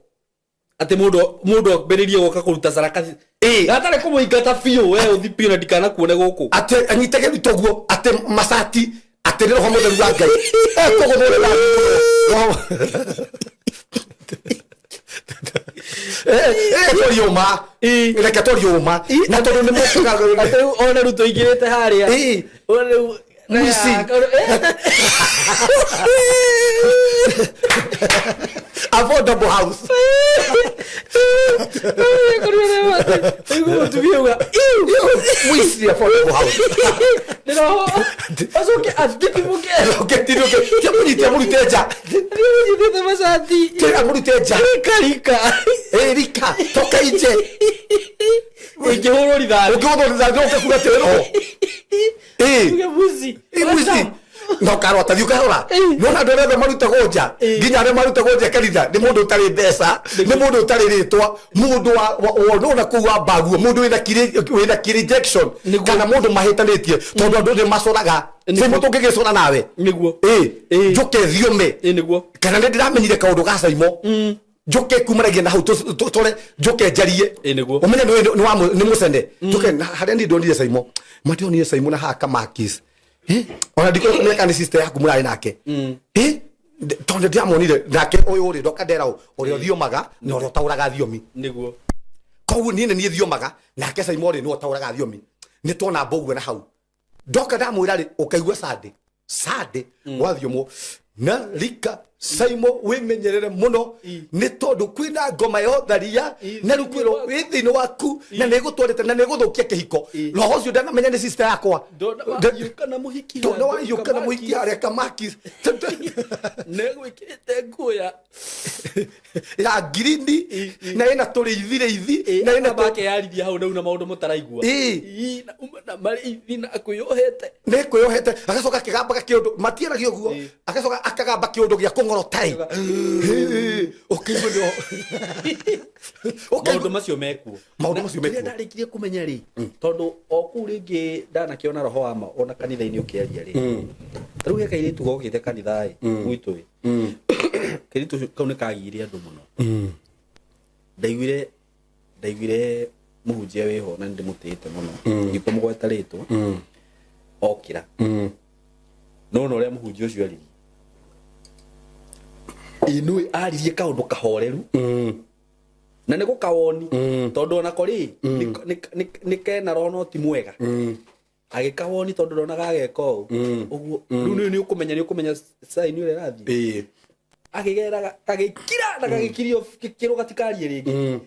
B: Atĩ mũndũ ambĩrĩrie gũka kũruta carakaci gatarĩ kũmũingata biũ, we ũthi biũ na ndikanakuone gũkũ.
A: Atĩ anyitage Ruto guo atĩ macati atĩ nĩ roho mũtheru wa Ngai ekũgũthũrĩra roho twarie ũma. Reke twarie ũma na tondũ nĩ mokaga.
B: Atĩ rĩu one Ruto ingĩrĩte harĩa. One rĩu
A: Mũici. Affordable house.
B: Mũtumia uga
A: Mũici, affordable house.
B: Nĩ roho acoke athitimũke.
A: Ũkĩtinũke tiamũnyite amũrute nja.
B: Nyitĩte macati.
A: Amũrute nja.
B: Rika rika.
A: Ĩ, rika toka nje.
B: Ingĩhũrwo rithathi.
A: Ũngĩhũthwo rithathi ũke kuga atĩ roho.
B: Uge mũici.
A: Mũici no karota thiĩ ũkarora nona andũ arĩa othe marutagwo nja, nginya arĩa marutagwo nja kanitha nĩ mũndũ ũtarĩ mbeca, nĩ mũndũ ũtarĩ rĩtwa, mũndũ wona kũu wa mbaguo, mũndũ wĩna kĩ rejection.
B: Nĩguo.
A: Kana mũndũ mahĩtanĩtie tondũ andũ nĩ macoraga. Saimo tũngĩgĩcora nawe.
B: Nĩguo.
A: Ĩ njũke thiũme.
B: Ĩ, nĩguo.
A: Kana nĩ ndĩramenyire kaũndũ ga Saimo, njoke kumanagia na hau tũre njoke njarie.
B: Ĩ, nĩguo.
A: Ũmenye nĩ mũcene njoke na harĩa niĩ ndonire Saimo, ma ndionire Saimo na haha kamakis. Ona ndikũrĩ kũmenya kana nĩ sister yaku mũrarĩ nake. Tondũ ndĩramuonire nake ũyũ rĩ, ndoka ndera ũ ũrĩa ũthiomaga na ũrĩa ũtaũraga thiomi.
B: Nĩguo.
A: Koguo niĩ nĩ niĩ thiomaga, nake Saimo rĩ nĩwe ũtaũraga thiomi. Nĩ tuona mboguo na hau ndoka ndamwĩra rĩ, ũkaigua sande sande wathiomwo na rika Saimo wĩmenyerere mũno nĩ tondũ kwĩna ngoma ya ũtharia na rĩu kwĩrwo wĩ thĩinĩ waku na nĩ ĩgũtwarĩte na nĩ ĩgũthũkia kĩhiko. Roho ũcio ndanamenya nĩ sister yakwa.
B: Ndona wahiũka na mũhiki.
A: Ndona wahiũka na mũhiki harĩa kamakis.
B: Negwĩkĩrĩte nguo ya
A: ya ngirini na ĩna tũrĩithi rĩithi na ĩna
B: makeyarithia hau rĩu na maũndũ mũtaraigua.
A: Ĩ.
B: Na na marĩithi na kwĩyohete.
A: Nĩ kwĩyohete, agacoka akĩgambaga kĩũndũ matiaragia ũguo, agacoka akagamba kĩũndũ gĩa kũng'orota ĩ ũkaigua nĩ
B: Maũndũ macio mekuo.
A: Maũndũ macio mekuo.
B: Kĩrĩa ndarĩkirie kũmenya rĩ, tondũ o kũu rĩngĩ ndanakĩona roho wa ma ona kanitha-inĩ ũkĩaria rĩ, ta rĩu he kairĩtu gokĩte kanitha ĩ gwitũ ĩ, kairĩtu ũcio kau nĩ kagiire andũ mũno. Ndaiguire mũhunjia wĩho na nĩndĩmũtĩĩte mũno, ndikũmũgweta rĩtwa, okĩra nona ũrĩa mũhunjia ũcio aririe, ĩ nĩũĩ aririe kaũndũ kahoreru na nĩ gũkawoni tondũ onako rĩ nĩ kena roho no ti mwega, agĩkawoni tondũ ndonaga ageka ũũ ũguo. Rĩu nĩ ũkũmenya sign ũrĩa ĩrathiĩ. Akĩgeraga gagĩkira na gagĩkirio kĩrwo gatikarie rĩngĩ.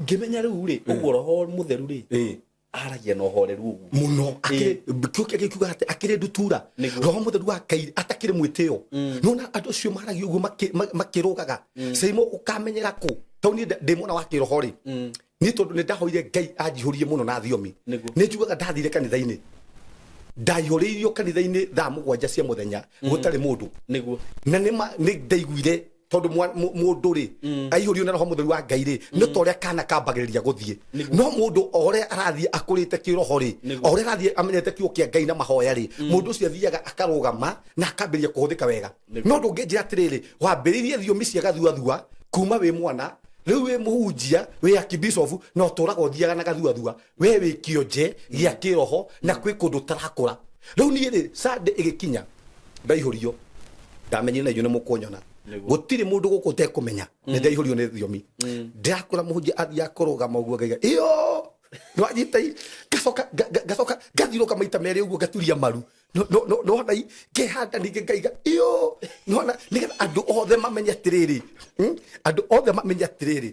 B: Ngĩmenya rĩu rĩ, ũguo Roho Mũtheru rĩ, aragia na ũhoreru ũguo.
A: Muno akĩrĩ kĩo kĩngĩ kiuga atĩ akĩrĩ ndutura. Roho Mũtheru wa Ngai atakĩrĩ mwĩtĩo. Nona andũ acio maragia ũguo makĩrũgaga. Caimo ũkamenyera kũ? Tondũ niĩ ndĩ mwana wa kĩroho rĩ, niĩ tondũ nĩ ndahoire Ngai anjihũrie mũno na thiomi. Nĩ njugaga ndathire kanitha-inĩ, ndaihũrĩirio kanitha-inĩ thaa 7 cia mũthenya gũtarĩ mũndũ. Na nĩ nĩ ndaiguire tondũ mũndũ rĩ aihũrio na Roho Mũtheru wa Ngai rĩ, nĩ ta ũrĩa kana kambagĩrĩria gũthiĩ. No mũndũ o ũrĩa arathiĩ akũrĩte kĩroho rĩ, o ũrĩa arathiĩ amenyete kiugo kĩa Ngai na mahoya rĩ, mũndũ ũcio athiaga akarũgama na akambĩrĩria kũhũthĩka wega. No ndũngĩnjĩra atĩrĩrĩ, wambĩrĩirie thiomi cia gathuathua kuma wĩ mwana, rĩu wĩ mũhunjia, wĩ akibishofu, na ũtũraga ũthiaga na gathuathua. We wĩ kĩonje gĩa kĩroho na kwĩ kũndũ ũtarakũra. Rĩu niĩ rĩ, Sunday ĩgĩkinya ndaihũrio, ndamenyire na inyuĩ nĩ mũkũnyona. Gũtirĩ mũndũ gũkũ ũtekũmenya nĩ ndaihũrio nĩ thiomi. Ndĩrakũra mũhunjia athiaga kũrũgama ũguo ngaiga iyo nĩwanyita i, ngacoka ngacoka ngathiũrũka maita merĩ ũguo ngaturia maru. Nona i ngehanda ningĩ ngaiga iyo nona, nĩgetha andũ othe mamenye atĩrĩrĩ, andũ othe mamenye atĩrĩrĩ,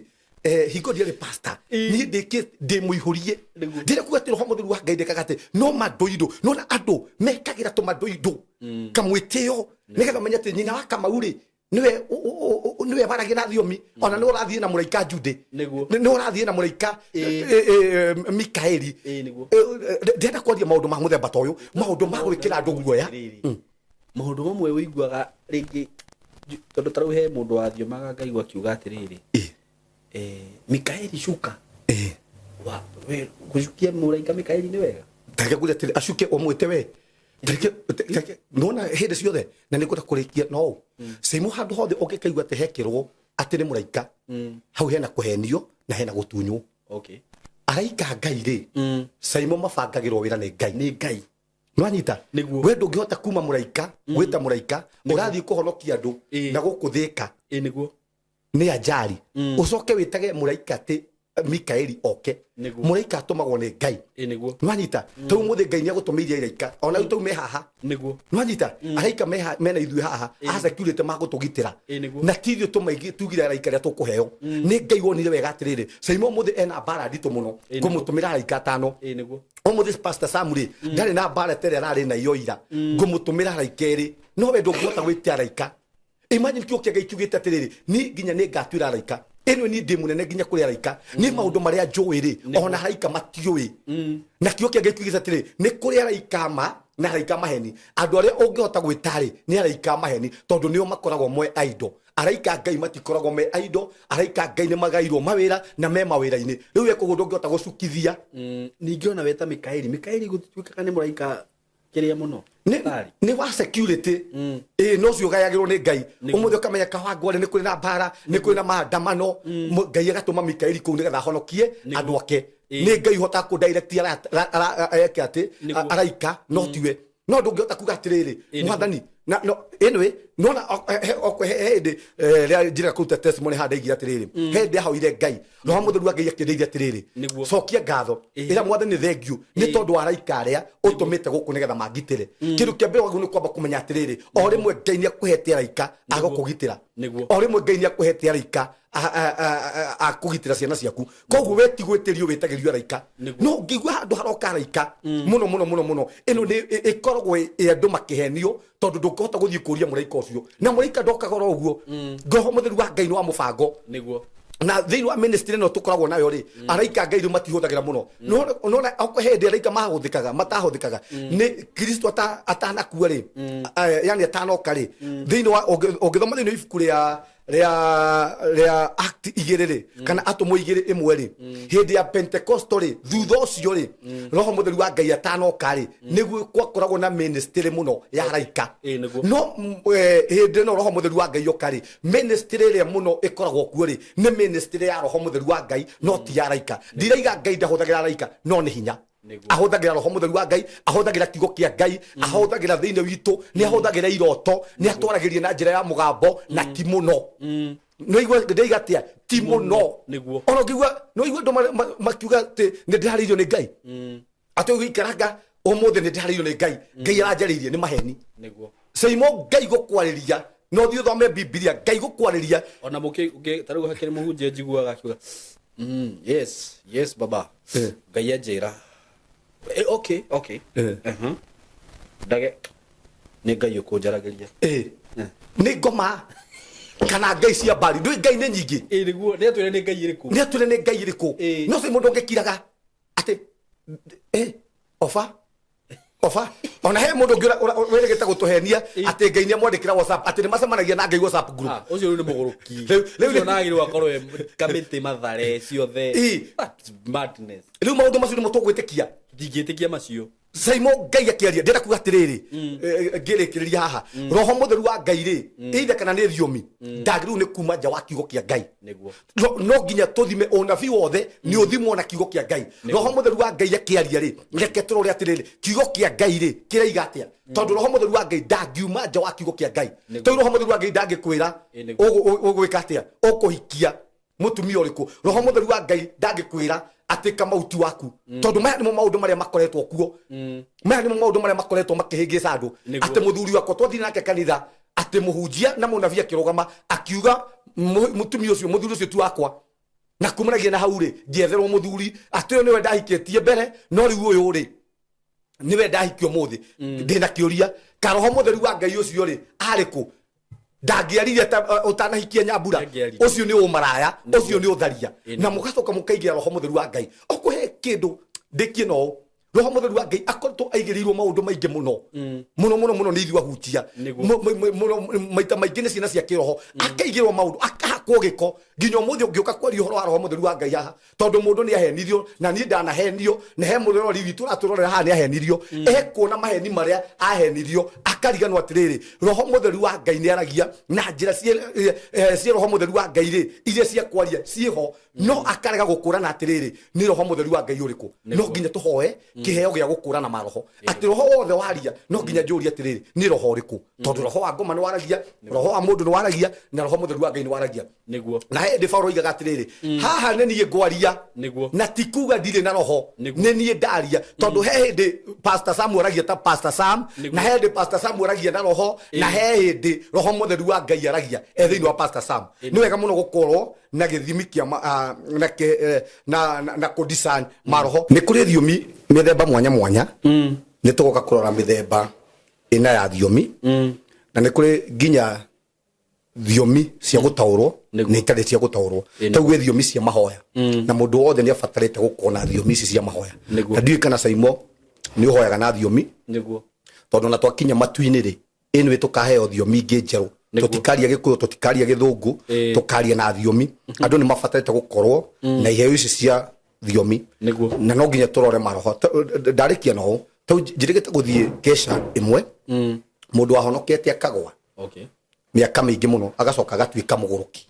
A: hingo ndiarĩ pastor, niĩ ndĩkĩ ndĩ mũihũrie. Ndĩrĩa kuga atĩ Roho Mũtheru wa Ngai ndekaga atĩ no mandũindũ. Nona andũ mekagĩra tũmandũindũ kamwĩtĩo nĩgetha menye atĩ nyina wa Kamau rĩ, nĩwe nĩwe waragia na thiomi, ona nĩwe ũrathiĩ na mũraika Jude, nĩwe ũrathiĩ na mũraika Mikaeli. Ndĩrenda kwaria maũndũ ma mũthemba ta ũyũ, maũndũ ma gwĩkĩra andũ guoya.
B: Maũndũ mamwe ũiguaga rĩngĩ, tondũ ta rĩu he mũndũ wathiomaga ngaigua akiuga atĩrĩrĩ, Mikaeli shuka. Gũcukia mũraika Mikaeli nĩ wega?
A: Tareke ngwĩre atĩrĩ, acuke ũmwĩte we. Tareke nona hĩndĩ ciothe na nĩ ngwenda kũrĩkia no ũũ. Caimo handũ hothe ũngĩkaigua atĩ hekĩrwo atĩ nĩ mũraika, hau hena kũhenio na hena gũtunywo. Araika Ngai rĩ, Caimo mabangagĩrwo wĩra nĩ Ngai.
B: Nĩ Ngai.
A: Nwanyita? We ndũngĩhota kuma mũraika, gwĩta mũraika ũrathiĩ kũhonokia andũ na gũkũ Thĩka. Nĩ anjari. Ũcoke wĩtage mũraika atĩ Mikaeli oke. Mũraika atũmagwo nĩ Ngai. Nwanyita? Tau mũthĩ Ngai nĩ agũtũmĩirie araika ona rĩu tau me haha. Nwanyita? Araika mena ithuĩ haha a security magũtũgitĩra. Na ti ithuĩ tũmaigi tugire araika arĩa tũkũheo. Nĩ Ngai wonire wega atĩrĩrĩ, Caimo ũmũthĩ ena mbara nditũ mũno, ngũmũtũmĩra araika 5. Ũmũthĩ Pastor Sam rĩ, ndarĩ na mbara ta ĩrĩa ararĩ nayo ira, ngũmũtũmĩra araika 2. No we ndũngĩhota gwĩtia araika. Imagine kiugo kĩa Ngai kiugĩte atĩrĩrĩ, niĩ nginya nĩ ngatuĩra araika. Ĩno niĩ ndĩ mũnene nginya kũrĩ araika. Niĩ maũndũ marĩa njũĩ rĩ, ona araika matiũĩ. Na kiugo kĩa Ngai kiugĩte atĩrĩrĩ, nĩ kũrĩ araika ma na araika maheni. Andũ arĩa ũngĩhota gwĩta rĩ, nĩ araika maheni, tondũ nĩo makoragwo moe aindo. Araika Ngai matikoragwo me aindo, araika Ngai nĩ magairwo mawĩra na me mawĩra-inĩ. Rĩu we koguo ndũngĩhota gũcukithia.
B: Ningĩ ona weta Mikaeli, Mikaeli gũtuĩkaga nĩ mũraika kĩrĩa mũno.
A: Nĩ wa security. Ĩĩ, no ũcio ũgayagĩrwo nĩ Ngai. Ũmũthĩ ũkamenya Kawangware nĩ kũrĩ na mbara, nĩ kũrĩ na maandamano, Ngai agatũma Mikaeli kũu nĩgetha ahonokie andũ ake. Nĩ Ngai ũhotaga kũ direct eke atĩ araika, no tiwe. No ndũngĩhota kuga atĩrĩrĩ, Mwathani, na no anyway, nona he hĩndĩ rĩrĩa njĩra kũruta testimony haha ndaigire atĩrĩrĩ, he hĩndĩ ahoire Ngai, Roho Mũtheru wa Ngai akĩndeithia atĩrĩrĩ, cokia ngatho, ĩra Mwathani thengiũ nĩ tondũ wa araika arĩa ũtũmĩte gũkũ nĩgetha mangitĩre. Kĩndũ kĩa mbere wagĩrĩirwo nĩ kwamba kũmenya atĩrĩrĩ, o rĩmwe Ngai nĩ akũhete araika a gũkũgitĩra. O rĩmwe Ngai nĩ akũhete araika a kũgitĩra ciana ciaku. Koguo we ti gwĩtĩrio wĩtagĩrio araika. No ũngĩigua handũ haroka araika mũno mũno mũno mũno, ĩno nĩ ĩkoragwo ĩ andũ makĩhenio, tondũ ndũngĩhota gũthiĩ kũria mũraika ũcio, na mũraika ndokaga oro ũguo. Roho Mũtheru wa Ngai nĩ wa mũbango. Na thĩinĩ wa ministry ĩno tũkoragwo nayo rĩ, araika Ngai rĩu matihũthagĩra mũno. Nona okorwo he hĩndĩ araika mahũthĩkaga, matahũthĩkaga nĩ Kristo atanakua rĩ, yani atanoka rĩ, thĩinĩ wa ũngĩthoma thĩinĩ wa ibuku rĩa Act 2 rĩ, kana Atũmwo 2:1 rĩ, hĩndĩ ya Pentecost rĩ, thutha ũcio rĩ, Roho Mũtheru wa Ngai atanoka rĩ, nĩguo gwakoragwo na ministry mũno ya araika. No hĩndĩ ĩno Roho Mũtheru wa Ngai oka rĩ, ministry ĩrĩa mũno ĩkoragwo kuo rĩ, nĩ ministry ya Roho Mũtheru wa Ngai, no ti ya araika. Ndiraiga Ngai ndahũthagĩra araika, no nĩ hinya. Ahũthagĩra Roho Mũtheru wa Ngai, ahũthagĩra kiugo kĩa Ngai, ahũthagĩra thĩinĩ witũ, nĩ ahũthagĩra iroto, nĩ atwaragĩria na njĩra ya mũgambo, na ti mũno. Nĩwaigua ndĩiga atĩa? Ti mũno. Ona ũngĩigua, nĩwaigua andũ makiuga atĩ nĩ ndĩrarĩirio nĩ Ngai. Atĩ ũgĩikaranga ũmũthĩ nĩ ndĩrarĩirio nĩ Ngai. Ngai aranjarĩirie, nĩ maheni. Caimo Ngai gũkwarĩria No thiĩ ũthome Bibilia, Ngai gũkwarĩria.
B: Ona mũkĩ ta rĩu hakĩrĩ mũhunjia njiguaga akiuga, yes, yes baba." Ngai anjĩra. Okay. Ndage nĩ Ngai ũkũnjaragĩria.
A: Nĩ ngoma kana ngai cia mbari, ndũĩ ngai nĩ nyingĩ.
B: Ĩ nĩguo, nĩ atwĩre nĩ ngai ĩrĩkũ.
A: Nĩ atwĩre nĩ ngai ĩrĩkũ. No cio mũndũ ũngĩkiraga atĩ oba oba, ona he mũndũ ũngĩ wĩrĩgĩte gũtũhenia atĩ Ngai nĩ amwandĩkĩra WhatsApp, atĩ nĩ macemanagia na Ngai WhatsApp group.
B: Ah, ũcio rĩu nĩ mũgũrũki.
A: Rĩu
B: Ũcio nagĩrĩirwo akorwo e kamĩtĩ Mathare ciothe. That's madness.
A: Rĩu maũndũ macio nĩmo tũgwĩtĩkia?
B: Ndingĩtĩkia macio.
A: Saimo, Ngai akĩaria, ndĩrenda kuga atĩrĩrĩ, ngĩrĩkĩrĩria haha, Roho Mũtheru wa Ngai rĩ, either kana nĩ thiomi, ndagĩrĩirwo nĩ kuma nja wa kiugo kĩa Ngai. No nginya tũthime ũnabii wothe nĩ ũthimwo na kiugo kĩa Ngai. Roho Mũtheru wa Ngai akĩaria rĩ, reke tũrore atĩrĩrĩ, kiugo kĩa Ngai rĩ kĩraiga atĩa, tondũ Roho Mũtheru wa Ngai ndangiuma nja wa kiugo kĩa Ngai. Tondũ Roho Mũtheru wa Ngai ndangĩkwĩra ũgwĩka atĩa, ũkũhikia mũtumia ũrĩkũ. Roho Mũtheru wa Ngai ndangĩkwĩra atĩ Kamau ti waku, tondũ maya nĩmo maũndũ marĩa makoretwo kuo, maya nĩmo maũndũ marĩa makoretwo makĩhĩngĩca andũ, atĩ mũthuri wakwa twathire nake kanitha, atĩ mũhunjia na mũnabii akĩrũgama akiuga mũtumia ũcio, mũthuri ũcio ti wakwa, na kumanagia na hau rĩ, ngĩetherwo mũthuri atĩ ũyũ nĩwe ndahikĩtie mbere, no rĩu ũyũ rĩ nĩwe ndahikio mũthĩ. Ndĩna kĩũria, karoho Mũtheru wa Ngai ũcio rĩ arĩ kũ? Ndangĩaririe ta ũtanahikia Nyambura.
B: Ndangĩaririe.
A: Ũcio nĩ ũmaraya, ũcio nĩ ũtharia, na mũgacoka mũkaigĩra Roho Mũtheru wa Ngai. Ũkũhe kĩndũ ndĩkie no ũũ, Roho Mũtheru wa Ngai akoretwo aigĩrĩirwo maũndũ maingĩ mũno mũno mũno mũno nĩ ithuĩ ahunjia. Mũno maita maingĩ nĩ ciana cia kĩroho, akaigĩrwo maũndũ, akahakwo gĩko nginya ũmũthĩ ũngĩũka kwaria ũhoro wa Roho Mũtheru wa Ngai haha, tondũ mũndũ nĩ ahenirio, na niĩ ndanahenio, na he mũrorori witũ ũratũrorera haha nĩ ahenirio, ekuona maheni marĩa ahenirio, akariganwo atĩrĩrĩ, Roho Mũtheru wa Ngai nĩ aragia na njĩra ciĩ Roho Mũtheru wa Ngai rĩ, iria cia kwaria ciĩho, no akarega gũkũrana atĩrĩrĩ, nĩ Roho Mũtheru wa Ngai ũrĩkũ. No nginya tũhoe kĩheo gĩa gũkũrana maroho, atĩ roho wothe waria no nginya njũrie atĩrĩrĩ, nĩ roho ũrĩkũ, tondũ roho wa ngoma nĩ waragia, roho wa mũndũ nĩ waragia, na Roho Mũtheru wa Ngai nĩ waragia. Na hĩndĩ Paulo oigaga atĩrĩrĩ, haha nĩ niĩ ngwaria, na ti kuga ndirĩ na roho, nĩ niĩ ndaria, tondũ he hĩndĩ Pastor Sam aragia ta Pastor Sam, na he hĩndĩ Pastor Sam aragia na roho, na he hĩndĩ Roho Mũtheru wa Ngai aragia e thĩinĩ wa Pastor Sam. Nĩ wega mũno gũkorwo na gĩthimi kĩa na na kũ-discern maroho. Nĩ kũrĩ thiomi mĩthemba mwanya mwanya, nĩ tũgoka kũrora mĩthemba ĩna ya thiomi, na nĩ kũrĩ nginya thiomi cia gũtaũrwo na itarĩ cia gũtaũrwo. Tau gwĩ thiomi cia mahoya, na mũndũ wothe nĩ abatarĩte gũkorwo na thiomi ici cia mahoya. Na ndiũĩ kana Saimo nĩ ũhoyaga na thiomi, tondũ na twakinya matu-inĩ rĩ, ĩnĩ tũkaheo thiomi ingĩ njerũ. Tũtikaria Gĩkũyũ, tũtikaria Gĩthũngũ, tũkaria na thiomi. Andũ nĩ mabatarĩte gũkorwo na iheo ici cia thiomi. Na no nginya tũrore maroho. Ndarĩkia no ũũ, tau njĩrĩgĩte gũthiĩ kesha ĩmwe, mũndũ wahonokete akagwa mĩaka mĩingĩ mũno, agacoka agatuĩka mũgũrũki.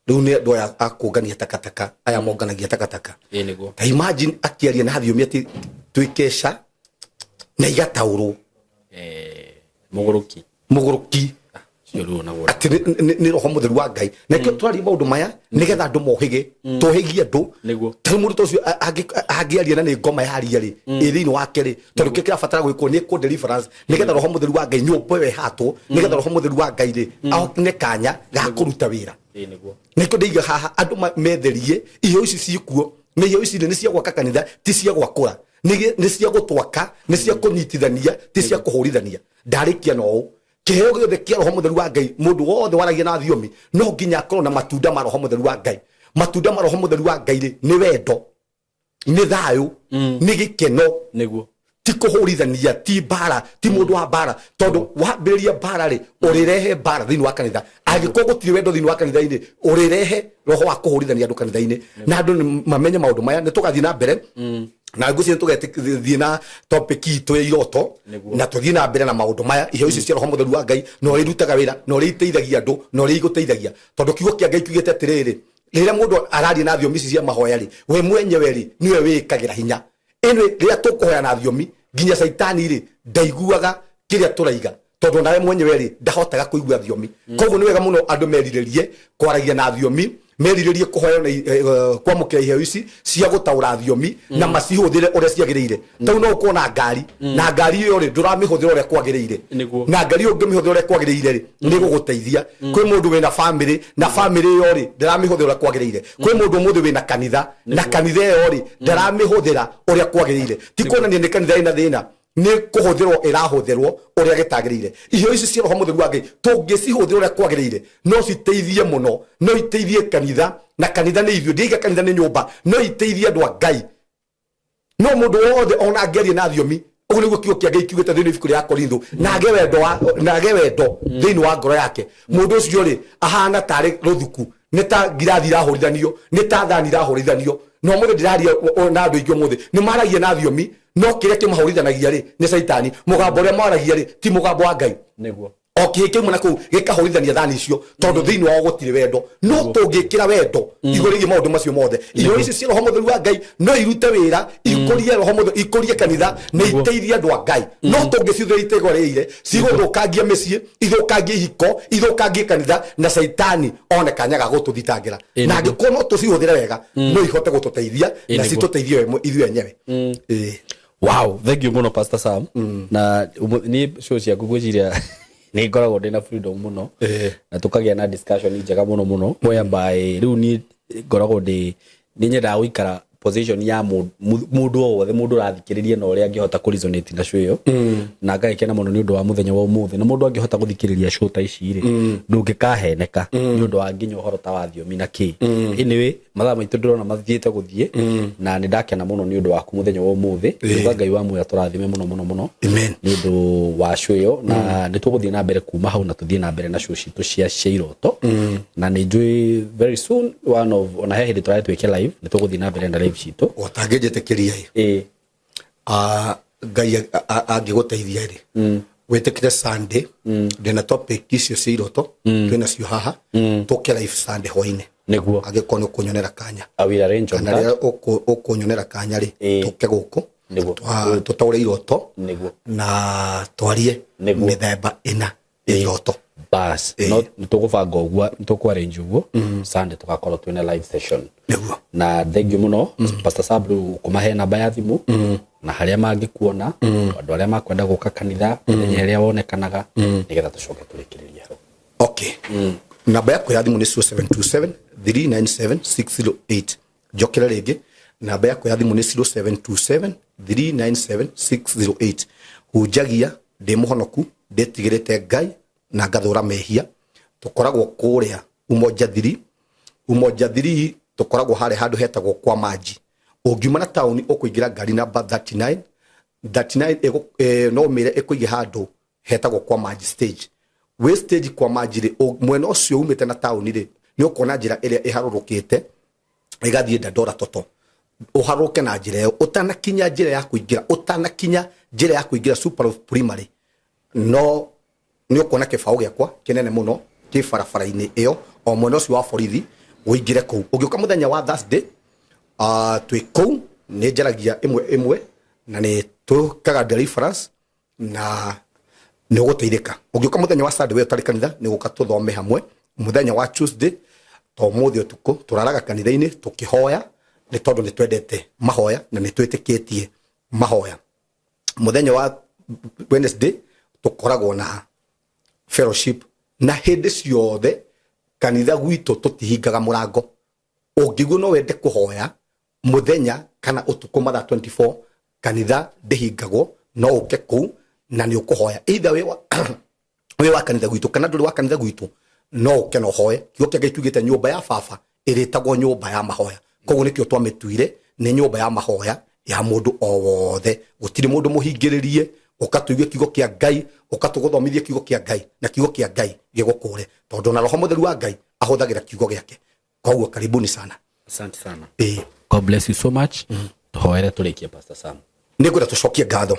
A: Rĩu nĩ andũ aya akũngania takataka, aya monganagia takataka. Ta imagine akĩaria na thiomi atĩ twĩ kesha na igataũrwo.
B: Mũgũrũki.
A: Mũgũrũki.
B: Ũcio rĩu onagwo
A: atĩ nĩ Roho Mũtheru wa Ngai. Na nĩkĩo tũraria maũndũ maya, nĩgetha andũ mohĩge, tũhĩgie andũ. Tarĩu mũndũ ta ũcio angĩaria na nĩ ngoma yaria rĩ, ĩ thĩinĩ wake rĩ, tondũ kĩrĩa kĩrabatara gwĩkwo nĩ kũ deliverance, nĩgetha Roho Mũtheru wa Ngai, nyũmba ĩyo ĩhatwo, nĩgetha Roho Mũtheru wa Ngai rĩ one kanya ga kũruta wĩra. Nĩkĩo ndĩiga haha andũ metherie iheo ici ciĩkuo, na iheo ici rĩ nĩ cia gwaka kanitha, ti cia gwakũra, nĩ cia gũtwaka, nĩ cia kũnyitithania, ti cia kũhũrithania. Ndarĩkia na ũũ, kĩheo gĩothe kĩa Roho Mũtheru wa Ngai, mũndũ wothe waragia na thiomi no nginya akorwo na matunda ma Roho Mũtheru wa Ngai. Matunda ma Roho Mũtheru wa Ngai rĩ nĩ wendo, nĩ thayũ, nĩ gĩkeno, ti kũhũrithania, ti mbara, ti mũndũ wa mbara, tondũ wambĩrĩria mbara rĩ, ũrĩrehe mbara thĩinĩ wa kanitha. Angĩkorwo gũtirĩ wendo thĩinĩ wa kanitha-inĩ, ũrĩrehe roho wa kũhũrithania andũ kanitha-inĩ. Na andũ nĩ mamenye maũndũ maya, nĩ tũgathiĩ na mbere na ngwĩciria tũgethiĩ na topic itũ ya iroto, na tũthiĩ na mbere na maũndũ maya, iheo ici cia Roho Mũtheru wa Ngai, na ũrĩa irutaga wĩra, na ũrĩa iteithagia andũ, na ũrĩa igũteithagia, tondũ kiugo kĩa Ngai kiugĩte atĩrĩrĩ, rĩrĩa mũndũ araria na thiomi ici cia mahoya rĩ, we mwenyewe rĩ nĩwe wĩĩkagĩra hinya. Ĩnĩ rĩrĩa tũkũhoya na thiomi, nginya caitani rĩ ndaiguaga kĩrĩa tũraiga. Tondũ nawe mwenyewe rĩ, ndahotaga kũigua thiomi. Koguo nĩ wega mũno andũ merirĩrie kwaragia na thiomi, merirĩrie kũhoya na kwamũkĩra iheo ici cia gũtaũra thiomi na macihũthĩre ũrĩa ciagĩrĩire. Tau no ũkorwo na ngari, na ngari ĩyo rĩ, ndũramĩhũthĩra ũrĩa kwagĩrĩire. Na ngari ĩyo ũngĩmĩhũthĩra ũrĩa kwagĩrĩire rĩ, nĩ ĩgũgũteithia. Kwĩ mũndũ wĩna bamĩrĩ, na bamĩrĩ ĩyo rĩ, ndaramĩhũthĩra ũrĩa kwagĩrĩire. Kwĩ mũndũ ũmũthĩ wĩna kanitha, na kanitha ĩyo rĩ, ndaramĩhũthĩra ũrĩa kwagĩrĩire. Ti kuonania nĩ kanitha ĩna thĩna, nĩ kũhũthĩrwo ĩrahũthĩrwo ũrĩa gĩtagĩrĩire. Iheo ici cia Roho Mũtheru wa Ngai tũngĩcihũthĩra ũrĩa kwagĩrĩire, no citeithie mũno, no iteithie kanitha, na kanitha nĩ ithuĩ. Ndiaiga kanitha nĩ nyũmba, no iteithie andũ a Ngai. No mũndũ wothe ona angĩaria na thiomi, ũguo nĩguo kiugo kĩa Ngai kiugĩte thĩinĩ wa ibuku rĩa Korintho, na age wendo wa, na age wendo thĩinĩ wa ngoro yake, mũndũ ũcio rĩ, ahana tarĩ rũthuku, nĩ ta ngirathi irahũrithanio, nĩ ta thani irahũrithanio. Na ũmũthĩ ndĩraria na andũ aingĩ ũmũthĩ nĩ maragia na thiomi, no kĩrĩa kĩmahũrithanagia rĩ, nĩ Caitani. Mũgambo ũrĩa mwaragia rĩ, ti mũgambo wa Ngai. O kĩhĩ kĩauma na kũu gĩkahũrithania thani icio, tondũ thĩinĩ wao gũtirĩ wendo. No tũngĩkĩra wendo igũrũ rĩgiĩ maũndũ macio mothe, iheo ici cia Roho Mũtheru wa Ngai no irute wĩra, ikũrie Roho Mũtheru, ikũrie kanitha na iteithie andũ a Ngai. No tũngĩcihũthĩra itegwarĩire, cigũthũkangia mĩciĩ, ithũkangie ihiko, ithũkangie kanitha, na Caitani one kanya ga gũtũthitangĩra. Na angĩkorwo no tũcihũthĩre wega, no ihote gũtũteithia na citũteithie ithuĩ enyewe.
B: Wow, thank you mũno, Pastor Sam. Na niĩ show ciaku ngwĩciria nĩ ngoragwo ndĩ na freedom mũno na tũkagĩa na discussion njega mũno mũno, whereby rĩu niĩ ngoragwo ndĩ nĩ nyendaga gũikara position ya mũndũ o wothe, mũndũ ũrathikĩrĩria na ũrĩa angĩhota kũ resonate na show ĩyo, na ngagĩkena mũno nĩ ũndũ wa mũthenya wa ũmũthĩ. Na mũndũ angĩhota gũthikĩrĩria show ta ici rĩ, ndũngĩkaheneka nĩ ũndũ wa nginya ũhoro ta wa thiomi na kĩ. Anyway, mathaa maitũ ndĩrona mathiĩte gũthiĩ, na nĩ ndakena mũno nĩ ũndũ waku mũthenya wa ũmũthĩ. Nduga Ngai wa muoyo tũrathime mũno mũno mũno nĩ ũndũ wa show ĩyo, na nĩ tũgũthiĩ na mbere kuma hau na tũthiĩ na mbere na show citũ cia iroto. Na nĩ njũĩ very soon one of ona he hĩndĩ tũrarĩ twĩke live, nĩ tũgũthiĩ na mbere na live citũ.
A: Ũtangĩnjĩtĩkĩria ĩ, Ngai angĩgũteithia rĩ, wĩtĩkĩre Sunday ndĩna topic icio cia iroto twĩnacio haha, tũke live Sunday hwainĩ. Angĩkorwo nĩ ũkũnyonera kanya.
B: I will arrange on
A: Kana
B: that.
A: Rĩrĩa ũkũnyonera kanya rĩ, tũke gũkũ tũtaũre iroto na twarie mĩthemba ĩna ya iroto.
B: Bas, no nĩtũgũbanga ũguo, nĩtũkũ arrange ũguo, Sunday tũgakorwo twĩna live session. Na thank you mũno, Pastor Sam. Rĩu ũkũmahe namba ya thimũ na harĩa mangĩkuona, andũ arĩa makwenda gũka kanitha, mĩthenya ĩrĩa wonekanaga, nĩgetha tũcoke tũrĩkĩrĩrie hau.
A: Okay, namba yakwa ya thimũ nĩ 0727 397 608. Njokere rĩngĩ, namba yakwa ya thimũ nĩ 0727 397 608. Hunjagia ndĩ mũhonoku, ndĩtigĩrĩte Ngai na ngathũra mehia. Tũkoragwo kũrĩa Umoja 3, Umoja 3, tũkoragwo harĩa handũ hetagwo kwa Manji. Ũngiuma na taũni, ũkũingĩra ngari namba 39 39, no ũmĩre ĩkũige handũ hetagwo kwa Manji stage. Wĩ stage kwa Manji rĩ, mwena ũcio umĩte na taũni rĩ, nĩ ũkuona njĩra ĩrĩa ĩharũrũkĩte ĩgathiĩ Dandora Toto. Ũharũrũke na njĩra ĩyo, ũtanakinya njĩra ya kũingĩra, ũtanakinya njĩra ya kũingĩra Super of Primary, no nĩ ũkuona kĩbaũ gĩakwa kĩnene mũno kĩ barabara-inĩ ĩyo, o mwena ũcio wa borithi, ũingĩre kũu. Ũngĩũka mũthenya wa Thursday, twĩ kũu, nĩ njaragia ĩmwe ĩmwe na nĩ tũkaga deliverance na nĩ ũgũteithĩka. Ũngĩũka mũthenya wa Sunday, we ũtarĩ kanitha, nĩ ũgũka tũthome hamwe. Mũthenya wa Tuesday, to ũmũthĩ ũtukũ, tũraraga kanitha-inĩ tũkĩhoya, nĩ tondũ nĩ twendete mahoya na nĩ twĩtĩkĩtie mahoya. Mũthenya wa Wednesday tũkoragwo na fellowship, na hĩndĩ ciothe kanitha gwitũ tũtihingaga mũrango. Ũngĩigua no wende kũhoya mũthenya kana ũtukũ, mathaa 24, kanitha ndĩhingagwo, no ũke kũu na nĩ ũkũhoya. Either wĩ wa kanitha gwitũ kana ndũrĩ wa kanitha gwitũ, no ũke na ũhoe. Kiugo kĩa Ngai kiugĩte nyũmba ya baba ĩrĩtagwo nyũmba ya mahoya. Koguo nĩkĩo twamĩtuire nĩ nyũmba ya mahoya ya mũndũ o wothe. Gũtirĩ mũndũ mũhingĩrĩrie. Ũka tũigue kiugo kĩa Ngai, ũka tũgũthomithie kiugo kĩa Ngai, na kiugo kĩa Ngai gĩgũkũre, tondũ na Roho Mũtheru wa Ngai ahũthagĩra kiugo gĩake. Koguo karibuni sana.
B: Asante sana. God bless you so much. Tũhoere tũrĩkie, Pastor Sam.
A: Nĩ ngwenda tũcokie ngatho.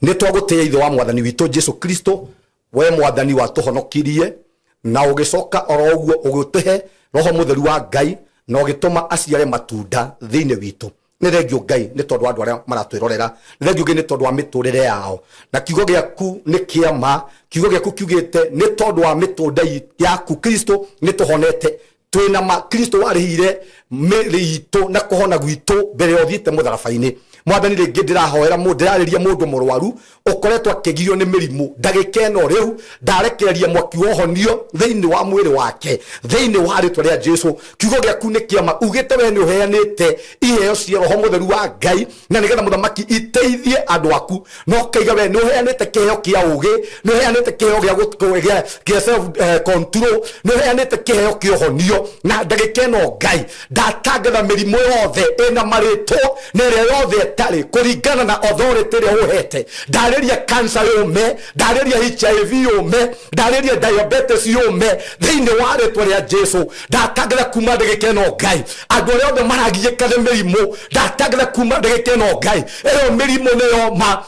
A: Nĩ twagũtĩĩa, Ithe wa Mwathani witũ Jesu Kristo, we Mwathani watũhonokirie na ũgĩcoka oro ũguo ũgĩtũhe Roho Mũtheru wa Ngai na ũgĩtũma aciare matunda thĩinĩ witũ. Nĩ thengio Ngai nĩ tondũ wa andũ arĩa maratwĩrorera. Nĩ thengio Ngai nĩ tondũ wa mĩtũrĩre yao. Na kiugo gĩaku nĩ kĩa ma. Kiugo gĩaku kiugĩte nĩ tondũ wa mĩtũnda yaku Kristo nĩ tũhonete. Twĩna ma Kristo warĩhire mĩrĩ itũ na kũhona gwitũ mbere ya ũthiĩte mũtharaba-inĩ. Mwathani, rĩngĩ ndĩrahoera mũndũ, ndĩrarĩria mũndũ mũrwaru ũkoretwo akĩgio nĩ mĩrimũ ndagĩka ĩno rĩu ndarekereria mwaki wa ũhonio thĩinĩ wa mwĩrĩ wake thĩinĩ wa rĩtwa rĩa Jesu. Kiugo gĩaku nĩ kĩama, ugĩte we nĩ ũheanĩte iheo cia Roho Mũtheru wa Ngai na nĩgetha mũthamaki iteithie andũ aku, na ũkaiga we nĩ ũheanĩte kĩheo kĩa ũgĩ, nĩ ũheanĩte kĩheo gĩa self control, nĩ ũheanĩte kĩheo kĩa ũhonio. Na ndagĩka ĩno Ngai ndatangatha mĩrimũ yothe ĩna marĩtwa na ĩrĩa yothe ĩtarĩ kũringana na authority ĩrĩa ũhete. Ndarĩria cancer yũme, ndarĩria HIV yũme, ndarĩria diabetes yũme thĩinĩ wa rĩtwa rĩa Jesu. Ndatangatha kuma ndagĩka ĩno Ngai, andũ arĩa othe maragiĩka nĩ mĩrimũ, ndatangatha kuma ndagĩka ĩno Ngai, ĩyo mĩrimũ nĩ yoma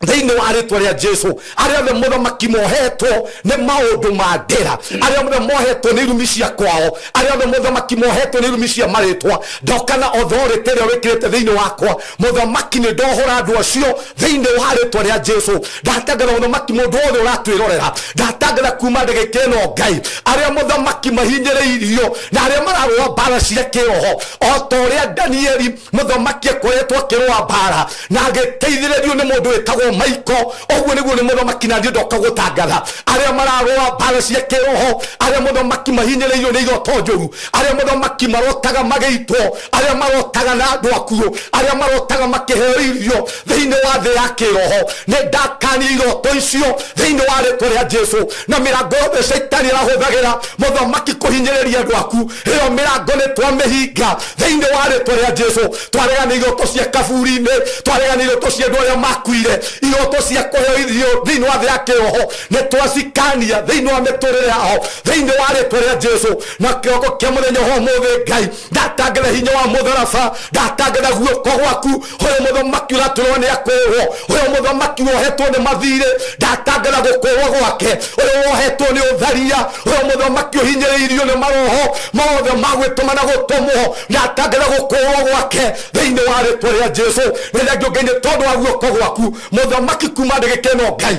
A: thĩinĩ wa rĩtwa rĩa Jesu. Arĩa othe mũthamaki mohetwo nĩ maũndũ ma ndĩra, arĩa othe mohetwo nĩ irumi cia kwao, arĩa othe mũthamaki mohetwo nĩ irumi cia marĩtwa, ndoka na authority ĩrĩa wĩkĩrĩte thĩinĩ wakwa mũthamaki, nĩ ndohora andũ acio thĩinĩ wa rĩtwa rĩa Jesu. Ndatangatha mũthamaki mũndũ wothe ũratwĩrorera, ndatangatha kuma ndagĩka ĩno Ngai, arĩa mũthamaki mahinyĩrĩirio na arĩa mararũa mbara cia kĩroho, o ta ũrĩa Danieli mũthamaki akoretwo akĩrũa mbara na agĩteithĩrĩrio nĩ mũndũ wĩtagwo Maiko, ũguo nĩguo nĩ mũthamaki na niĩ ndoka gũtangatha arĩa mararũa mbara cia kĩroho, arĩa mũthamaki mahinyĩrĩirio nĩ iroto njũru, arĩa mũthamaki marotaga magĩitwo, arĩa marotaga na andũ akuũ, arĩa marotaga makĩheo irio thĩinĩ wa thĩ ya kĩroho, nĩ ndakania iroto icio thĩinĩ wa rĩtwa rĩa Jesu. Na mĩrango yothe caitani ĩrahũthagĩra mũthamaki kũhinyĩrĩria andũ aku, ĩyo mĩrango nĩ twamĩhinga thĩinĩ wa rĩtwa rĩa Jesu. Twaregana iroto cia kaburi-inĩ, twaregana iroto cia andũ arĩa makuire, iroto cia kũheo irio thĩinĩ wa thĩ ya kĩroho nĩ twacikania thĩinĩ wa mĩtũrĩre yao thĩinĩ wa rĩtwa rĩa Jesu. Na kĩroko kĩa mũthenya wa ũmũthĩ Ngai, ndatangatha hinya wa mũtharaba, ndatangatha guoko gwaku. Ũyũ mũthamaki ũratũrwo nĩ akũrwo, ũyũ mũthamaki wohetwo nĩ mathirĩ, ndatangatha gũkũrwo gwake. Ũyũ wohetwo nĩ ũtharia, ũyũ mũthamaki ũhinyĩrĩirio nĩ maroho mothe ma gwĩtũma na gũtũmwo, ndatangatha gũkũrwo gwake thĩinĩ wa rĩtwa rĩa Jesu. Nĩ thengio Ngai nĩ tondũ wa guoko gwaku mũthamaki kuma ndagĩka ĩno Ngai.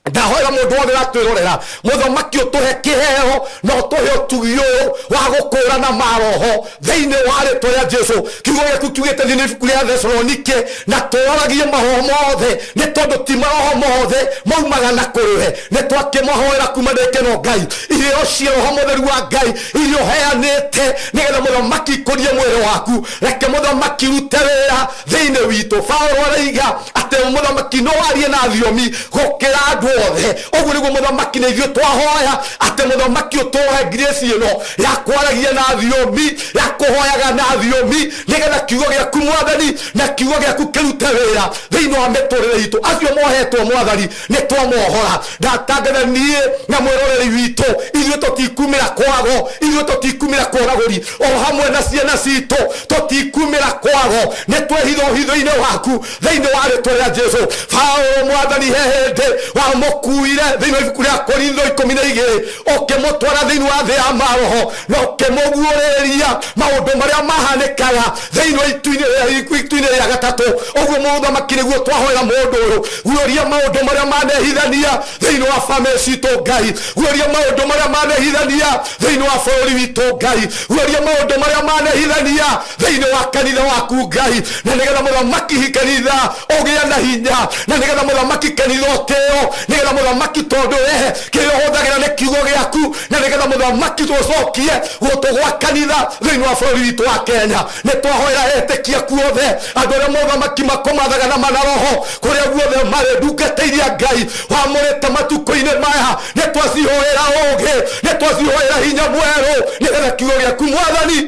A: Ndahoera mũndũ wothe ũratwĩrorera mũthamaki, ũtũhe kĩheo na ũtũhe ũtugi ũyũ wa gũkũrana maroho thĩinĩ wa rĩtwa rĩa Jesu. Kiugo gĩaku kiugĩte thĩinĩ ibuku rĩa Thesalonike, na tũroragie maroho mothe, nĩ tondũ ti maroho mothe maumaga na kũrĩ we. Nĩ twakĩmahoera kuma ndagĩka ĩno Ngai, iheo cia Roho Mũtheru wa Ngai iria ũheanĩte nĩgetha mũthamaki ikũrie mwĩrĩ waku, reke mũthamaki rute wĩra thĩinĩ witũ. Paũlũ araiga atĩ mũthamaki no arie na thiomi gũkĩra andũ othe. Ũguo nĩguo mũthamaki na ithuĩ twahoya atĩ mũthamaki ũtũhe grace ĩno ya kwaragia na thiomi, ya kũhoyaga na thiomi, nĩgetha kiugo gĩaku Mwathani na kiugo gĩaku kĩrute wĩra thĩinĩ wa mĩtũrĩre itũ. Acio mohetwo Mwathani nĩ twamohora. Ndatangatha niĩ na mwĩroreri witũ, ithuĩ tũtikumĩra kwago, ithuĩ tũtikumĩra kworagũri, o hamwe na ciana citũ tũtikumĩra kwago, nĩ twehitha ũhitho-inĩ waku thĩinĩ wa rĩtwa rĩa Jesu. Paũlũ Mwathani, he hĩndĩ wamũkuire thĩinĩ wa ibuku rĩa Korintho 12, ũkĩmũtwara thĩinĩ wa thĩ ya maroho na ũkĩmũguũrĩria maũndũ marĩa mahanĩkaga thĩinĩ wa itu-inĩ rĩa gatatũ. Ũguo mũthamaki nĩguo twahoera mũndũ ũyũ, guũria maũndũ marĩa manehithania thĩinĩ wa bamĩrĩ citũ Ngai, guũria maũndũ marĩa manehithania thĩinĩ wa bũrũri witũ Ngai, guũria maũndũ marĩa manehithania thĩinĩ wa kanitha waku Ngai, na nĩgetha mũthamaki kanitha ũgĩe na hinya, na nĩgetha mũthamaki kanitha ũtĩo, nĩgetha mũthamaki tondũ we kĩrĩa ũhũthagĩra nĩ kiugo gĩaku, na nĩgetha mũthamaki tũcokie gũtũ gwa kanitha thĩinĩ wa bũrũri witũ wa Kenya. Nĩ twahoera etĩkia kuothe, andũ arĩa mũthamaki makũmathaga na manaroho kũrĩa guothe marĩ, ndungata iria Ngai wamũrĩte matukũ-inĩ maya, nĩ twacihoera ũũgĩ, nĩ twacihoera hinya mwerũ, nĩgetha kiugo gĩaku Mwathani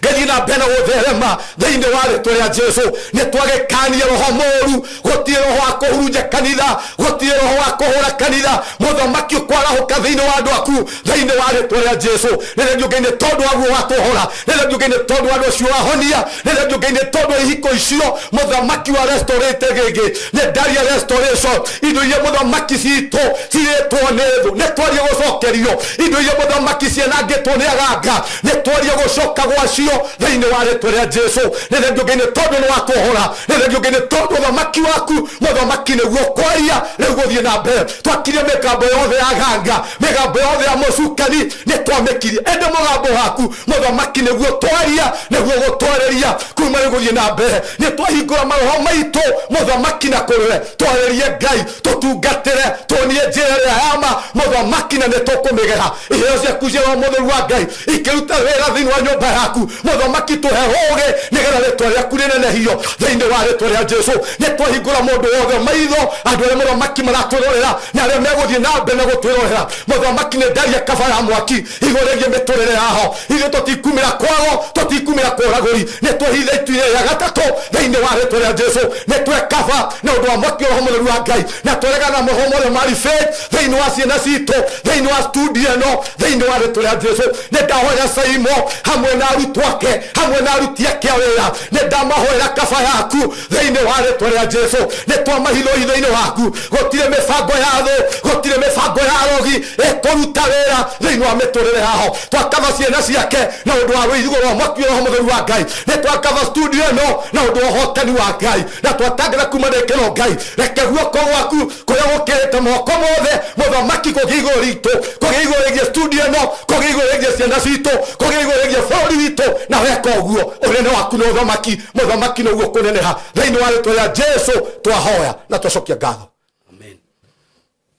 A: gĩthiĩ na mbere na gũtherema thĩinĩ wa rĩtwa rĩa Jesu. Nĩ twagĩkania roho mũũru, gũtirĩ roho wa kũhurunja kanitha, gũtirĩ roho wa kũhũra kanitha, mũthamaki ũkwarahũka thĩinĩ wa andũ aku thĩinĩ wa rĩtwa rĩa Jesu. Nĩ thengio Ngai nĩ tondũ waguo watũhora, nĩ thengio Ngai nĩ tondũ wa andũ acio wahonia, nĩ thengio Ngai nĩ tondũ wa ihiko icio mũthamaki wa restaurate gĩngĩ. Nĩ ndaria restoration, indo iria mũthamaki citũ cirĩtwo nĩ thũ, nĩ twaria gũcokerio indo iria mũthamaki cianangĩtwo nĩ aganga, nĩ twaria gũcoka gwacio ũcio thĩinĩ wa rĩtwa rĩa Jesu. Nĩ thengio Ngai nĩ tondũ nĩ watwohora, nĩ thengio Ngai nĩ tondũ ũthamaki waku mũthamaki nĩguo kwaria rĩu gũthiĩ na mbere. Twakirie mĩgambo yothe ya ganga, mĩgambo yothe ya mũcukani nĩ twamĩkirie, ĩndĩ mũgambo waku mũthamaki nĩguo twaria, nĩguo gũtwarĩria kuma rĩu gũthiĩ na mbere. Nĩ twahingũra maroho maitũ mũthamaki na kũrĩwe, twarĩrie Ngai, tũtungatĩre, tuonie njĩra ĩrĩa ya ma mũthamaki, na nĩ tũkũmĩgera. Iheo ciaku cia roho mũtheru wa Ngai ikĩruta wĩra thĩinĩ wa nyũmba yaku mũthamaki, tũhe ũũgĩ nĩgetha rĩtwa rĩaku rĩnenehio thĩinĩ wa rĩtwa rĩa Jesu. Nĩ twahingũra mũndũ wothe maitho, andũ arĩa mũthamaki maratwĩrorera na arĩa megũthiĩ na mbere na gũtwĩrorera mũthamaki, nĩ ndaria kaba ya mwaki igũrũ rĩgiĩ mĩtũrĩre yaho. Ithuĩ tũtikumĩra kwago, tũtikumĩra kũragũri, nĩ twehitha itu-inĩ rĩa gatatũ thĩinĩ wa rĩtwa rĩa Jesu. Nĩ twekaba na ũndũ wa mwaki wa roho mũtheru wa Ngai, na twaregana na maroho mothe ma ribate thĩinĩ wa ciana citũ, thĩinĩ wa studio ĩno, thĩinĩ wa rĩtwa rĩa Jesu. Nĩ ndahoera Saimo hamwe na arutwo ake, hamwe na aruti ake a wĩra, nĩ ndamahoera kaba yaku thĩinĩ wa rĩtwa rĩa Jesu. Nĩ twamahithwo hitho-inĩ waku, gũtirĩ mĩbango ya thũ, gũtirĩ mĩbango ya rogi ĩkũruta wĩra thĩinĩ wa mĩtũrĩre yao. Twakaba ciana ciake na ũndũ wa rũirigo rwa mwaki wa roho mũtheru wa Ngai. Nĩ twakaba studio ĩno na ũndũ wa ũhotani wa Ngai, na twatangatha kuma ndĩkĩro Ngai, reke guoko gwaku kũrĩa gũkĩrĩte moko mothe mũthamaki kũgĩe igũrũ ritũ, kũgĩe igũrũ rĩgiĩ studio ĩno, kũgĩe igũrũ rĩgiĩ ciana citũ, kũgĩe igũrũ rĩgiĩ bũrũri witũ, na weka ũguo ũnene waku na ũthamaki mũthamaki nĩguo kũneneha thĩinĩ wa rĩtwa rĩa Jesu twahoya na twacokia ngatho.
B: Amen.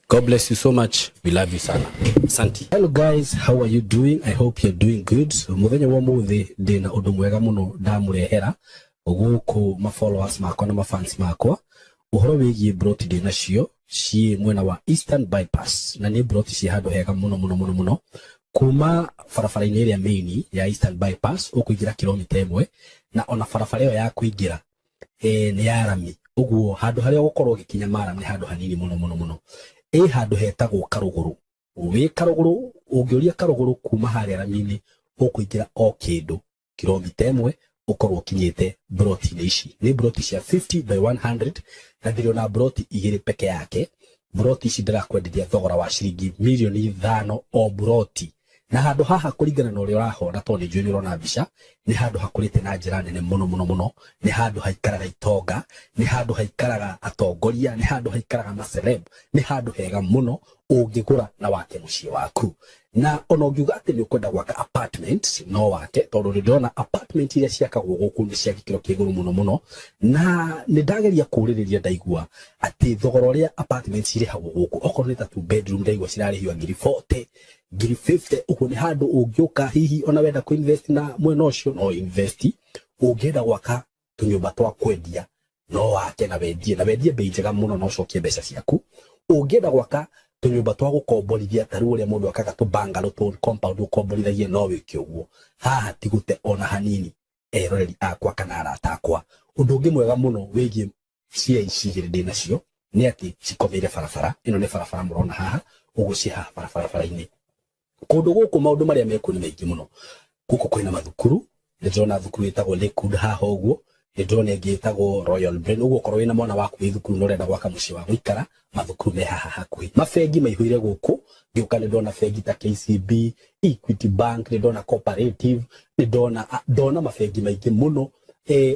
B: God bless you so much. We love you sana. Asante. Hello guys, how are you doing? I hope you're doing good. Muthenya wa muthi ndina undu mwega muno ndamurehera guku ma followers makwa na ma fans makwa uhoro wigie broti ndina cio ciĩ mwena wa Eastern Bypass, na nĩ broti ciĩ handũ hega muno muno muno muno kuma barabara-inĩ ĩrĩa main ya Eastern Bypass ũkũingĩra kilomita 1, na ona barabara ĩyo ya kũingĩra nĩ ya rami, ũguo handũ harĩa ũgũkorwo ũgĩkinya maram nĩ handũ hanini mũno mũno mũno. Ĩ handũ hetagwo Karũgũrũ, wĩ Karũgũrũ, ũngĩũria Karũgũrũ kuma harĩa rami-inĩ ũkũingĩra o kĩndũ kilomita 1 ũkorwo ũkinyĩte broti-inĩ ici. Nĩ broti cia 50 by 100 na ndĩrĩ ona broti 2 peke yake. Broti ici ndĩrakwenderia thogora wa ciringi mirioni 5 o broti, na handũ haha kũringana na ũrĩa ũrahona, tondũ nĩ njũĩ nĩ ũrona mbica, nĩ handũ hakũrĩte na njĩra nene mũno mũno mũno. Nĩ handũ haikaraga itonga, nĩ handũ haikaraga atongoria, nĩ handũ haikaraga maceleb, nĩ handũ hega mũno ũngĩgũra na wake mũciĩ waku. Na ona ũngiuga atĩ nĩ ũkwenda gwaka apartment no wake, tondũ nĩ ndĩrona apartment iria ciakagwo gũkũ nĩ cia gĩkĩro kĩa igũrũ mũno mũno, na nĩ ndageria kũũrĩrĩria ndaigua atĩ thogora ũrĩa apartment cirĩhagwo gũkũ, okorwo nĩ ta 2 bedroom ndaigua cirarĩhio ngiri 40, ngiri 50. Ũguo nĩ handũ ũngĩũka hihi ona wenda kũ invest na mwena ũcio no invest, ũngĩenda gwaka tũnyũmba twa kwendia no wake na wendie, na wendie bei njega mũno na ũcokie mbeca ciaku. Ũngĩenda gwaka tũnyũmba twa gũkomborithia ta rĩu ũrĩa mũndũ akaga tũ bungalow tũ compound ũkomborithagie no wĩke ũguo. Haha ti gũte ona hanini, eroreri akwa kana arata akwa. Ũndũ ũngĩ mwega mũno wĩgiĩ cia ici igĩrĩ ndĩ nacio nĩ atĩ cikomeire barabara ĩno, nĩ barabara mũrona haha ũguo, ciĩ haha barabara-inĩ. Kũndũ gũkũ maũndũ marĩa mekuo nĩ maingĩ mũno. Gũkũ kwĩna mathukuru, nĩ ndĩrona thukuru ĩtagwo Lakewood haha ũguo, nĩ ndĩrona ĩngĩ ĩtagwo Royal Brain. Ũguo okorwo wĩna mwana waku wĩ thukuru na ũrenda gwaka mũciĩ wa gũikara, mathukuru me haha hakuhĩ. Mabengi maihũire gũkũ, ngĩũka nĩ ndona bengi ta KCB, Equity Bank, nĩ ndona Cooperative, nĩ ndona mabengi maingĩ mũno.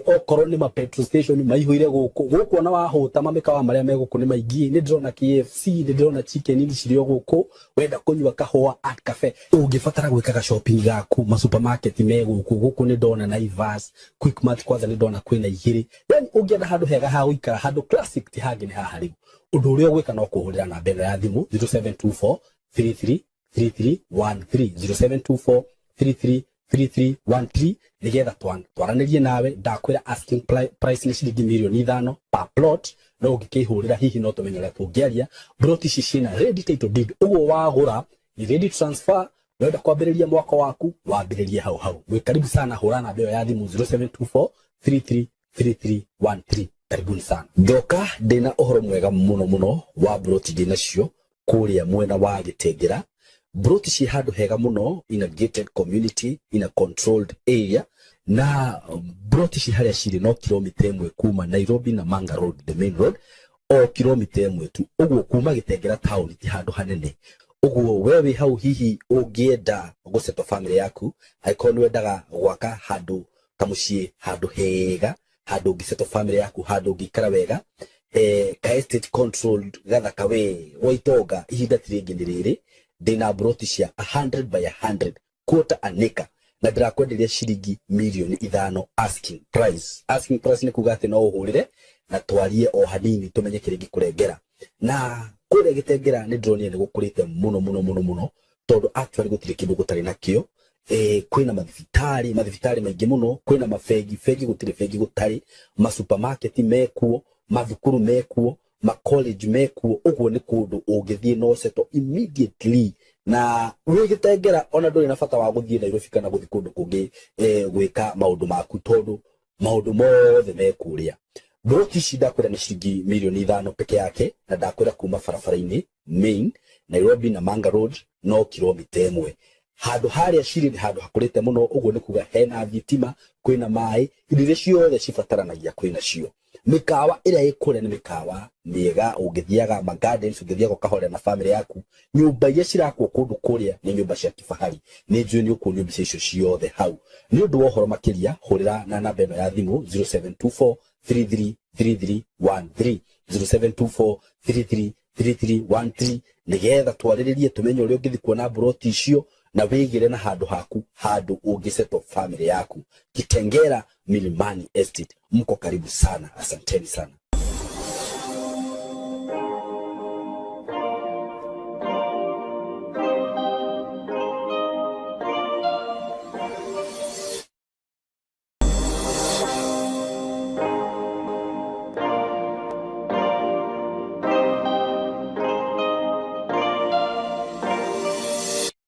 B: Okorwo nĩ ma petrol station maihũire gũkũ. Gũkũ ona wahũta mamĩkawa marĩa me gũkũ nĩ maingĩ, nĩ ndĩrona KFC, nĩ ndĩrona Chicken Inn cirĩ o gũkũ. Wenda kũnyua kahũa at cafe, ũngĩbatara gwĩkaga shopping gaku, ma supermarket me gũkũ. Gũkũ nĩ ndona Naivas, Quickmart, kwanza nĩ ndona kwĩna 2. Yani ũngĩenda handũ hega ha gũikara, handũ classic, ti hangĩ nĩ haha. Rĩu ũndũ ũrĩa ũgwĩka no kũhũrĩra namba ĩno ya thimũ 0724 33 3313, 0724 33 3313, nigetha twaranĩrie nawe. Ndakwĩra asking price nĩ ciringi mirioni 5 per plot, no ũngĩkĩhũrĩra hihi no tũmenye ũrĩa tũngĩaria. Plot ici ciĩna ready title deed, ũguo wagũra ni ready transfer. Wenda kwambĩrĩria mwako waku, wambĩrĩrie hau hau. Mwĩ karibu sana, hũra namba ĩyo ya thimũ 0724 33 3313. Karibuni sana. Ndoka ndĩna ũhoro mwega mũno mũno wa broti ndĩ nacio kũrĩa mwena wa Gĩtengera. Broti ciĩ handũ hega mũno, in a gated community, in a controlled area, na broti ci harĩa cirĩ no kilomita 1 kuma Nairobi na Manga Road, the main road, o kilomita 1 tu. Ũguo kuma Gĩtengera town ti handũ hanene. Ũguo we wĩ hau hihi ũngĩenda gũsettle family yaku, angĩkorwo nĩ wendaga gwaka handũ kamũciĩ, handũ hega, handũ ũngĩsettle family yaku, handũ ũngĩikara wega, ka estate controlled gathaka we gwa itonga, ihinda ti rĩngĩ nĩ rĩrĩ. Ndĩna mburoti cia 100 by 100 quarter an acre na ndĩrakwenderia ciringi mirioni 5 asking price. Asking price nĩ kuga atĩ no ũhũrĩre na twarie o hanini tũmenye kĩrĩa ingĩkũrengera. Na kũrĩa Gĩtengera nĩ ndĩronire nĩ gũkũrĩte mũno mũno mũno mũno, tondũ actually gũtirĩ kĩndũ gũtarĩ nakĩo. Kwĩna mathibitarĩ, mathibitarĩ maingĩ mũno, kwĩna mabengi, bengi gũtirĩ bengi gũtarĩ, masupermarket mekuo, mathukuru mekuo, macollege mekuo. Ũguo nĩ kũndũ ũngĩthiĩ no settle immediately na wĩ Gĩtengera, ona ndũrĩ na bata wa gũthiĩ Nairobi kana gũthiĩ kũndũ kũngĩ gwĩka maũndũ maku, tondũ maũndũ mothe me kũrĩa. Mburoti ici ndakwĩra nĩ ciringi mirioni 5 peke yake, na ndakwĩra kuma barabara-inĩ main Nairobi na Manga Road no kilomita 1. Handũ harĩa cirĩ nĩ handũ hakũrĩte mũno. Ũguo nĩ kuga hena thitima, kwĩna maĩ, indo iria ciothe cibataranagia kwĩna cio. Mĩkawa ĩrĩa ĩ kũrĩa nĩ mĩkawa mĩega, ũngĩthiaga ma gardens, ũngĩthiaga ũkahorera na family yaku. Nyũmba iria cirakwo kũndũ kũrĩa nĩ nyũmba cia kifahari. Nĩ njũĩ nĩ ũkuonio mbica icio ciothe hau. Nĩ ũndũ wa ũhoro makĩria, hũrĩra na namba ĩno ya thimũ 0724 333313, 0724 333313, nĩgetha twarĩrĩrie tũmenye ũrĩa ũngĩthiĩ kuona mburoti icio na wĩgĩre na handũ haku, handũ ũngĩsettle family yaku. Kitengera Milimani Estate, mko karibu sana. Asanteni sana.